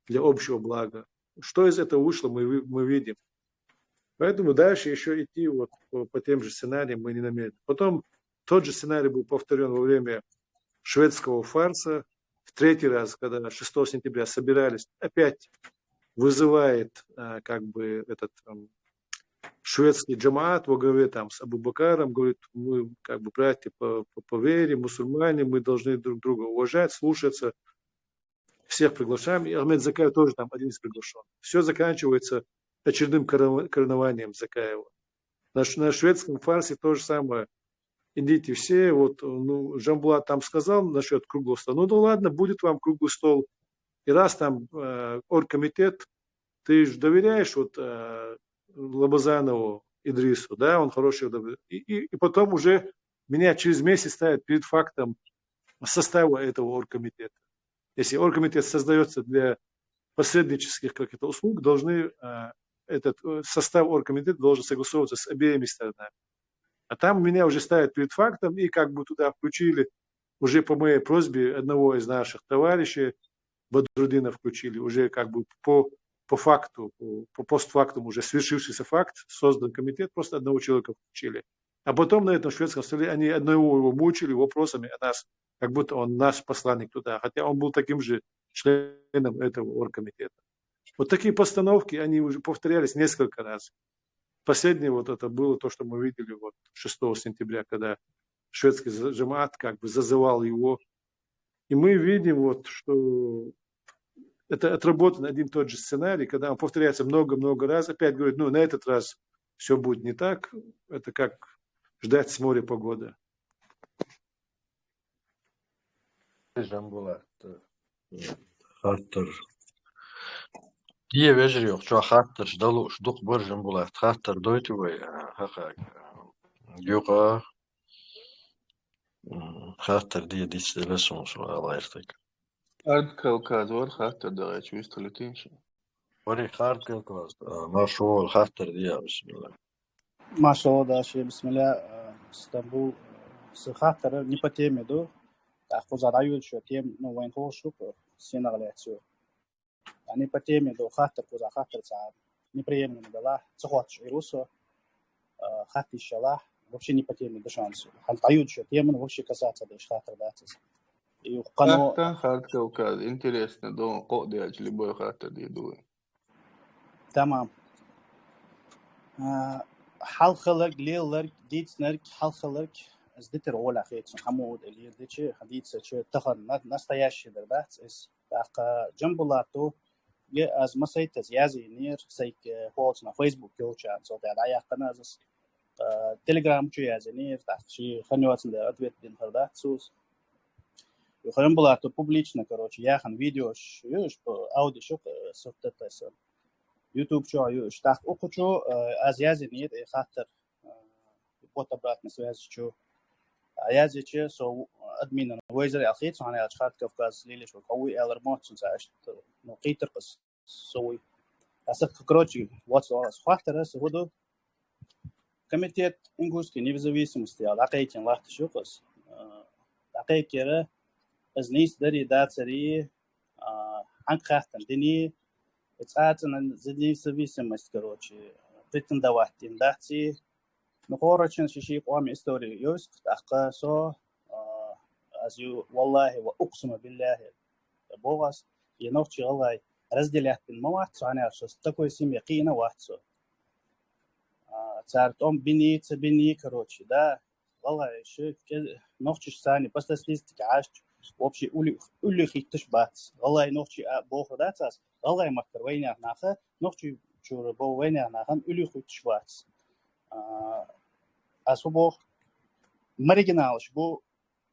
для общего блага. Что из этого вышло, мы, вы- мы видим. Поэтому дальше еще идти вот по, по тем же сценариям мы не намерены. Потом тот же сценарий был повторен во время шведского фарса. В третий раз, когда шестого сентября собирались, опять вызывает а, как бы этот ам, шведский джамаат во главе там с Абу Бакаром, говорит, мы как бы братья по, по, по вере, мусульмане, мы должны друг друга уважать, слушаться, всех приглашаем, и Ахмед Закаев тоже там один из приглашенных. Все заканчивается очередным коро- коронованием Закаева. На, ш- на шведском фарсе то же самое. Идите все, вот, ну, Жамбулат там сказал насчет круглого стола. Ну да ладно, будет вам круглый стол. И раз там э, оргкомитет, ты же доверяешь вот э, Лабазанову Идрису, да, он хороший. И, и, и потом уже меня через месяц ставят перед фактом состава этого оргкомитета. Если оргкомитет создается для посреднических как это услуг, должны э, этот э, состав оргкомитета должен согласовываться с обеими сторонами. А там меня уже ставят перед фактом, и как бы туда включили уже по моей просьбе одного из наших товарищей, Бадрудина включили, уже как бы по, по факту, по, по постфактум уже свершившийся факт, создан комитет, просто одного человека включили. А потом на этом шведском столе они одного его мучили вопросами о нас, как будто он наш посланник туда, хотя он был таким же членом этого оргкомитета. Вот такие постановки, они уже повторялись несколько раз. Последнее вот это было то, что мы видели вот шестого сентября, когда шведский за- джамаат как бы зазывал его. И мы видим вот, что это отработан один и тот же сценарий, когда он повторяется много-много раз, опять говорит, ну, на этот раз все будет не так, это как ждать с моря погоды. Жамбулат. Хаттар. Дие вежер йох, чо хаттар, ждалу, ждух бар Жамбулат. Хаттар дойти вай, а, хаха, а, юга. М, Хаттар дие дис делесун суал айртык. Хард Кавказ вар хаттар дагайчи висталитинши. Вари Хард Кавказ, а, маршо хаттар дие, бисмилла. Машалла, даши, бисмилла, э, Стамбул, э, сы хаттар не по теме ду. Так, куза дают ещё тем, ну, вайн холшук, э, сенаглецу. А не по теме ду, хаттар куза хаттар ца неприемлемо дала, цохот ширусо, э, хаттар шала, вообще не по теме дышанс. Хан дают ещё тем, ну, вообще касаться дыш хаттар датс. И кано Тахтан Хард Кавказ, интересно, дон кодяч любой хаттар дие дуй. Тамам. А, Халхаларг, лелларг, дицнарг, халхаларг, здитер ола хейцун, хамуд, элирдичи, хадицачи, тахан на- настоящий дер датс, эс, так, а, Джамбулату, е аз масайтас язи нир, сайк, э, холцна Facebook йолчан, со да яхтана аз, э, Telegram чу язи нир, так, чи ханёцн да ответ дин хардатсус. Ю ханён была то публично, короче, яхан видео, ш- ю ш- по аудио шук, э, софтетеса. YouTube чу, ю ш- так, ухучу, э, аз язи нир, э, хаттар, э, вот обратной связи чу. А язи че, со, э, админан вайзар аьлла хеташ, хӀана аьлча Хард Кавказ лелаш вар хьо вуй аьлар моццун ца аьшта, ну, кхийтар-кх со вуй. Аса, короче, вот со, ас хаттар аса хӀу ду. Комитет ингушской независимости аьлла дӀакхайкина латташ ю-кх ас. А, дӀакхайкар, из нийса дарий дацарий, а, хьанга хаттан динии, цӀацӀанан за независимость, короче, претендовать дин даций. Ну, хӀорачун ши-ши къоми истори йовск, тӀаккха со, а, аз ю, валлахӀи ва укъсиму биллахӀи, боху ас, е нохчий гӀалгӀай разделять дина ма вац со, хӀана аьлча со такой семье кхиъна вац со. А, цара тӀом бинии, ца бинии, короче, да, гӀалгӀай ши кӀе-, нохчаш санна по статистике хьаьжча, вообще ули-, улли хӀитташ бац. ГӀалгӀай нохчий а бохур дац ас, гӀалгӀай махкара вайнех наха, нохчий чура бо вайнех нахана улли хӀитташ бац. А, ас хӀу боху, маргиналаш бу,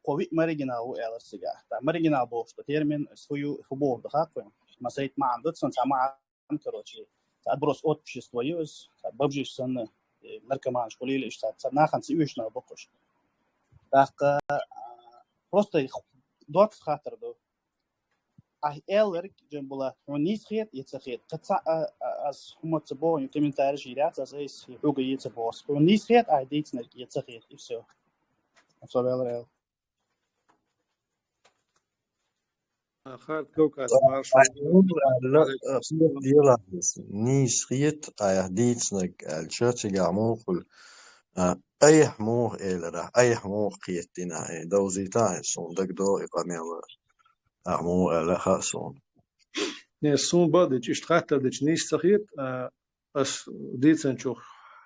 кхо виъ маргинал ву аьлар цигахь. ТӀаккха маргинал бохуш ду термин, ас хӀу ю, хӀу бохур ду хаьа вайна? Масайт маьӀна ду цун, цхьа маьӀна, короче, цхьа отброс общества ю ас, цхьа бомжаш санна, э, наркоманаш хуьлийла иштта, цхьа, цхьа нахана ца оьшуш нах бу-кх уьш. ТӀаккха, а, просто доцца хаттар ду. Ахь аьлларг, Джамбулат, хьуна нийса хета е ца хета? Кхин цхьа, а, а, аз хӀума ца боху, комментарий йийр яц, аз айса хьоьга е ца боху. Хьуна нийса хета ахь дийцинарг е ца хета, и всё. Со ваьлар аьлла. Хард Кавказ маршо. Айхьа муха аьлла, э, хила делахь, нийса хета айхьа дийцинарг аьлча, цигахь муха хуьлу? А, айхьа муха элира, айхьа муха кхетадина, э, довзийта, э, суна дагадогӀу и къамел, айхьа муха аьлла хаьа суна. Не, суна бакъдечу, иштта хаттар дечу нийса ца хета, а, ас дийцинчух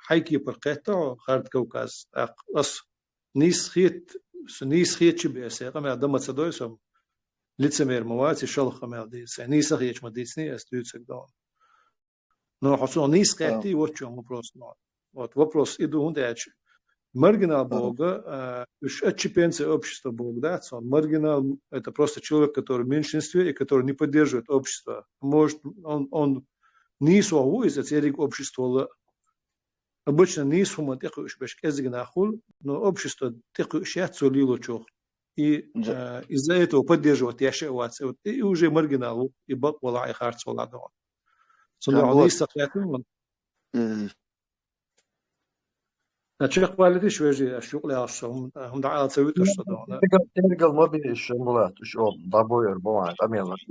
хьайн кепара кхетта хьо, Хард Кавказ, тӀаккха ас нийса хета, со нийса хетачу бен сайн къамел дан ма ца дой со, лицемер ма вац и шалха къамел дийца. Сайн нийса хеташ ма дийцинехь ас дуьйцург ду хьуна. Но хьо суна нийса кхеттий, вот в чём вопрос. Вот вопрос и ду, хӀунда аьлча маргинал боху, а, уьш отщепенцы общества боху, да, цо маргинал — это просто человек, который в меньшинстве и который не поддерживает общество. Может, он, он нийсо ву иза цериг обществола. Обычно нийса хӀуманна тӀекхуьуш берш кӀеззиг нах хуьлу, но общество тӀекхуьуш яц цо лелочух. И, э, из-за этого поддерживать еш а вац. И вот и уже маргинал ву, и бакъ валахь, и харц валахь ду хьуна. Цундела хьо нийса ца кхетта хьуна. Чекхвалийташ, вежарий, аш юкъа лаьллаш со, хӀума, хӀума дӀаала ца вуьтуш со ду хьуна. Тергал, тергал ма бе, Джамбулат, уьш оха дӀабойур бу вайн къамелаш.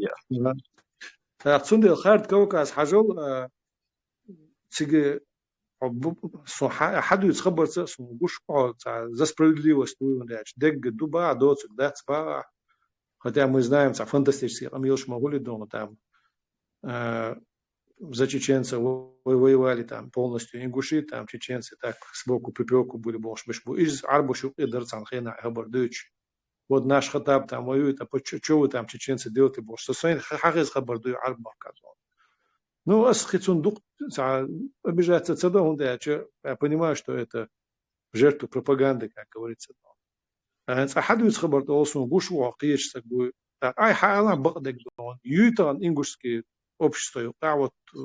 ТӀаккха цундела Хард Кавказ хьажал, а, цига хьо бу-, со хьа-, хьадуьйцу хабарца, со гуш хьо цхьа за справедливость вуй, хӀунда аьлча дегга ду бахьа, доцург дац бахьа. Хотя мы знаем, цхьа фантастический къамелаш ма хуьлий ду хьуна там. А, за чеченцев во-, воевали там полностью ингуши, там чеченцы так сбоку припеку были бохуш берш бу. Иза Ӏарбоша юкъе дара цхьана хенахь хабар дуьйцуш. Вот наш Хаттаб там воюет, а по-, чё, чё вы там, чеченцы, делаете бохуш. Со сайна ха-, хьан хеза хабар дуй Ӏарб махкахь. Ну, ас кхин цунна дукха цхьа обижаться ца до, хӀунда аьлча я понимаю, что это жертва пропаганды, как говорится. А, цкъа хьадуьйцу хабар тӀе олу суна гуш ву хьо кхечу стаг вуй. ТӀаккха айхьа ала бакъдерг ду хьуна. Юй тахана ингушский общество юкъахь вот, э,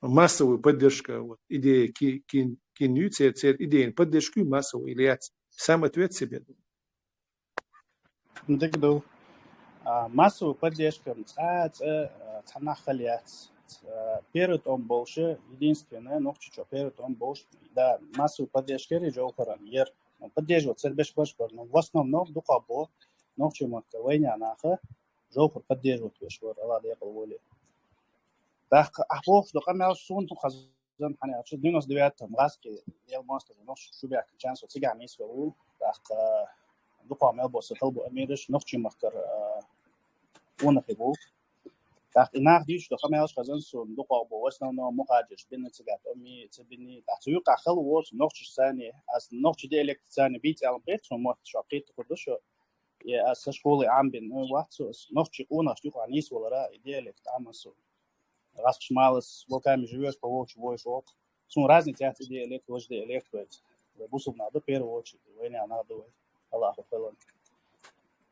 массовая поддержка, вот, идея ки-, кин, кин юй, цер, цер идеян поддержка юй массовая или яц? Сам ответ себе. Дика ду. А, массовая поддержка цкъа а цкъа а, а, цхьа нах хила яц. А, первый тӀом болуш, единственное, Нохчийчохь первый тӀом болуш, да, массовая поддержка яр и Джовхаран, яр. Ну, поддерживать ца деш берш бара, но в основном дукхах бо нохчийн махкара вайнех наха Джовхар поддерживать деш бара, Алла декъала войла. ТӀаккха ахь бохуш ду къамел суна хаза хьан аьлча, девяносто девятом гӀазкхи ял мостагӀа нохчий шу баьхкинчарна со цигахь нисвелла ву. ТӀаккха дукхах мел бо сан хьал бу амираш, нохчийн махкара, а, къонахий бу. ТӀаккха и нах дуьйцуш ду къамелаш хазан суна дукхах бо, в основном мухӀажирш бина цигахь тӀом, ца бина. ТӀаккха цу юкъахь хала воцу нохчаш санна, ас нохчийн диалект санна бийца аьлла хета суна мотт, шо кхетта хӀур ду шо. И ас сан школе Ӏам бина, ну, вац со, ас нохчийн къонахашна юкъахь нисвалара, и диалект Ӏама со. ГӀазкхаша малас волками живёшь, по волчьи воешь оха. Суна разница яц и диалект, важа диалект вайца. Вай бусулба нах ду, первую очередь, вайнех нах ду вай. Аллаху хвалан.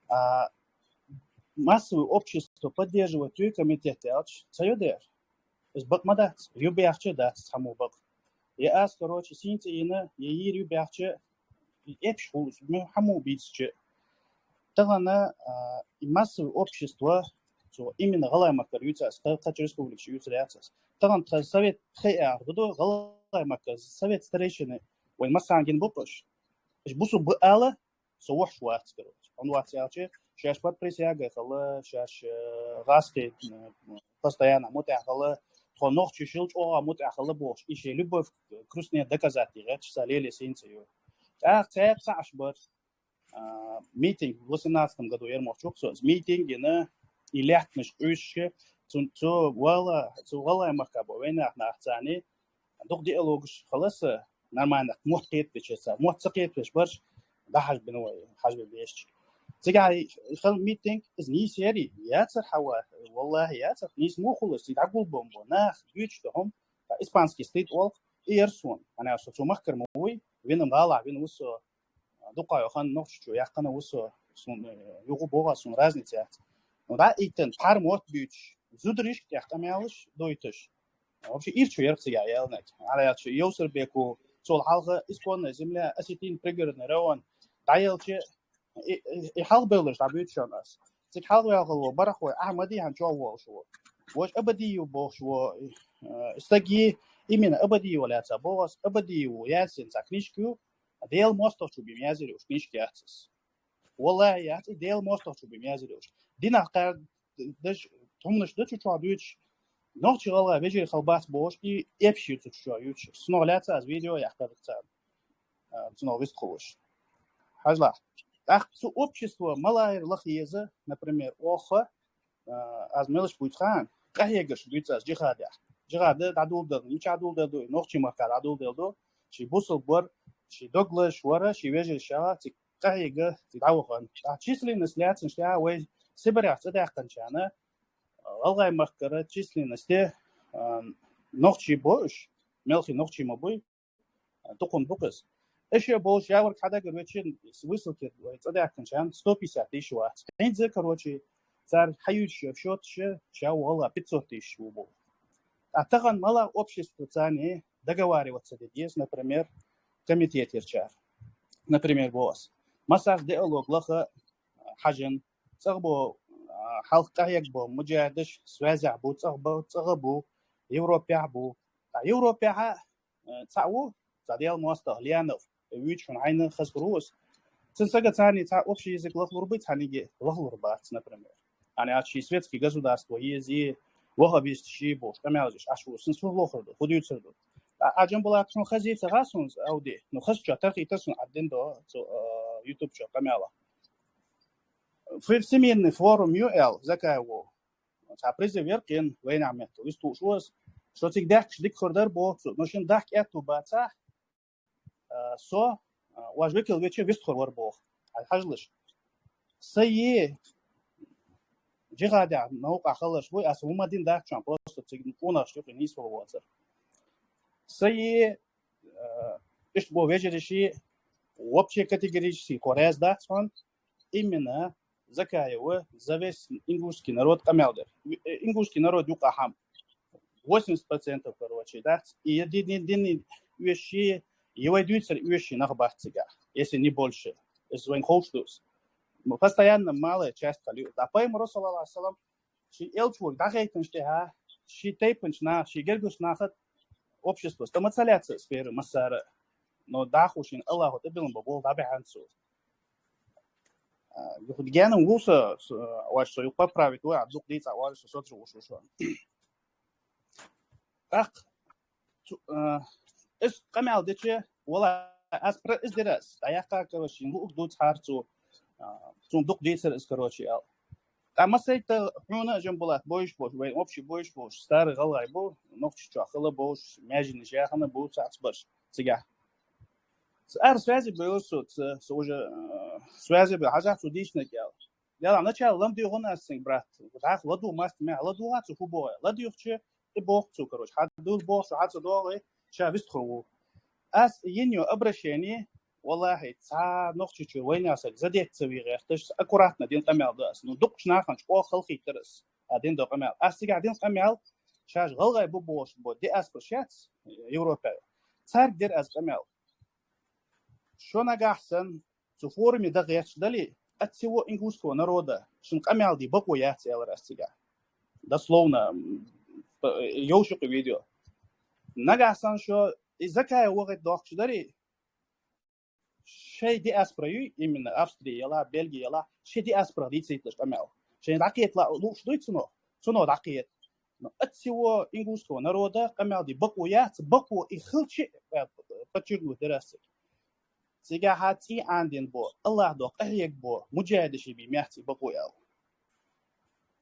А массовое общество поддерживать юй комитет аьлча, ца ю дера. Иза бакъ ма дац, ю баьхча а дац цхьаммо бакъ. Я ас, короче, сийна цӀе йина, я йийр ю баьхча, эпаш хӀума, хӀума бийцича. Тахана а, и массовое общество, цо именно ГӀалгӀай мехкара ювцаш, кхы-, кхыча республикаша ювцар яц аз. Тахана тха совет хе а гӀурду, ГӀалгӀай мехкара совет старейшины, вай массанена гина бу-кх уж. Уж бусалба ба ала, со вахаш вац, короче. Он вац аьлча, шаьш под присягой хила, шаьш э, гӀазкхий э, постоянно мутӀахьа хила, тхо нохчий шил чӀоагӀа мутӀахьа хила бохаш, и шоай любовь к русне доказать де гӀерташ цар лелае сийна ца йо. ТӀаккха цаӀ ца Ӏаш бар. А, митинг в восемнадцатом году яр мохчух со, митинг йина, и лаьттанаш къуьйсуш, цу, цу вала, цу ГӀалгӀай мехка бо вайнах нах царна, дукха диалогаш хилар са, нормально, мотт кхетабеча ца, мотт ца кхетабеш бараш, дӀахьажбина вай, хьажбе бешача. Цигахь хила митинг, из нийса яр, яцар хьава, валлахӀи, яцар, нийса мо хулаш, цига дӀагулбан бо, нах, дуьйцуш да хӀума, испанский стыд олх, и яр сона, хӀана аьлча со цу мехкара ма вуй, вина-м гӀалахь вина ва со, дукха йохан Нохчийчу яьккхина ва со, сона, э, юха боху аз, сона разница яц. Ну, да, иттан, пхьар мотт буьйцуш, зударашка тӀехь къамаьлаш дойташ. Вообще, ирчу ярх цигахь ялнаг. Ала яц, Йовсарбеку, цул хьалха исконная земля, осетин пригородный район, дӀаелча, и, и, и хьалха бевллараш дӀабуьйцу шоана аз. Цига хьалха ваьлла ва Барахой Ахьмади хьан чӀоагӀа волуш ва. Вож Абадиев бохуш ва, э, стаги, именно Абадиев лаьца боху аз, Абадиев Ясин цхьа книжка ю, Делан мостагӀчо бен язйина уж книжка яц из. ВаллахӀи, яц и, Делан мостагӀчо бен язйина уж. Динах кхардаш, тхьумнаш да цу чохь дуьйцуш, нохчий-гӀалгӀай вежарий хила бац бохуш, и эпш ю цу чохь юьйцуш. Цунах лаьца аз видео яьккхина царна. А, цунах вистхуьлуш. Хьажалахь. ТӀаккха цу общество малайр лаха еза, например, оха, а, аз мелаш буьйцу хан, къахьегаш буьйцу аз джихадехь. Джихад дӀадуладелла, мичахь дуладелла ду, нохчий махкахь дӀадуладелла ду, ши бусалба вар, ши доглаш вара, ши вежарий шаха, ци къахьега, ци дӀавахана. А численность лаьцна ша вай Сибирехь цӀа даьккханчарна, гӀалгӀай махкара численность, а, нохчий бу уж, мелхи нохчий ма буй, а, тукхум бу-кх из. Эша болуш яварг хьадагар вечун высылки вай цӀа даьккханчарна сто пятьдесят тысяч вац. ХӀинца, короче, цара хьаюьйцуш йо счёташ, ша ву гӀалгӀа пятьсот тысяч ву бу. А тахана мала общество царна договариваться де деза, например, комитет ярчара. Например, бос. Массаж диалог лаха хьажан, цӀагӀа бу, а, хьалха къахьега бу, муджахидаш, связях бу, цӀагӀа бу, цӀагӀа бу, Европехь бу. А Европехь, а, цхьаъ ву, цхьа Делан мостагӀа, Леонов, вуьйцу хьуна хьайна хаза хуьлу ас. Цун сага царна цхьа общий язык лахлур бу, цхьанниге лахлур бац, например. Ани ат ши светский государство ези, вахабист ши бу, къамел еш, аш ву, сун сур лохур ду, худуьйцур ду. А, а Джамбулат хьуна хаза ца гӀа сун, Ауди, ну хаза чо тархийтар сун аддин до, цу, а, YouTube чо къамела. Фир-, Всемирный форум ю эл, Закаеву. Цхьа призыв яр кхин, вайнахь метта, вистуш ваз. Шо цига даьхкаш дика хир дар боху цо. Но шин дахка аьтту бацахь, а, со, а, важ векал веча вистхур вар боху. Ай хьажлаш. Са е, джихадя, наукъа халаш буй, аса ву ма дин дахчан, просто цига къонахаш юкъе нийсвала воцар. Са е, а, ишт бо вежариши, вообще категорически хо раз дац хьон, именно Закаева за весь ингушский народ къамел дер. Э, ингушский народ юкъа хьам восемьдесят процентов, короче, дац. И я дин, дин, дин, уьши, и вай дуьйцар уьши нах бац цига, если не больше. Если вайн ховш дус. Ну, постоянно малая часть халю. Да пайхамар, саллаллаху алейхи ва саллям, ши элчвург дӀахайтанаш тӀехьа, ши тайпанаш нах, ши гергаш нахат общество, стамацаляция сфера массара. Но даху шин Аллаху тӀабилан ба бол дӀабихьан цу. А, юха генам ву со, с-, а, ваш со юха поправить ву, а дух дийца ваш со соцу вуш вуш. ТӀаккха цу, а, эс къамел дече, вала, ас пра-, эс дерас. ДӀаяккха, короче, луъуг ду цхьар цу, а, цун дукха дийцар эс, короче, ал. Ткъа масайтта хьуна Джамбулат бойш бош, вайн общий бойш бош, старый гӀалгӀай бу, Нохчийчохь хила бош, маьждигаш яхана бу, цац баш, цигахь. Ца ар связи бевлар со, ца, со уже, э, связи бе, хьажахь цу дийцина кӀел. Дела, начало лам дуьйхун ас цинг, брат. ДӀахо ладу маст мя, ладугӀа цу хӀу богӀе. Ладуьйхучи, и боху цу, короче, хьан дур боху, хьан ца догӀи, ша вистхур ву. Ас йин йо обращение, валлахӀи, цхьа Нохчийчуьра вайнах саг задеть ца вий гӀерташ, аккуратно дин къамел да ас. Ну, дукхачу нахана чӀогӀа халхийтар ас, а дин до къамел. Ас цигахь дин къамел, шаьш гӀалгӀай бу бохуш бо, диаспора шац, Европе. Царг дер ас къамел. Шо нагахь сан, цу форуме дан гӀерташ дали, от всего ингушского народа, шун къамаьл де бакъо яц, аьлар аз цига. Дословно, м, п-, йовш я-кх видео. Нагахь санна шо из Закаев вахийта дохкаш дарий, шоай диаспора ю, именно Австри ялахь, Бельги ялахь, шоай диаспорах дийцийталаш къамаьл. Шоай дӀакхеталуш дуй цунах, цунах дӀакхета. Но от всего ингушского народа къамаьл де бакъо яц, бакъо и хилча, э, подчеркнуть дергда аз цига. Цигахьа цӀий Ӏанаденна бола, АллахӀ духьа къахьега бола муджахӀидаш бе мехца бакъо яц.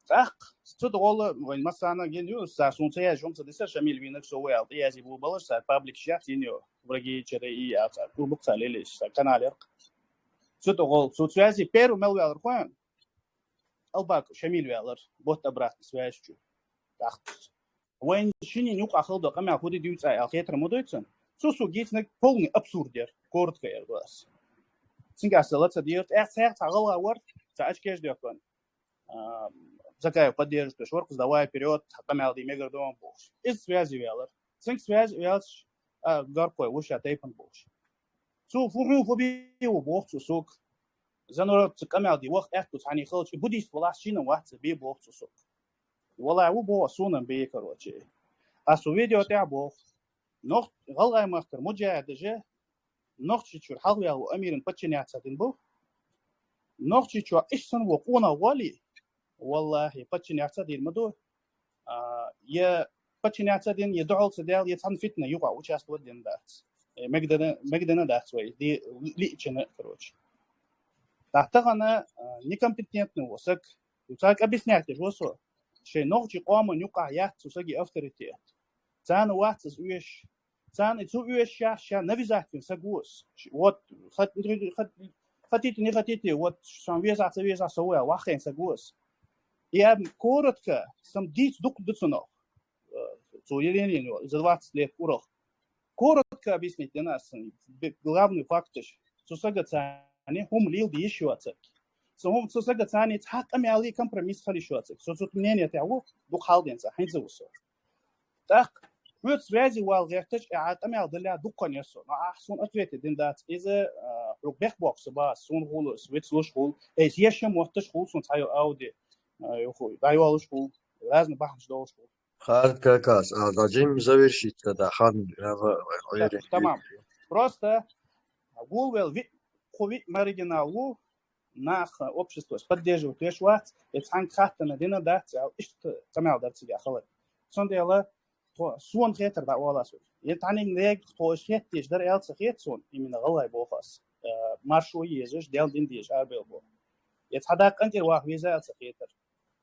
ТӀаккха цу тӀагӀолла вайна массанена гина ю, са сона ца яздеш хӀама ца дисар, Шамил вийнаг со ва аьле, тӀаязъе бу балаш, са пабликаш чу йина ю, враги чарай и яц, са клубах ца лелаш, са канал яр-кх. Цу тӀагӀолла, цу связи первый мел ваьлар хой хьона? Албаков Шамил ваьлар, бутт обратно связь чу. ТӀаккха вайна шинна юкъахь хала дола къамаьл фу де деза аьле хетар ма дой цунна. Цо сога гийцинарг полный абсурд яр, коротко яр ду аз. Цунгахь са ла ца дийра, тӀаккха цхьаькха цхьа гӀалгӀа вар, цхьа очкеш дехкан. А, Закаев поддерживать деш вар-кх из, давай вперёд, цхьа къамаьл де мегар ду бохуш. Из связи ваьлар. Цунга связи ваьлча, а, Гаркой ву ша тайпан бохуш. Цо фу хьуна фу бе ву боху цо сога. За народ, цу къамаьл де ваха аьтту цхьанне хилча, и буддист валахь шийна вац, бе боху цо сога. Валлахь, ву боху, сона бе, короче. Аз цу видео тӀехь боху. Нох-, гӀалгӀай махкара муджахӀидаш Нохчийчуьра хьалхаваьлла волу амиран подчиняться дина бу. Нохчийчохь иштта санна ву къонах волий, валлахӀи, подчиняться дийр ма ду. А, я подчиняться дина, я дуьхьал ца даьлла, я цхьана фитна юкъахь участвовать дина дац. Э, мегадина, мегадина дац вай, ди-, лиъчина, короче. ТӀаккха тахана, а, некомпетентный ву саг. Цаьрга объяснять деш ву со. Шайн нохчий къоман юкъахь яц цу сага авторитет. Царна вац иза оьшуш. Царна и цу оьшуш ша навязать вина саг ву иза. Ш-, вот, хат-, хат-, хотите, не хотите, вот, сан везахь, ца везахь, со вай, ваххайн саг ву иза. Я коротко, сам дийца дукха ду цунах. Э, цо елена, за двадцать лет урах. Коротко объяснить дина ас сан, бе-, главный факташ. Цу сага царна хӀума лийла де йиш йоцург. Цу хӀума, цу сага царна цхьа къамаьле компромисс хила йиш йоцург. Со цу мнение тӀехь ву, дукха хьалдина ца, хӀинца ву со. ТӀаккха хьоьца связи вала гӀерташ, а къамаьл далла дукха яр со. Но ахь суна ответ дина дац. Иза, а, хьо бехк боккху со бац, суна гӀуллакх, виц луш гӀуллакх. Эс ешшам мотташ гӀуллакх суна цхьа йо ауди, а, йоху, дӀайолуш гӀуллакх, разный бахьанаш долуш гӀуллакх. Хард Кавказ, а, дӀа жимма завершить ца да, хан, я ва-, ва-, Та-, тамам. Просто гулвел ви-, кху ви маргинал ву, нах, обществос поддерживать веш вац, и цхьанга хаттана дина дац, аьлла, иштта къамел дар цига хала. Цундела тхо, суна хетар дӀа олас ву. Я тхьаниг нега тхо иш хеттеш дар аьлла ца хет суна, именно гӀалгӀай боху ас. Э, маршо езаш, дел дин дезаш арбел боху. Я цхьа дакъа къантӀера ваха веза аьлла ца хетар.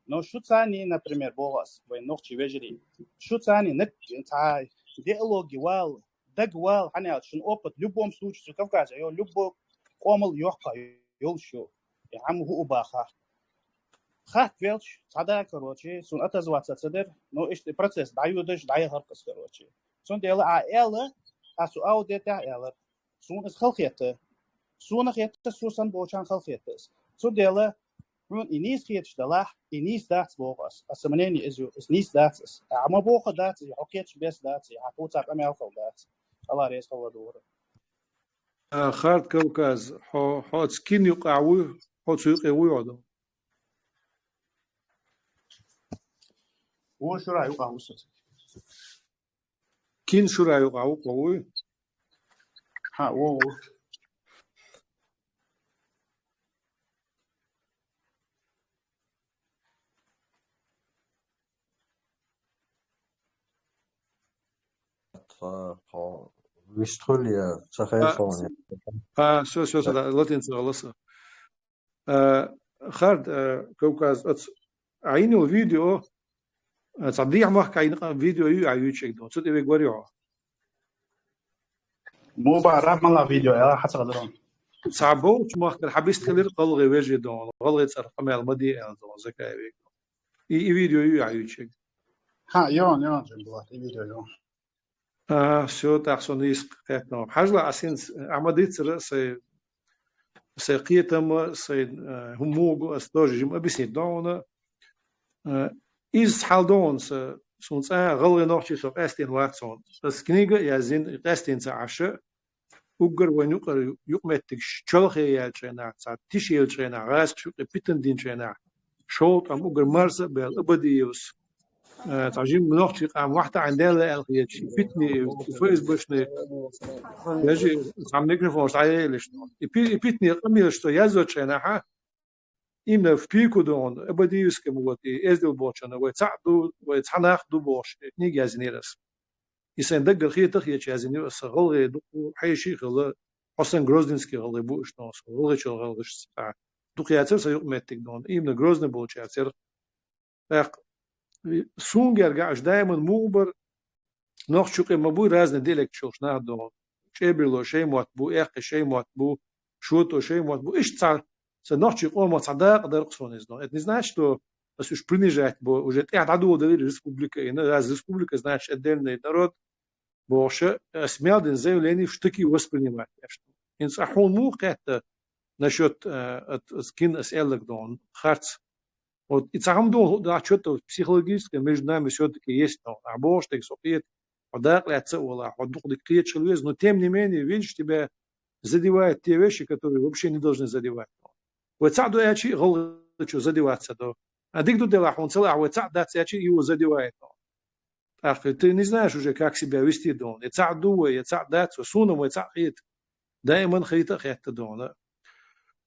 Но шу царний, например, боху ас, вайн нохчий вежарий, шу царний наг-, цхьа диалоге вала, даг вала, хьан аьлча, шун опыт в любом случае, цу Кавказе йо, любой къомал йоккха йолуш ю. И хьан хӀу у баха. Хатта велча, цхьа да, короче, суна отозваться ца дер, но иштта процесс дӀайодаш, дӀаяхар кхас, короче. Цундела а аьлла, а цу аудио тӀехь аьллар. Суна иза халахетта. Суна хетта, со сан болчарна халахетта иза. Цундела, хьуна и нийса хеташ далахь, и нийса дац боху ас. Аса мнение иза ю, иза нийса дац ас. Ахьа ма боху дац, и хьо кхеташ бес дац, и хьан кху цхьа къамел хала дац. Алла реза хала дора. А, Хард Кавказ, хьо, хьо оцу кин юкъахь вуй, хьо цу юкъе вуй хьо ду? Вон шура юкъахь ву со цига. Кин шура юкъахь ву, кхо вуй? Хьа, вон ву. Тхо, тхо вистхуьлу я ца хелхо ван я. А, всё, всё, всё, да, латинца гӀаласа. А, Хард, а, Кавказ, ац, Ӏийна йолу видео, а, цхьа дехьа махка Ӏийна къа-, видео ю, а, ю чӀегдо. Цу тӀе вега вари хьо? Муба, Рамала видео, я, хьан ца хадара? Цхьа болчу махкара хьан бист хилира гӀалгӀай вежарий дон, гӀалгӀай цӀарах къамел ма де аьлла дон, Закаев вега. И, и видео ю, а, ю чӀегдо. Хьа, йон, йон, Джамбулат, и видео йон. А, всё, тӀаккха со нийса кхетта. Хьажал, ас хӀинца, а, ма дийццара сайн, сайн кхетам, сайн, а, хӀума муха гу, ас тоже жима объяснить до хьуна. А, иза хьал до хьуна, са, суна цкъа гӀалгӀай нохчий со къаьстина вац хьуна. Ас книга а яздина, къаьстина ца Ӏаш, уггар вайн юкъара юкъметтигаш чолхе яьлча хенахь, цхьа тиша елча хенахь, гӀазкхаша юкъе питана динча хенахь, шовзткъа тӀом уггар марза а баьлла, Абадиевс, э, цхьа жима нохчийн къам вахтаӀан даьлла аьлла хеташ, и питане, и ФСБшный, даже цхьа микрофонаш дӀаяьлла. И пи-, и питане къамелаш цо яздеча хенахь, именно в пику дон, Абадиевском, вот, и эздел болчунна, вай цхьаъ ду, вай цхьа нах ду бохуш, книга яздинера ас. И сайн даггара хеташ хеташ яздинера ас, гӀалгӀай дукха хьеший хилла, хьо санна грозненский гӀалгӀай бу уьш дон, со гӀалгӀайчул гӀалгӀашца дукха яцара сан юкъаметтиг дон, именно Грозный болчаьрца яра. ТӀаккха, и, суна гергахь уьш даиман муха бара, нохчийн юкъе ма буй разный диалекташ йолуш нах дон. ЧӀеберло шайн мотт бу, эккхий шайн мотт бу, шото шайн мотт бу. Иштта цхьа, сан нохчийн къомах цхьа дакъа дара-кх суна иза дон. Это не значит, что ас уьш принижать бо, уже тӀаьхьа дӀадоладелира республика, и на-, раз республика, значит, отдельный народ, бохуш, ас мел дина заявлени уьш таки воспринимать еш. ХӀинца а хьуна муха кхетта насчёт, э, от, от кин ас аьлларг дон, харц. Вот, и цхьа хӀума дон, да, чё-то психологическое между нами всё-таки есть дон. Ахь бохуш дерг со кхета, хьо дакъа лаьцна а волахь, хьо дукха дика кхеташ хила веза, но тем не менее, видишь, тебя задевают те вещи, которые вообще не должны задевать. Вай цхьаъ ду аьлча, гӀалгӀачо задеваться до. А дика ду делахь, хьуна ца лаахь, вай цхьаъ дац аьлча, его задевает. ТӀаккха ты не знаешь уже, как себя вести дон. Я цхьаъ ду вай, я цхьаъ дац вай, суна вай цхьаъ хета. Даиман хета а хетта дон.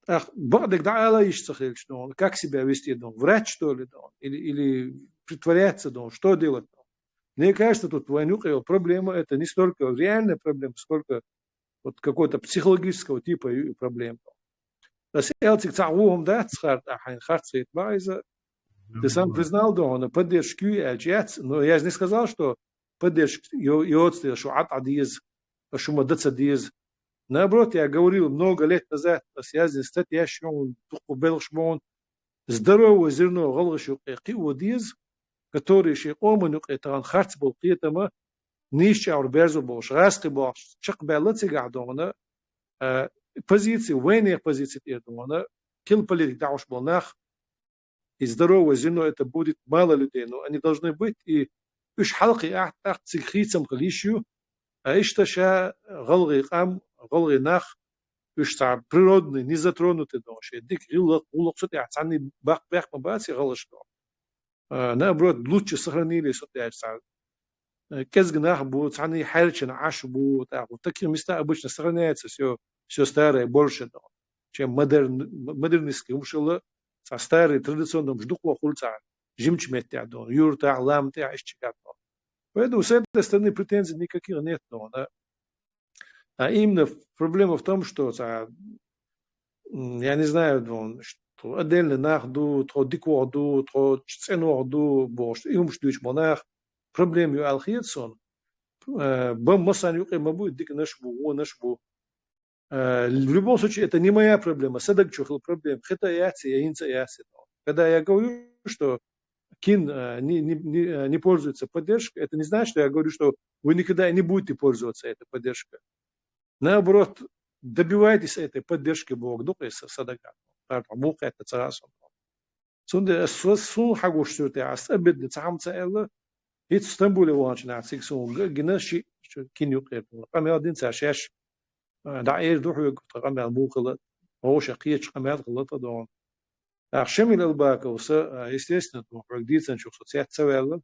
ТӀаккха бакъдерг дӀаала йиш ца хилча дон, как себя вести дон. Врать, что ли, дон? Или, или притворяться дон? Что делать дон? Мне кажется, тут вайн юкъе йолу проблема, это не столько реальная проблема, сколько вот какой-то психологического типа ю-, проблема. Ас аьлла цига цхьа вон хӀума дац хар, тӀаккха хьайна харц хета боху иза. Ты сам признал дон, поддержка ю аьлча яц, но я же не сказал, что поддержка йо-, йоцу дела шу Ӏад Ӏа деза, шу ма дан ца деза. Наоборот, я говорил много лет назад, ас яздина статьяш ю хьуна, дуккха белхаш бу хьуна, здоровое зерно гӀалгӀашна юкъе кхио деза, которые шайн къоман юкъе тахана харц болу кхетам нийса чӀагӀар берзо болуш, гӀазкхий бохуш, чекхбаьлла цигахь дон, а, позиция, военная позиция тӀера дон, кхин политика дӀахьош болу нах, и здоровое зерно это будет мало людей, но они должны быть, и уьш хьалакхиахь, тӀаккха цига хийцам хила йиш ю, а иштта ша гӀалгӀай къам, гӀалгӀай нах, уьш цхьа природный, не затронутый дон, шайн дика гӀиллакх, гӀуллакх цу тӀехь цхьанний баккха бехк ма бац и гӀалгӀашна дон. А, наоборот, лучше сохранили со тӀехь цхьа, э, кӀезиг нах бу, цхьанний хьаьрчина Ӏаш бу, тӀаккха вот таких местах обычно сохраняется всё, всё старое больше дон, чем модерн-, модернистский хӀумаш хилла, цхьа старый традиционный хӀумаш дукха хуьлу цхьа жимачу меттехь дон, юьртахь, лам тӀехь, иштта чигахь дон. Поэтому с этой стороны претензий никаких нет дон, да. А именно проблема в том, что цхьа, м, я не знаю, дон, что отдельно нах ду, тхо дикох ду, тхо цӀенох ду, бохуш, и хӀумаш дуьйцуш болу нах, проблема ю аьлла хета суна. Э, бан массарна юкъе ма бу, диканаш бу, вонаш бу. Э, в любом случае, это не моя проблема, сан даг чу хила проблема, хета а яц, я хӀинца а яц. Когда я говорю, что кин, э, не, не, не, э, не пользуется поддержкой, это не значит, что я говорю, что вы никогда и не будете пользоваться этой поддержкой. Наоборот, добивайтесь этой поддержки боху ду-кх иза сан дагахь. Муха кхетта ца хаьа суна. Цундела ас, ас суна хьагуш суьртехь, ас обидно цхьа хӀума ца аьлла, хӀинца Стамбуле ваханчу нахе цига суна га-, гина ши, ши кин юкъера къамел дина цара шаьш, а, дӀаэр ду хьоьга тхан къамел муха хилла, вовшах кхеташ къамел хилла тхан дон. ТӀаккха Шамил Албаковс, а, естественно, тхан хьоьга дийцинчух со цец ца ваьлла,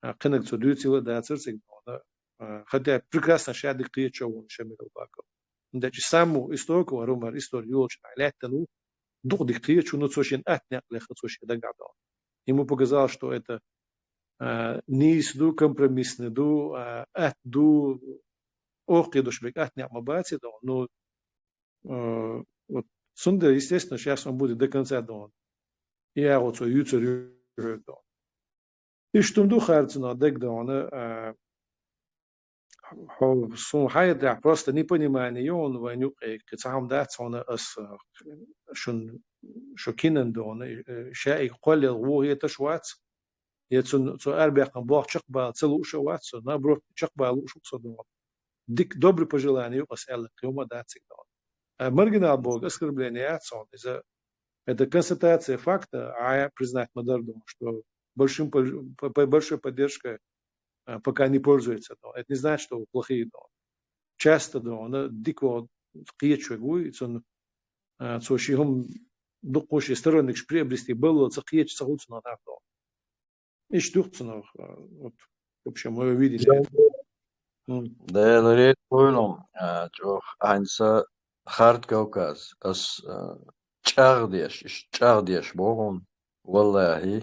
а, кхиниг цо дуьйцийла а дацара цига дон, а, хотя прекрасно ша дика кхеташ ву Шамил Албаков. ХӀунда аьлча саму истоков, хӀара хӀума истори йолчу нахе лаьттина ву, дукха дика кхеташ ву, но цо шен атта некъ лехна цо шен дагахь дон. Ему показалось, что это, а, нийса ду, компромиссный ду, а, атта ду, оха кхеташ берг атта некъ ма бац и дон. Ну, а, вот, цундела, естественно, сейчас он будет до конца дон. И агӀо цо юьйцур ю хьоьга дон. Иштта хӀума ду харцонах дагадогӀна, а, хьо, суна хьайгара просто непонимание ю хьуна вайн юкъе, кхин цхьа хӀума дац хьуна ас, а, шун, шу кинан дона, э, ша и кхоллал вон хеташ вац, я цун, цо арабаьккхина болх чекхбала ца лууш а вац со, наоборот, чекхбала лууш ву со дона. Дика, добрый пожелание ю ас аьлла, кхин хӀума дац цига дона. А маргинал бохург оскорбление яц хьуна, иза, это констатация факта, а я признать ма дара дона, что большим пож-, по-, по-, большой поддержкой, а, пока не пользуется, но это не значит, что вы плохие дона. часто дона, дикого кхечуьг вуй, цунна, а, цо ши хӀума дуккхуш и сторонникаш приобрести балло ца кхеча ца хуцунах нах дона. Иш дух цунах, а, вот, в общем, моё видение. Мгм. Дела рекуйлум, а, чох, хӀанз Хард Кавказ, ас, а, чӀагӀдеш, иш чӀагӀдеш бохун, валлахӀи,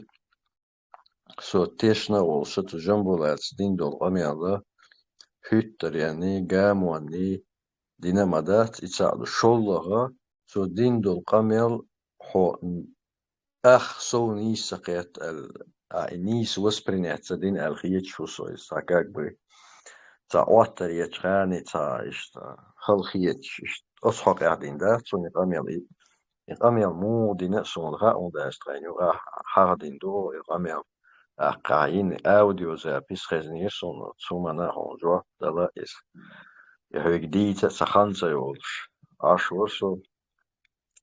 со тешна волуш цу Жамбулатас дина долу къамел, хӀуьттаренний, гамонний дина ма дац, и цхьаъ ду. ШоллагӀа, цо дина долу къамел хьо ах сов нийса ца кхетта аьлла, а, и нийса воспринять ца дина аьлла хеташ ву со иза, цхьа как бы, цхьа Ӏоттар ечу хани, цхьа иштта хала хеташ, иштта оцу хьокъехь дина дац цунна и къамел и. И къамел муха дина а суна хаьа, хӀунда аьлча тхайна юкъахь хьагӀ дина ду и къамел. ТӀаккха йина аудиозапись хезнера суна, цу хӀуманна хьуна жоп дала иза. И хьоьга дийца а ца хан ца йолуш, Ӏаш вара со.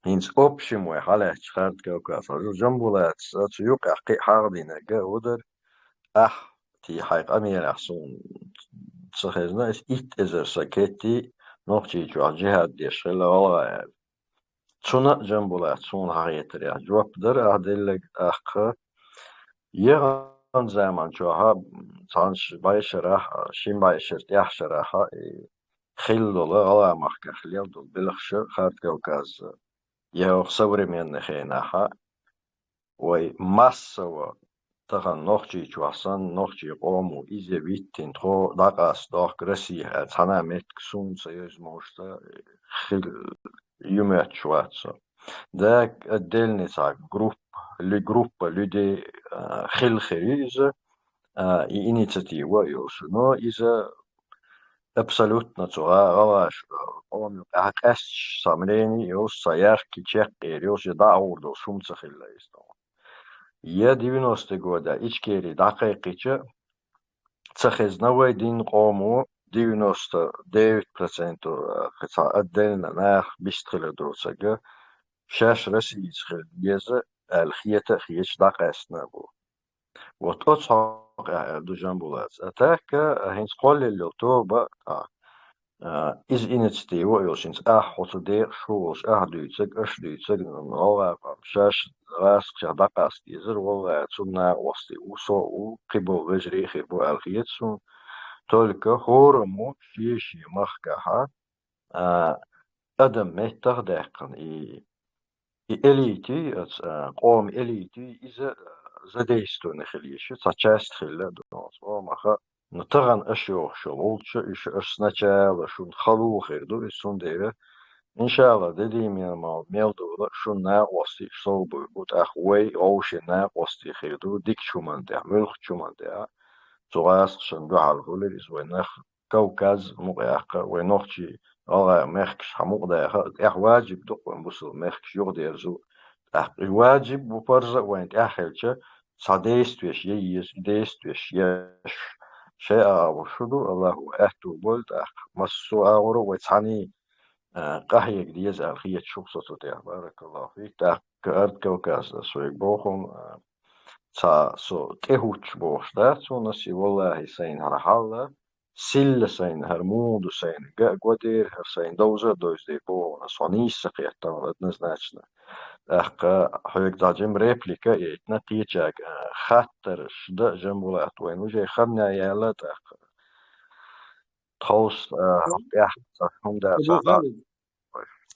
ХӀинца общем вай хьалаьцча Хард Кавказ, хьажа, Жамбулатас а цу юкъахь кхин а хьагӀ динарг а хӀун дара, ахь, ти хьайн къамелехь суна ца хезна, иза итт эзар са кетий, Нохчийчохь джихӀад деш хилла гӀалгӀа аьлла. Цунна а Жамбулатас суна хьахетарехь жоп дара ахь делларг, тӀаккха. Яханчу заманчохь, цхьана бӀешарахь, шина бӀешарахь, тӀаьхьа шарахь, и хилла долу гӀалгӀа махкахь лела долу белхаш Хард Кавказа, я современный хенахь, вай массово тахана Нохчийчохь санна, нохчийн къомо иза виттина тхо дӀакъаста дохку Россехь аьлла, цхьана а меттиг суна ца йовза, муьлш ца хила ю моьттуш вац со. Дак отдельный цхьа группа, лю-, группа людей, а, хилла хир ю иза, а, и инициатива а йолуш. Но иза абсолютно цу гӀа-, гӀалгӀаша, а, къоман юкъахь къаьсташ цхьа мнение йолуш, цхьа яркий чекхъер йолуш, я дӀа а гӀур долуш хӀума ца хилла иза. Я девяностые года Ичкери дӀакхайкхича, ца хезна вай дина къомо девяносто девять процентов, а, кхин цхьа отдельно нах бист хилар доцург, шаьш Россица хила деза аьлла хета а хеташ дӀакъаьстина а бу. Вот оцу хьокъехь аьлла ду Жамбулатас. А так, а, хӀинца кхоллаелла йолу тоба, а, а, иза инициатива а йолуш, хӀинца ахь хьо цу декъашхо волуш, ахь дуьйцург, аша дуьйцург, гӀалгӀа къам шаьш гӀазкхашкахь дӀакъаста дезара, валлахӀи, цунна накъостий ву со а ву, кхин болу вежарий а хир бу аьлла хета суна. Только хӀораммо шен-шен махкахь, а, адам меттах а даьккхина, и, и элитий, оцу, а, къоман элитий, иза, а, задействованы хила йиш ю, цхьа часть хилла а ду оцу къомах. Ну, тахана аша йохуш йолу гӀулч, уьш аша сначала шуна хала хир ду, иза цундела, иншалла, де дийна мел, мел дола шуна накъостий сов буьйр бу, тӀаккха вай вовшийн накъостий хир ду, дикачу хӀуманна тӀехь, муьлххачу хӀуманна тӀехь, цу гӀазкхашна дуьхьал хуьлура иза вай нах. Кавказ мукъаяккха, вай нохчий, гӀалгӀай мехкаш хьан мукъадаха, тӀехь важиб ду-кх вайн бусалба мехкаш юхадерзо. ТӀаккха и важиб бу, парз а вайн тӀехь хилча, цхьа действеш я еза, и действеш еш. Шайн агӀор шу ду, Аллахо аьтту бойла тӀаккха. Массо а агӀоро вай цхьаьний, а, къахьега деза аьлла хеташ ву со цу тӀехь. Баракаллаху фик. ТӀаккха Хард Кавказа со вайга боху, а, цхьа со тӀехӀуттуш бохуш дац хьуна, си валлахӀи сайна хӀара хьал а, силла сайна, хӀара муха ду сайна, ган а го дера, хӀара сайна довза а довза дера боху хьуна, со нийса ца кхетта хьуна однозначно. ТӀаккха хьоьга цхьа жима реплика а яйтина, кхечаьрга, а, хаттарш дан а, Жамбулат, вайна уже ханна яьлла тӀаккха. Тховса, а, тӀехь цхьа хӀума дац. Абу Халид,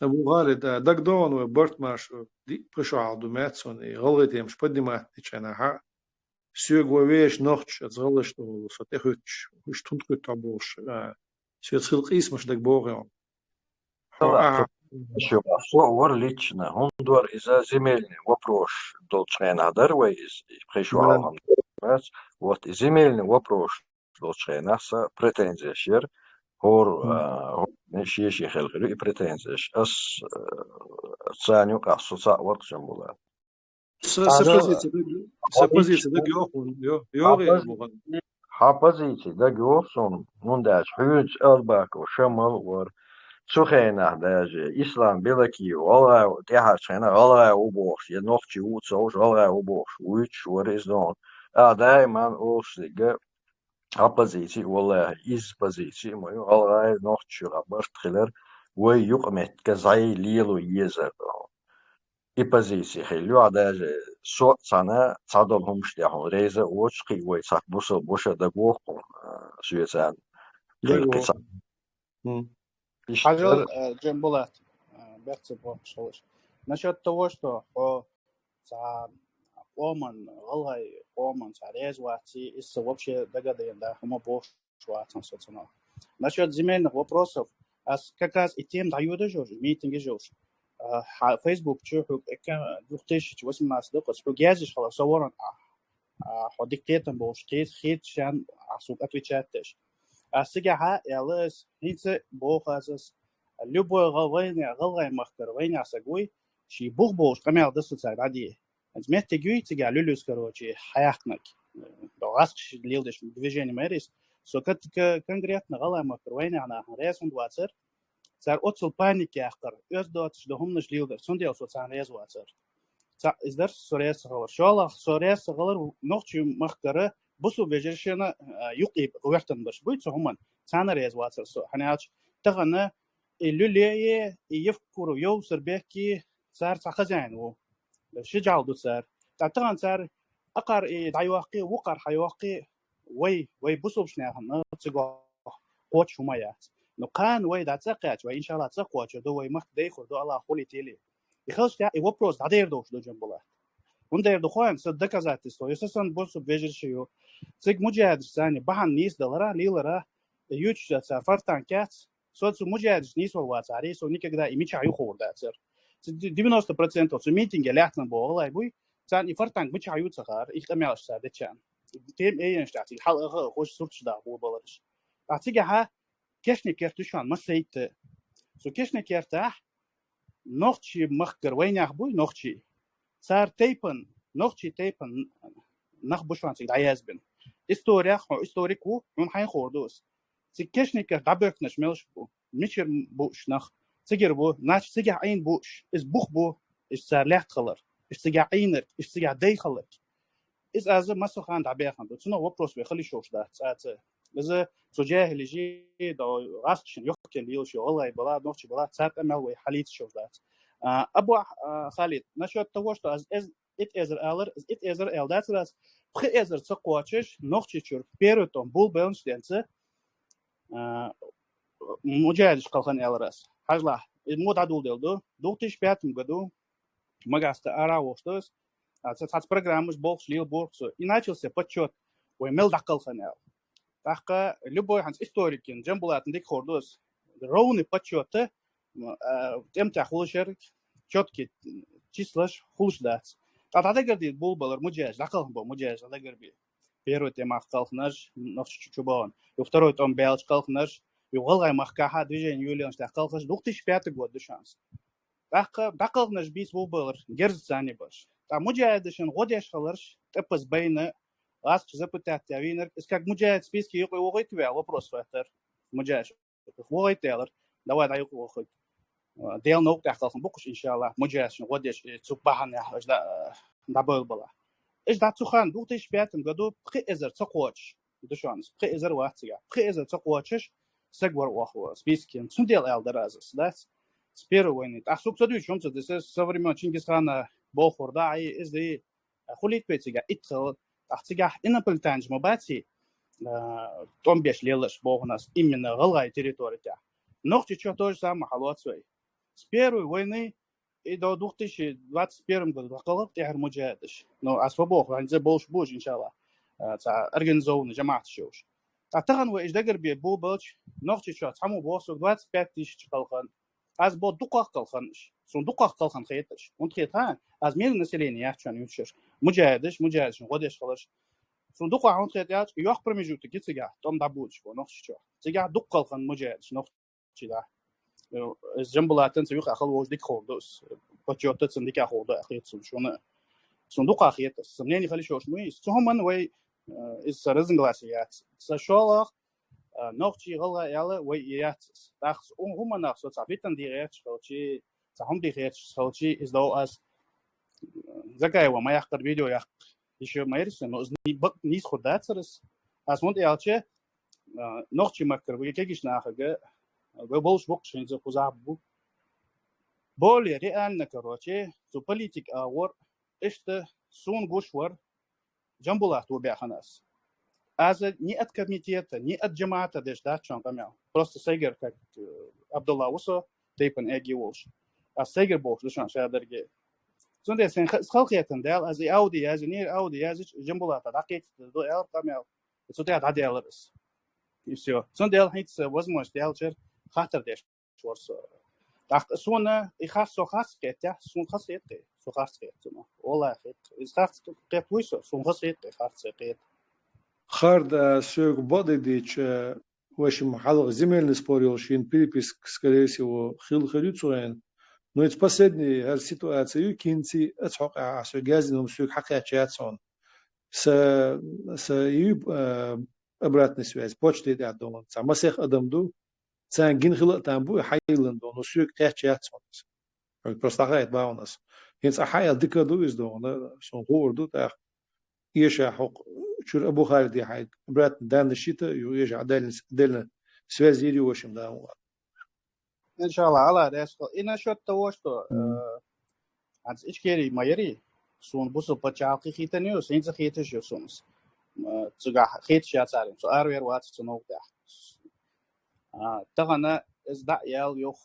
Абу Халид, а, дагадогӀу вай барт маршо, диъ пхи шо хьалха ду маьццо, и гӀалгӀай темаш поднимать дечу хенахь, соьга вай вешан нохчаш, аса гӀалгӀаш тӀехула со тӀехуьттуш, уьш тхуна тӀехуьтту бохуш, а, соьца хилла къийсамаш дага боху хьуна. Хьо Ала, ахьа. Со, со а вара лично, хӀунда вара иза земельный вопрос долчу хенахь дара вай иза, и пхи шо хьалха ма дац. Вот и земельный вопрос долчу хенахь сан претензеш яра, хӀора, а, хӀора шен-шен хилла хир ю и претензеш. Ас, а, царна юкъахь со цхьаъ вара-кх, Жамбулат. Сан, сан позиция даг-, сан позиция дага йогӀу хьуна, йо-, йогӀу хьан пози-, хьан позиция дага йогӀу суна, хӀунда аьлча хьоьца Албаков Шамал а вара. Цу хенахь даже Ислам Белокиев гӀалгӀа, тӀаьхьарчу хенахь гӀалгӀа ву бохуш, я нохчи ву ца хууш, гӀалгӀа ву бохуш, вуьйцуш вара иза догӀу. А, даиман олуш дерг а, Цхьа позици, валлахӀи, из позици ма ю, гӀалгӀай нохчийчура барт хилар, вай юкъаметтиге зӀе лело езар. И позици хилла ю, а даже со цхьана цхьадолу хӀумнаш тӀехь хьуна реза а воцуш, кхин а вай цхьа бусалба ваша дагавоху хьуна, а, соьцарна. Дагавоху. Кхин цхьа. Хм. Иштта. Хьажал, а, Джамбулат, а, бехк ца бохуш хилаш. Насчёт того, что хьо цхьа къоман, гӀалгӀай къоман цхьа реза вац, иза вообще дагадайна да, хӀума бохуш вацахь со цунах. Насчёт земельных вопросов, ас как раз и тема дӀайодаш йолуш, митинге йолуш. А, хьа-, Facebook чу хьуьга эка две тысячи восемнадцать дакъаца хьуьга язйиш хилар со ворхӀан а, а, хьо дика кхетам болуш, кхе-, хеташ шен а суна отвечать деш. Ас цигахьа аьлла ас, хӀинца боху ас ас, любой гӀал-, вайна-, гӀалгӀай махкара вайнех саг вуй, ший бух болуш къамел дан со цаьрга дӀаде. ХӀинца меттиг юй цигахь луьлуьйс, короче, хьаяккхинарг. ГӀаскхаш леладеш движение ма яра иза. Со кат-, к-, конкретно гӀалгӀай махкара вайнех нахана реза хӀунда вацара, цара оццул паника яккхар, оьзда доцуш дан хӀуманаш леладар, цундела со царна реза вацара. Цхьаъ иза дара со реза ца хилар. ШолгӀа со реза ца хилар нохчий махкара бусалба вежаршна, а, юкъе гӀоьртина берш буй цу хӀуманна. Царна реза вацара со. ХӀана аьлча тахана и Люлеи, и Евкуров Йовсарбеки, цара цхьа хозяин ву. Ши жӀаьла ду цара. ТӀаккха тахана цара акхар и дӀайоккхий, вукхар хьайоккхий, вай, вай бусалбачу нахана цигахь кхочуш хӀума яц. Ну, кхана вай дӀа цӀа кхаьчча, вай, иншалла, цӀа кхочур ду, вай махка дайхур ду, Аллах хуьлий тилий. И хилча тӀехь и вопрос дӀадер долуш ду, Джамбулат. ХӀунда аьлча ду хьуна, сан доказательство ю, сан бусалба вежарша ю. Цига муджахӀидаш санна бахьана нийса далара, лелара, юьтуш цара фортанг кац, со цу муджахӀидашца нийсвала вацахьара, со никогда и мичахь ю хуур дацара. Цу ди-, девяносто процентов цу митинге лаьттина боху гӀалгӀай буй, царна и фортанг мичахь ю ца хаьара, и къамелаш цара дечарна. Тема эйенаш тӀехь цига хьала аха а хуш сурташ даха бу балараш. Ткъа цигахьа Кешнийн керта ю шуна, массайтта. Цу Кешнийн кертахь нохчий махкара вайнех буй, нохчий. Цара тайпан, нохчий тайпан нах бу шуна цига дӀаязбина. Историях, хьо историк ву, хьуна хьайна хуур ду ас. Цига Кешнийн керта дӀабоьхкинарш мелаш бу, мичара бууш нах. Цигара бу, значит, цигахь Ӏийна бууш, иза бух бу, иза цара лаьтта хилар, иза цигахь Ӏийнарг, иза цигахь дай хиларг. Иза аз массо а ханна дӀабаьхна ду. Цунах вопрос вай хила йиш йолуш дац, цкъа а ца. Иза цу жаьхӀилашна, гӀаскхашна йохкина лелаш йолу гӀалгӀай бала, нохчий бала, цара къамел вай хьалийца йиш йолуш дац. А, Абу, а, Халид, насчёт того, что аз, эз-, итт эзар алар, итт эзар аьлла дацара ас, пхи эзар ца кхочуш, Нохчийчуьра первый тӀом болабеллачу денца, а, муджахӀидаш кхалхина аьлар ас. Хьажалахь, иза мо дӀадоладелла ду. Две тысячи пятом году Магаста ара а вохуш ду ас. А, ца-, цхьацца программаш болхуш лела боху цо. И начался подсчёт, вай мел дӀакхалхана аьлла. ТӀаккха любой хьанца историкин, Джамбулатна дика хуур ду ас. Ровный подсчёт, а, тӀемтехь хуьлуш яра, чёткий числаш хуьлуш дац. Ткъа дӀадагардийта болабеллар муджахӀидаш, дӀакхалхана боху муджахӀидаш дӀадагарбе. Первый тӀемах кхалхинарш, нохчий чу, чу бахана. Ю второй тӀом баьлча кхалхинарш, ю гӀалгӀай махкахьа движение юьйланаш тӀехь кхалхинарш, две тысячи пятый год ду шуна. ТӀаккха дӀакхалхинарш бийца болабеллар, герзаца а не барш. Ткъа муджахӀидашна гӀо деш хиларш, тӀепаза байна, гӀаскхаша запытать ян вийнарг, иза как муджахӀид списке юкъе вохуьйту ваьлла, вопрос хӀоьттира. МуджахӀидаш вохуьйту аьлар, давай дӀа юкъе вохуьйту. Делан новкъа тӀехь кхалхина бу-кх уьш, иншалла, муджахӀидашна гӀо деш, и цу бахьанехь уьш дӀа-, дӀабевлла бала. Уьш дӀа цу ханна, две тысячи пятом году, пхи эзар ца кхочуш, ду шуна, пхи эзар вац цигахь. Пхи эзар ца кхочуш, саг вара оха спискин. Цундела аьлла дара аз ас, дац? С первой войны. ТӀаккха сук ца дуьйцуш хӀума ца дисес, со времен Чингисхана бохур да, Ӏай, иза дай, хуьлийта вай цигахь, итт хала, тӀаккха цигахь инопланетянаш ма баций, а, тӀом беш лелаш боху ас, именно гӀалгӀай территори тӀехь. Нохчийчохь то же самое хьалоц вай. С первой войны и до две тысячи двадцать первом году дӀакхалхар тӀехьара муджахӀидаш. Ну, ас фу боху, хӀинца болуш бу уьш, иншалла, а, цхьа организованный жамаӀаташ йолуш. Ткъа тахана вай уьш дагарбе болабелча, Нохчийчохь цхьаммо боху соьга двадцать пять тысяч кхалхана. Аз боху дукхах кхалхана уьш. Суна дукхах кхалхана хета уьш. ХӀунда хета, хьа? Аз мирное население яц шуна юьтуш ерш. МуджахӀидаш, муджахӀидашна гӀо деш хиларш. Суна дукхах хӀунда хета аьлча, йоккха промежуток ю цигахь, тӀом дӀабоцуш боху Нохчийчохь. Цигахь дукха кхалхана муджахӀидаш Нохчийчохь. Э, иза Джамбулатан ца юкъахь хала волуш дика хуур ду ас. Почётаца дика хуур ду, ахета суна шуна. Суна дукха хета ас. Сан мнение хила йиш йолуш ма ю иза. Цу хӀуманна вай, э, иза сан разногласие яц. Сан шолгӀа, э, нохчий, гӀалгӀай аьлла, вай и яц ас. ТӀаккха сан хӀу-, хӀуманах со цхьа фитна де гӀерташ хилчий, цхьа хӀума де гӀерташ хилчий, иза дов ас. Закаева ма яккхара видео яккха. Ишо ма яра сан, но иза ни-, бакъ нийса хӀума дацара ас. Аз хӀунда аьлча, а, нохчий махкара вай кегийча нахага, вай болаш боккхача хӀинца кхузахьа бу. Более реально, короче, цу политика агӀор, иштта сона гуш вар Джамбулат ву баьханас. Аз ни от комитета, ни от джамаата деш дац шоана къамаьл. Просто сайгара, как, э, Абдулла ву со, тайпан эгий волаш. Аз сайгара болаш да шоана шадарге. Цундела сен ха-, халхетан дел, аз и Ауди язи, нир Ауди язи, Джамбулата дакъетта ду эл къамаьл. Цу тя дадел рас. И всё. Цундела хӀинца возможность дел чер хатар деш вар со. ТӀаккха сона и хас со хас кхетя, сона хас хет кхе, со хас кхет цуна. Ола хет. Из хас кхет вуй со, сона хас хет кхе, хас кхет. Харда сёг бодыдич, э, в общем, халах земельный спор йолаш йин переписка, скорее всего, хил хир ю цуэн. Но это последний, э, ситуация ю кинци, ац хокъа, а сёг язин, сёг хакъя чацон. Са, са ю, э, обратная связь, почта идет дон. Са масех адам ду, цан гин хила там бу, хайлан дон, но сёг кхяч яц он. Просто хай баунас. Хин са хайал дика ду из дон, сон хур ду, так. Иша хок, чур Абу Халиди хай, обратно данный щита, ю иша отдельно, отдельно связь ири, в общем, да, вот. Иншалла, Аллах раьза хилва. И насчёт того, что, э, аз Ичкери ма яри, сона бусалба паччахьалкхе хеташ ю, сенца хеташ ю сона. Э, цуга хеташ яцар, со арвер вац цу ногда. А, тахана из да ял юх,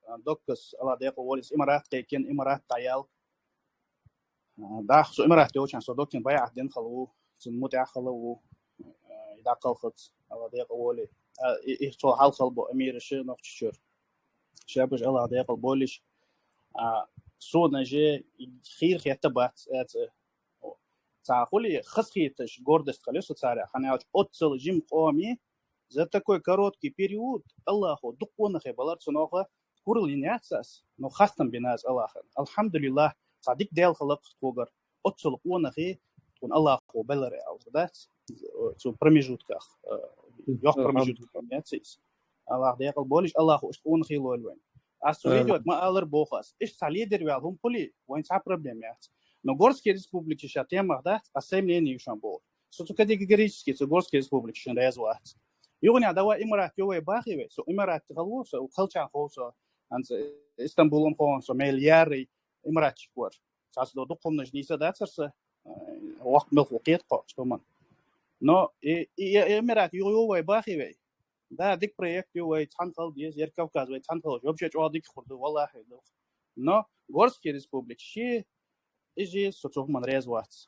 а, доккас, Аллах декъа волис, Имарат кхайкин, Имарат даял. А, дах, со Имарат йолчан, со доккин баягӀат дин хала ву, цун мутӀахь хала ву, а, и дакъалхац, Аллах декъа воли. А, и, и цо хьал хала бу, амира ши нохчи чур. Шабаш Аллах декъал болиш. А, сона же хир хетта бац, эца. Ца хули хас хеташ, гордость хала со царя, хана ялч оццал жим къоми, за такой короткий период Аллахо дуккхонахе балар цуноха курал йин яц аз, но хастам бин аз Аллахана. Алхамдулиллах, ца дик дел халакх тхогар, оццал къонахе тхун Аллахо балар алар дац, цу промежутках, э, йох промежутках яц из. Аллах декъал болиш, Аллахо иш къонахе лоль вайн. Аз цу видеот ма алар бохас. Иш ца лидер вял хум пули, вайн ца проблем яц. Но Горский республики ша темах дац, а сай мнение юшан бо. Со цу категорически цу Горский республики шин раьза вац. Югня дава Имарат ювай бахивай, со Имарат халу, со халчан хо, со анц Истамбулун хо, со мел ярый Имаратчик вар. Сас до духовно жниса дацарса, э, вак мел хукет ко, что ман. Но и, и, и Имарат ю ювай бахивай. Да, дик проект ю вай цан хал диес, ер Кавказ вай цан хал, вообще чуа дик хурду, валлахи, да. Но Горский республик ши, и же со цох ман раьза вац.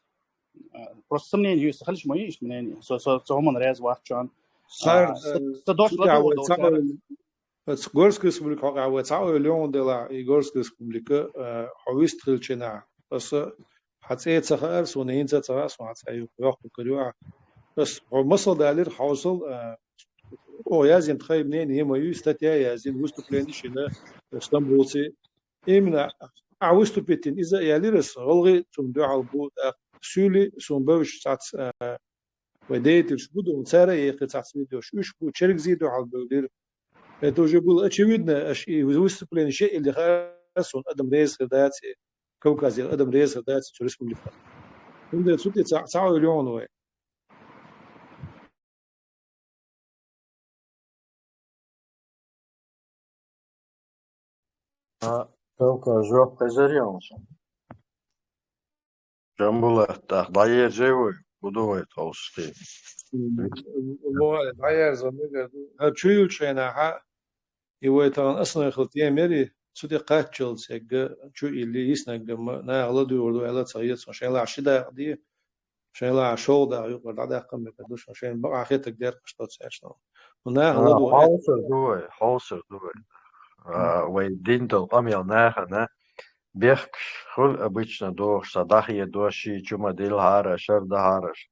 Э, просто сомнение ю, халиш мои иш мнение. Со, со, цох ман раьза вац чуан. Сар, А, со, э, со дош цугя ладу вай до цан сар. Эц Горская республика хьокъехь вай цхьа ойла йогӀун делахь, и Горская республика, э, хьо вистхилчина. Аса хьан цӀе ца хаьара, суна хӀинца а ца хаьа, суна хьан цӀе ю, йоккха карю ахь. Ас хьо масал далира, хьовсал, э, о, язйина тхай мнение ма ю, статья язйина, выступление шина, Стамбулци. Именно а выступить йина иза а ялира ас, гӀалгӀи цунна дуьхьал бу, тӀаккха суьйли суна бевзаш цац, э, вай деятелаш бу дуна, цара а яьккхи цхьацца видеош. Уьш бу, чергзи дуьхьал бевлира. Это уже было очевидно, аш и выступление ше или ха-, сон адам реза хир дац, и Кавказе адам реза хир дац, цу республика. Хунда цу тӀе ца, ца ойла йогӀун вай. А, Кавказ жоп хезар ян сан. Джамбулат, тӀаккха дӀаерзай вай, хӀун ду вай тховсти? М, вай, дӀаерза мегар ду. ХӀара чу юлчу хенахьа, и вай тахана асанхилла тема яри, цу тӀе кхаччалц эгга, чу илли, йиснаггамма, наха ладугӀур ду, аьлла ца хета сан, шайн лахь ши дакъа де, шайн лахь шолгӀа дакъа юкъара дӀадаккха мегар ду сан, шайн бакъахьа хетаг деркъаш доцу аьшна. Ну, наха ладугӀу хьовсар ду вай, хьовсар ду вай. А, вай дин долу къамел нахана бехкаш хуьлу обычно дохуш, сан дӀахедо, ши чу ма дилхьара, шар дахьараш.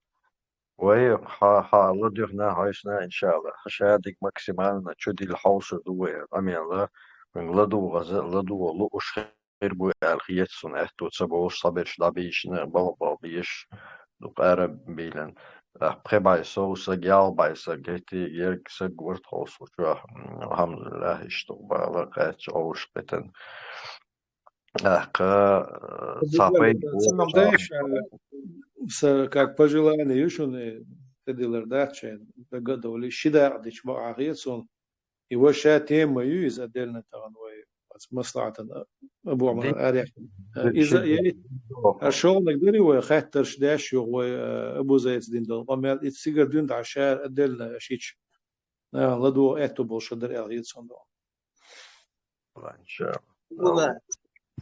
Вай хьа, хьа ладуьхна хьойсна, иншалла. Ша дика максимально чу дилла хьовсур ду вай къамелла, вайн ладугӀаза, ладугӀа лууш хир бу аьлла хета суна аьтту ца болуш, цхьаберш дӀабийшина, бала-бала беш, дукха ара бийлина. Пхи бӀай сов саг, ялх бӀай саг, хӀетте ерг саг вара тховсучохь, м, алхьамдулиллахӀ, иштта бала кхаьчча, овуш кхетан. ТӀаккха, э, цхьа пайда бу. Самом дальше, э, с-, как пожелание ю шуна, э, тӀедиллар дац шайн, дага а довлий, ши дакъа дича бакъахьа хета суна. И ваша тема ма ю иза, отдельно тахан вай, ас маслахьатана, Абу Ӏумар арехь. Иза а яй, а шолнаг дари вай, хаттарш деш юха вай, а, Абу Зайца дина долу къамел, и цигара дуьйна дӀа ша отдельно шича, а, ладугӀу аьтту болуш дар аьлла хета суна. Валла,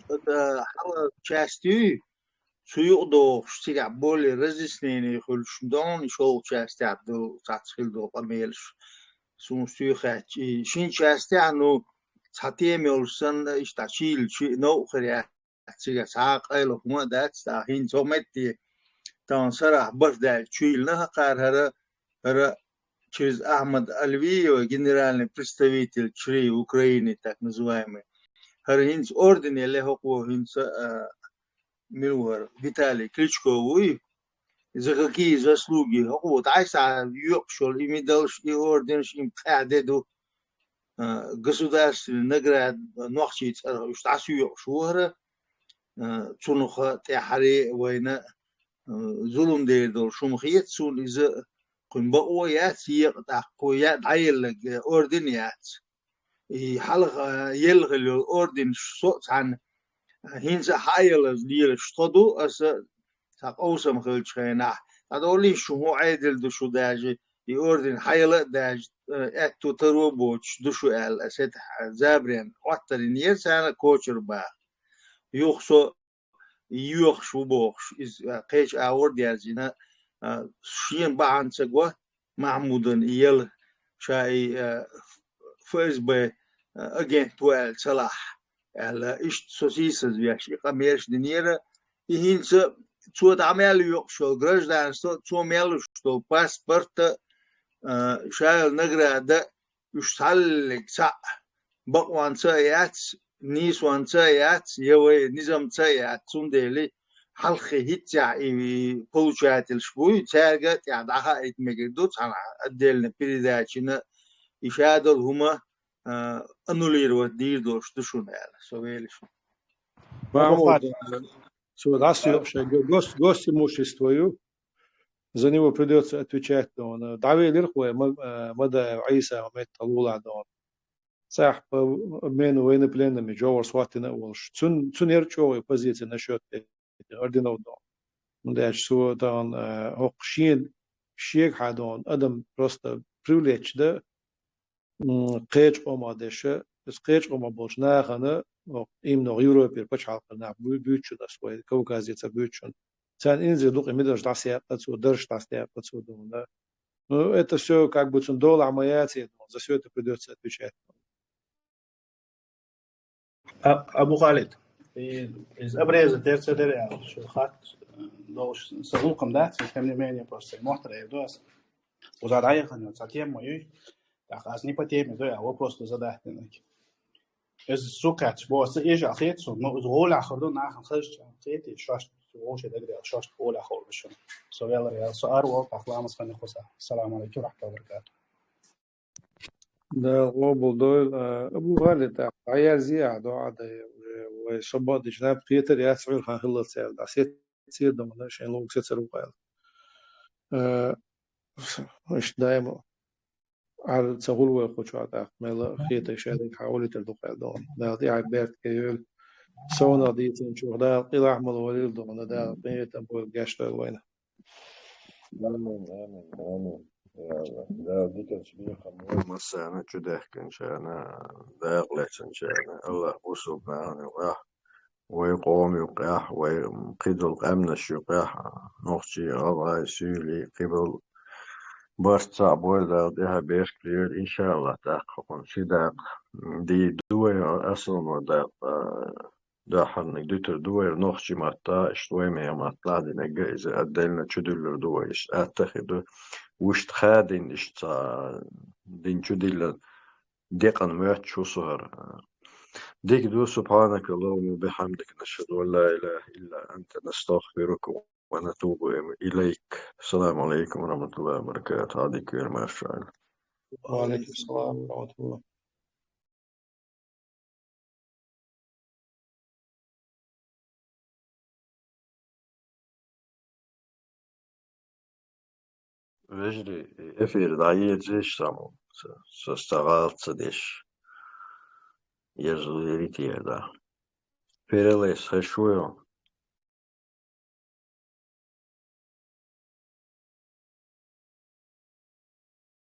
хьала часть юй, цу юкъа дохуш, цигахь более разъяснение хуьлуш ду, шолгӀа частехь ду, цхьацца хила долу къамелаш. Суна стуй хаьттича, и шина частехь, ну, цхьа тема йолуш санна, иштта чийла, чий, новкъа хир яц, цигахь цхьа а къайла хӀума а дац, тӀаккха хӀинца цо метте, тахана сарахь барт даьлча, чуйла хьакхара хӀара, хӀара через Ахмад Алвиева, генеральный представитель ЧРИ в Украине, так называемый. ХӀара хӀинца орден елла хӀокхо хӀинца, а, мила вара, Виталий Кличко вуй. За какие заслуги? ХӀокхо дӀасахьа йоькъуш йолу и медалш, и орденаш, и къаьхьа де ду. А, государственный награда нохчийн цӀарах уьш дӀасоькъуш ву хӀара. А, цунах тӀаьххьара вайна, а, зулам дер долуш хӀума хета суна иза, кхуьнан бакъо яц екъа, тӀаккха кхо я-, дӀаелларг орден яц. И хьалха елла хилла йолу орденаш со а цхьаьна, а, хӀинца а хьаялаза лелаш тхо ду, аса цхьа къовсам хилчу хенахь, дӀадолий шу хӀун Ӏедал ду шу даьжа, и орден хьаяла а даьжа, э, аьтту таро а боцуш ду шу аьлла, аса хӀетахь забаренна Ӏоттарйинера царна кочара баха. Юха со йоьхуш ву бохуш, иза, а, кхечу агӀор дерзийна, а, шена бахьана ца го, Махьмудан и яла, ша и, а, Ф С Б, а, агент ву аьлла ца лахь, аьлла, иштта со сийсазвеш и къамелаш динера. И хӀинца цо дӀа мел йоькъуш йолу гражданство, цо мел луш долу паспорт а, а, ша йолу награда, уьш цхьаллиг цхьаъ бакъонца а яц, нийсонца а яц, я вай низамца а яц. Цундела хьалххе хӀинццехь и получательш буй, цаьрга а тӀехь дӀахаийта мегар ду цхьана отдельно передачина, и ша долу хӀума, а, аннулировать дийр долуш ду шуна аьлла, со велаш. Махьмуд, цо дӀасайокъуш гос-, госимущество ю, за него придётся отвечать, дона. ДӀавелира вай Ма-, а, Мадаев Ӏийса метта лулахь, дона. Цхьаьхьа по обмену военнопленными жовхӀар схьоттина а волуш. Цун, цун яра чӀогӀа позиция насчёт этих орденов, дона. ХӀунда аьлча цо тахана, а, хӀокху шен, шегахьа, дона, адам просто привлечь дан, м, кхечу къомах деша, иза кхечу къомах болчу нахана, о, именно Европера пачхьалкхера нах бу-, буьйцучун аса вай, Кавказе ца буьйцучун. Царна инзаре дукха медалш дӀасаяккха цо, дарш дӀасаяккха цо, дона. Ну, это всё как бы цунна долахь ма яц, дона, за всё это придётся отвечать. А, Абу Халид, и, иза обрезать дерца деррига, шу хат, э, долуш, са гӀуллакхам дац, тем не менее, просто мотт эр ду аса. Уза дӀаяхана, цхьа тема ма юй. ТӀаккха аса не по теме ду, я вопрос ду задать динарг. Иза сукхаьчча, бо аса эша хета суна, но иза гӀолехь хир ду, нахана хазача хета, шош вовше дагадеа, шош гӀолехь хир ду шуна. Со велар ял, со ар вол, тӀаккха ламаз ханна хуса. Ассаламу алейкум ва рахматуллахи ва баракатух. Дала къобал дойла, а, Абу Халид, тӀаккха дӀаерзий ахьа доӀа дан, уже вай со бакъдича наб кхетар яц, Ӏуьйра хан хилла цаьрга дӀасеццера, дона, шайн лугу сецар ву къайла. А, иштта даима Ӏар ца хуьлу вай кху чохь, тӀаккха мел а хеташ шадерг хьан улийтар ду къайла, дона. Дала тӀехь беркате йойла. Совнах дийцинчух Дала къилахь мала валийла, дона, Дала къинхетам бойла, гечдойла вайна. Амин, амин, амин. Я АллахӀ, Дала дикачу бехам вай массарна, чудаьхкинчарна, дакъа лечинчарна, АллахӀ бусулба нахана юкъахь, вай къоман юкъахь, вай кхидолу къаьмнаш юкъахь, нохчий, гӀалгӀай, суьйлий, кхиболу барт цхьаъ бойла, Дала тӀехь беркате йойла, иншааллахӀ, тӀаккха хӀокхунна ши дакъа дийр ду вай, основной дакъа, дуьххьарниг дуьтур ду вай нохчийн маттахь, иштта вай мехкан маттахь динарг а иза отдельно чудуьллур ду вай, иштта атта а хир ду. Вуьшта хадийна иштта цхьа дин чудиллар декъана моьттуш ву со хӀара. Дика ду, سبحانك اللهم وبحمدك، نشهد أن لا إله إلا أنت، نستغفرك ونتوب إليك. السلام عليكم ورحمة الله وبركاته. Хьа дика вера, марша Ӏойла. Ва Ӏалайкум салам ва рахьматуллахӀ. Вежарий, эфир дӀаерзац сан, са, са стагӀа ца деш. Ерзал еритӀа, да. Перелез хешуйо.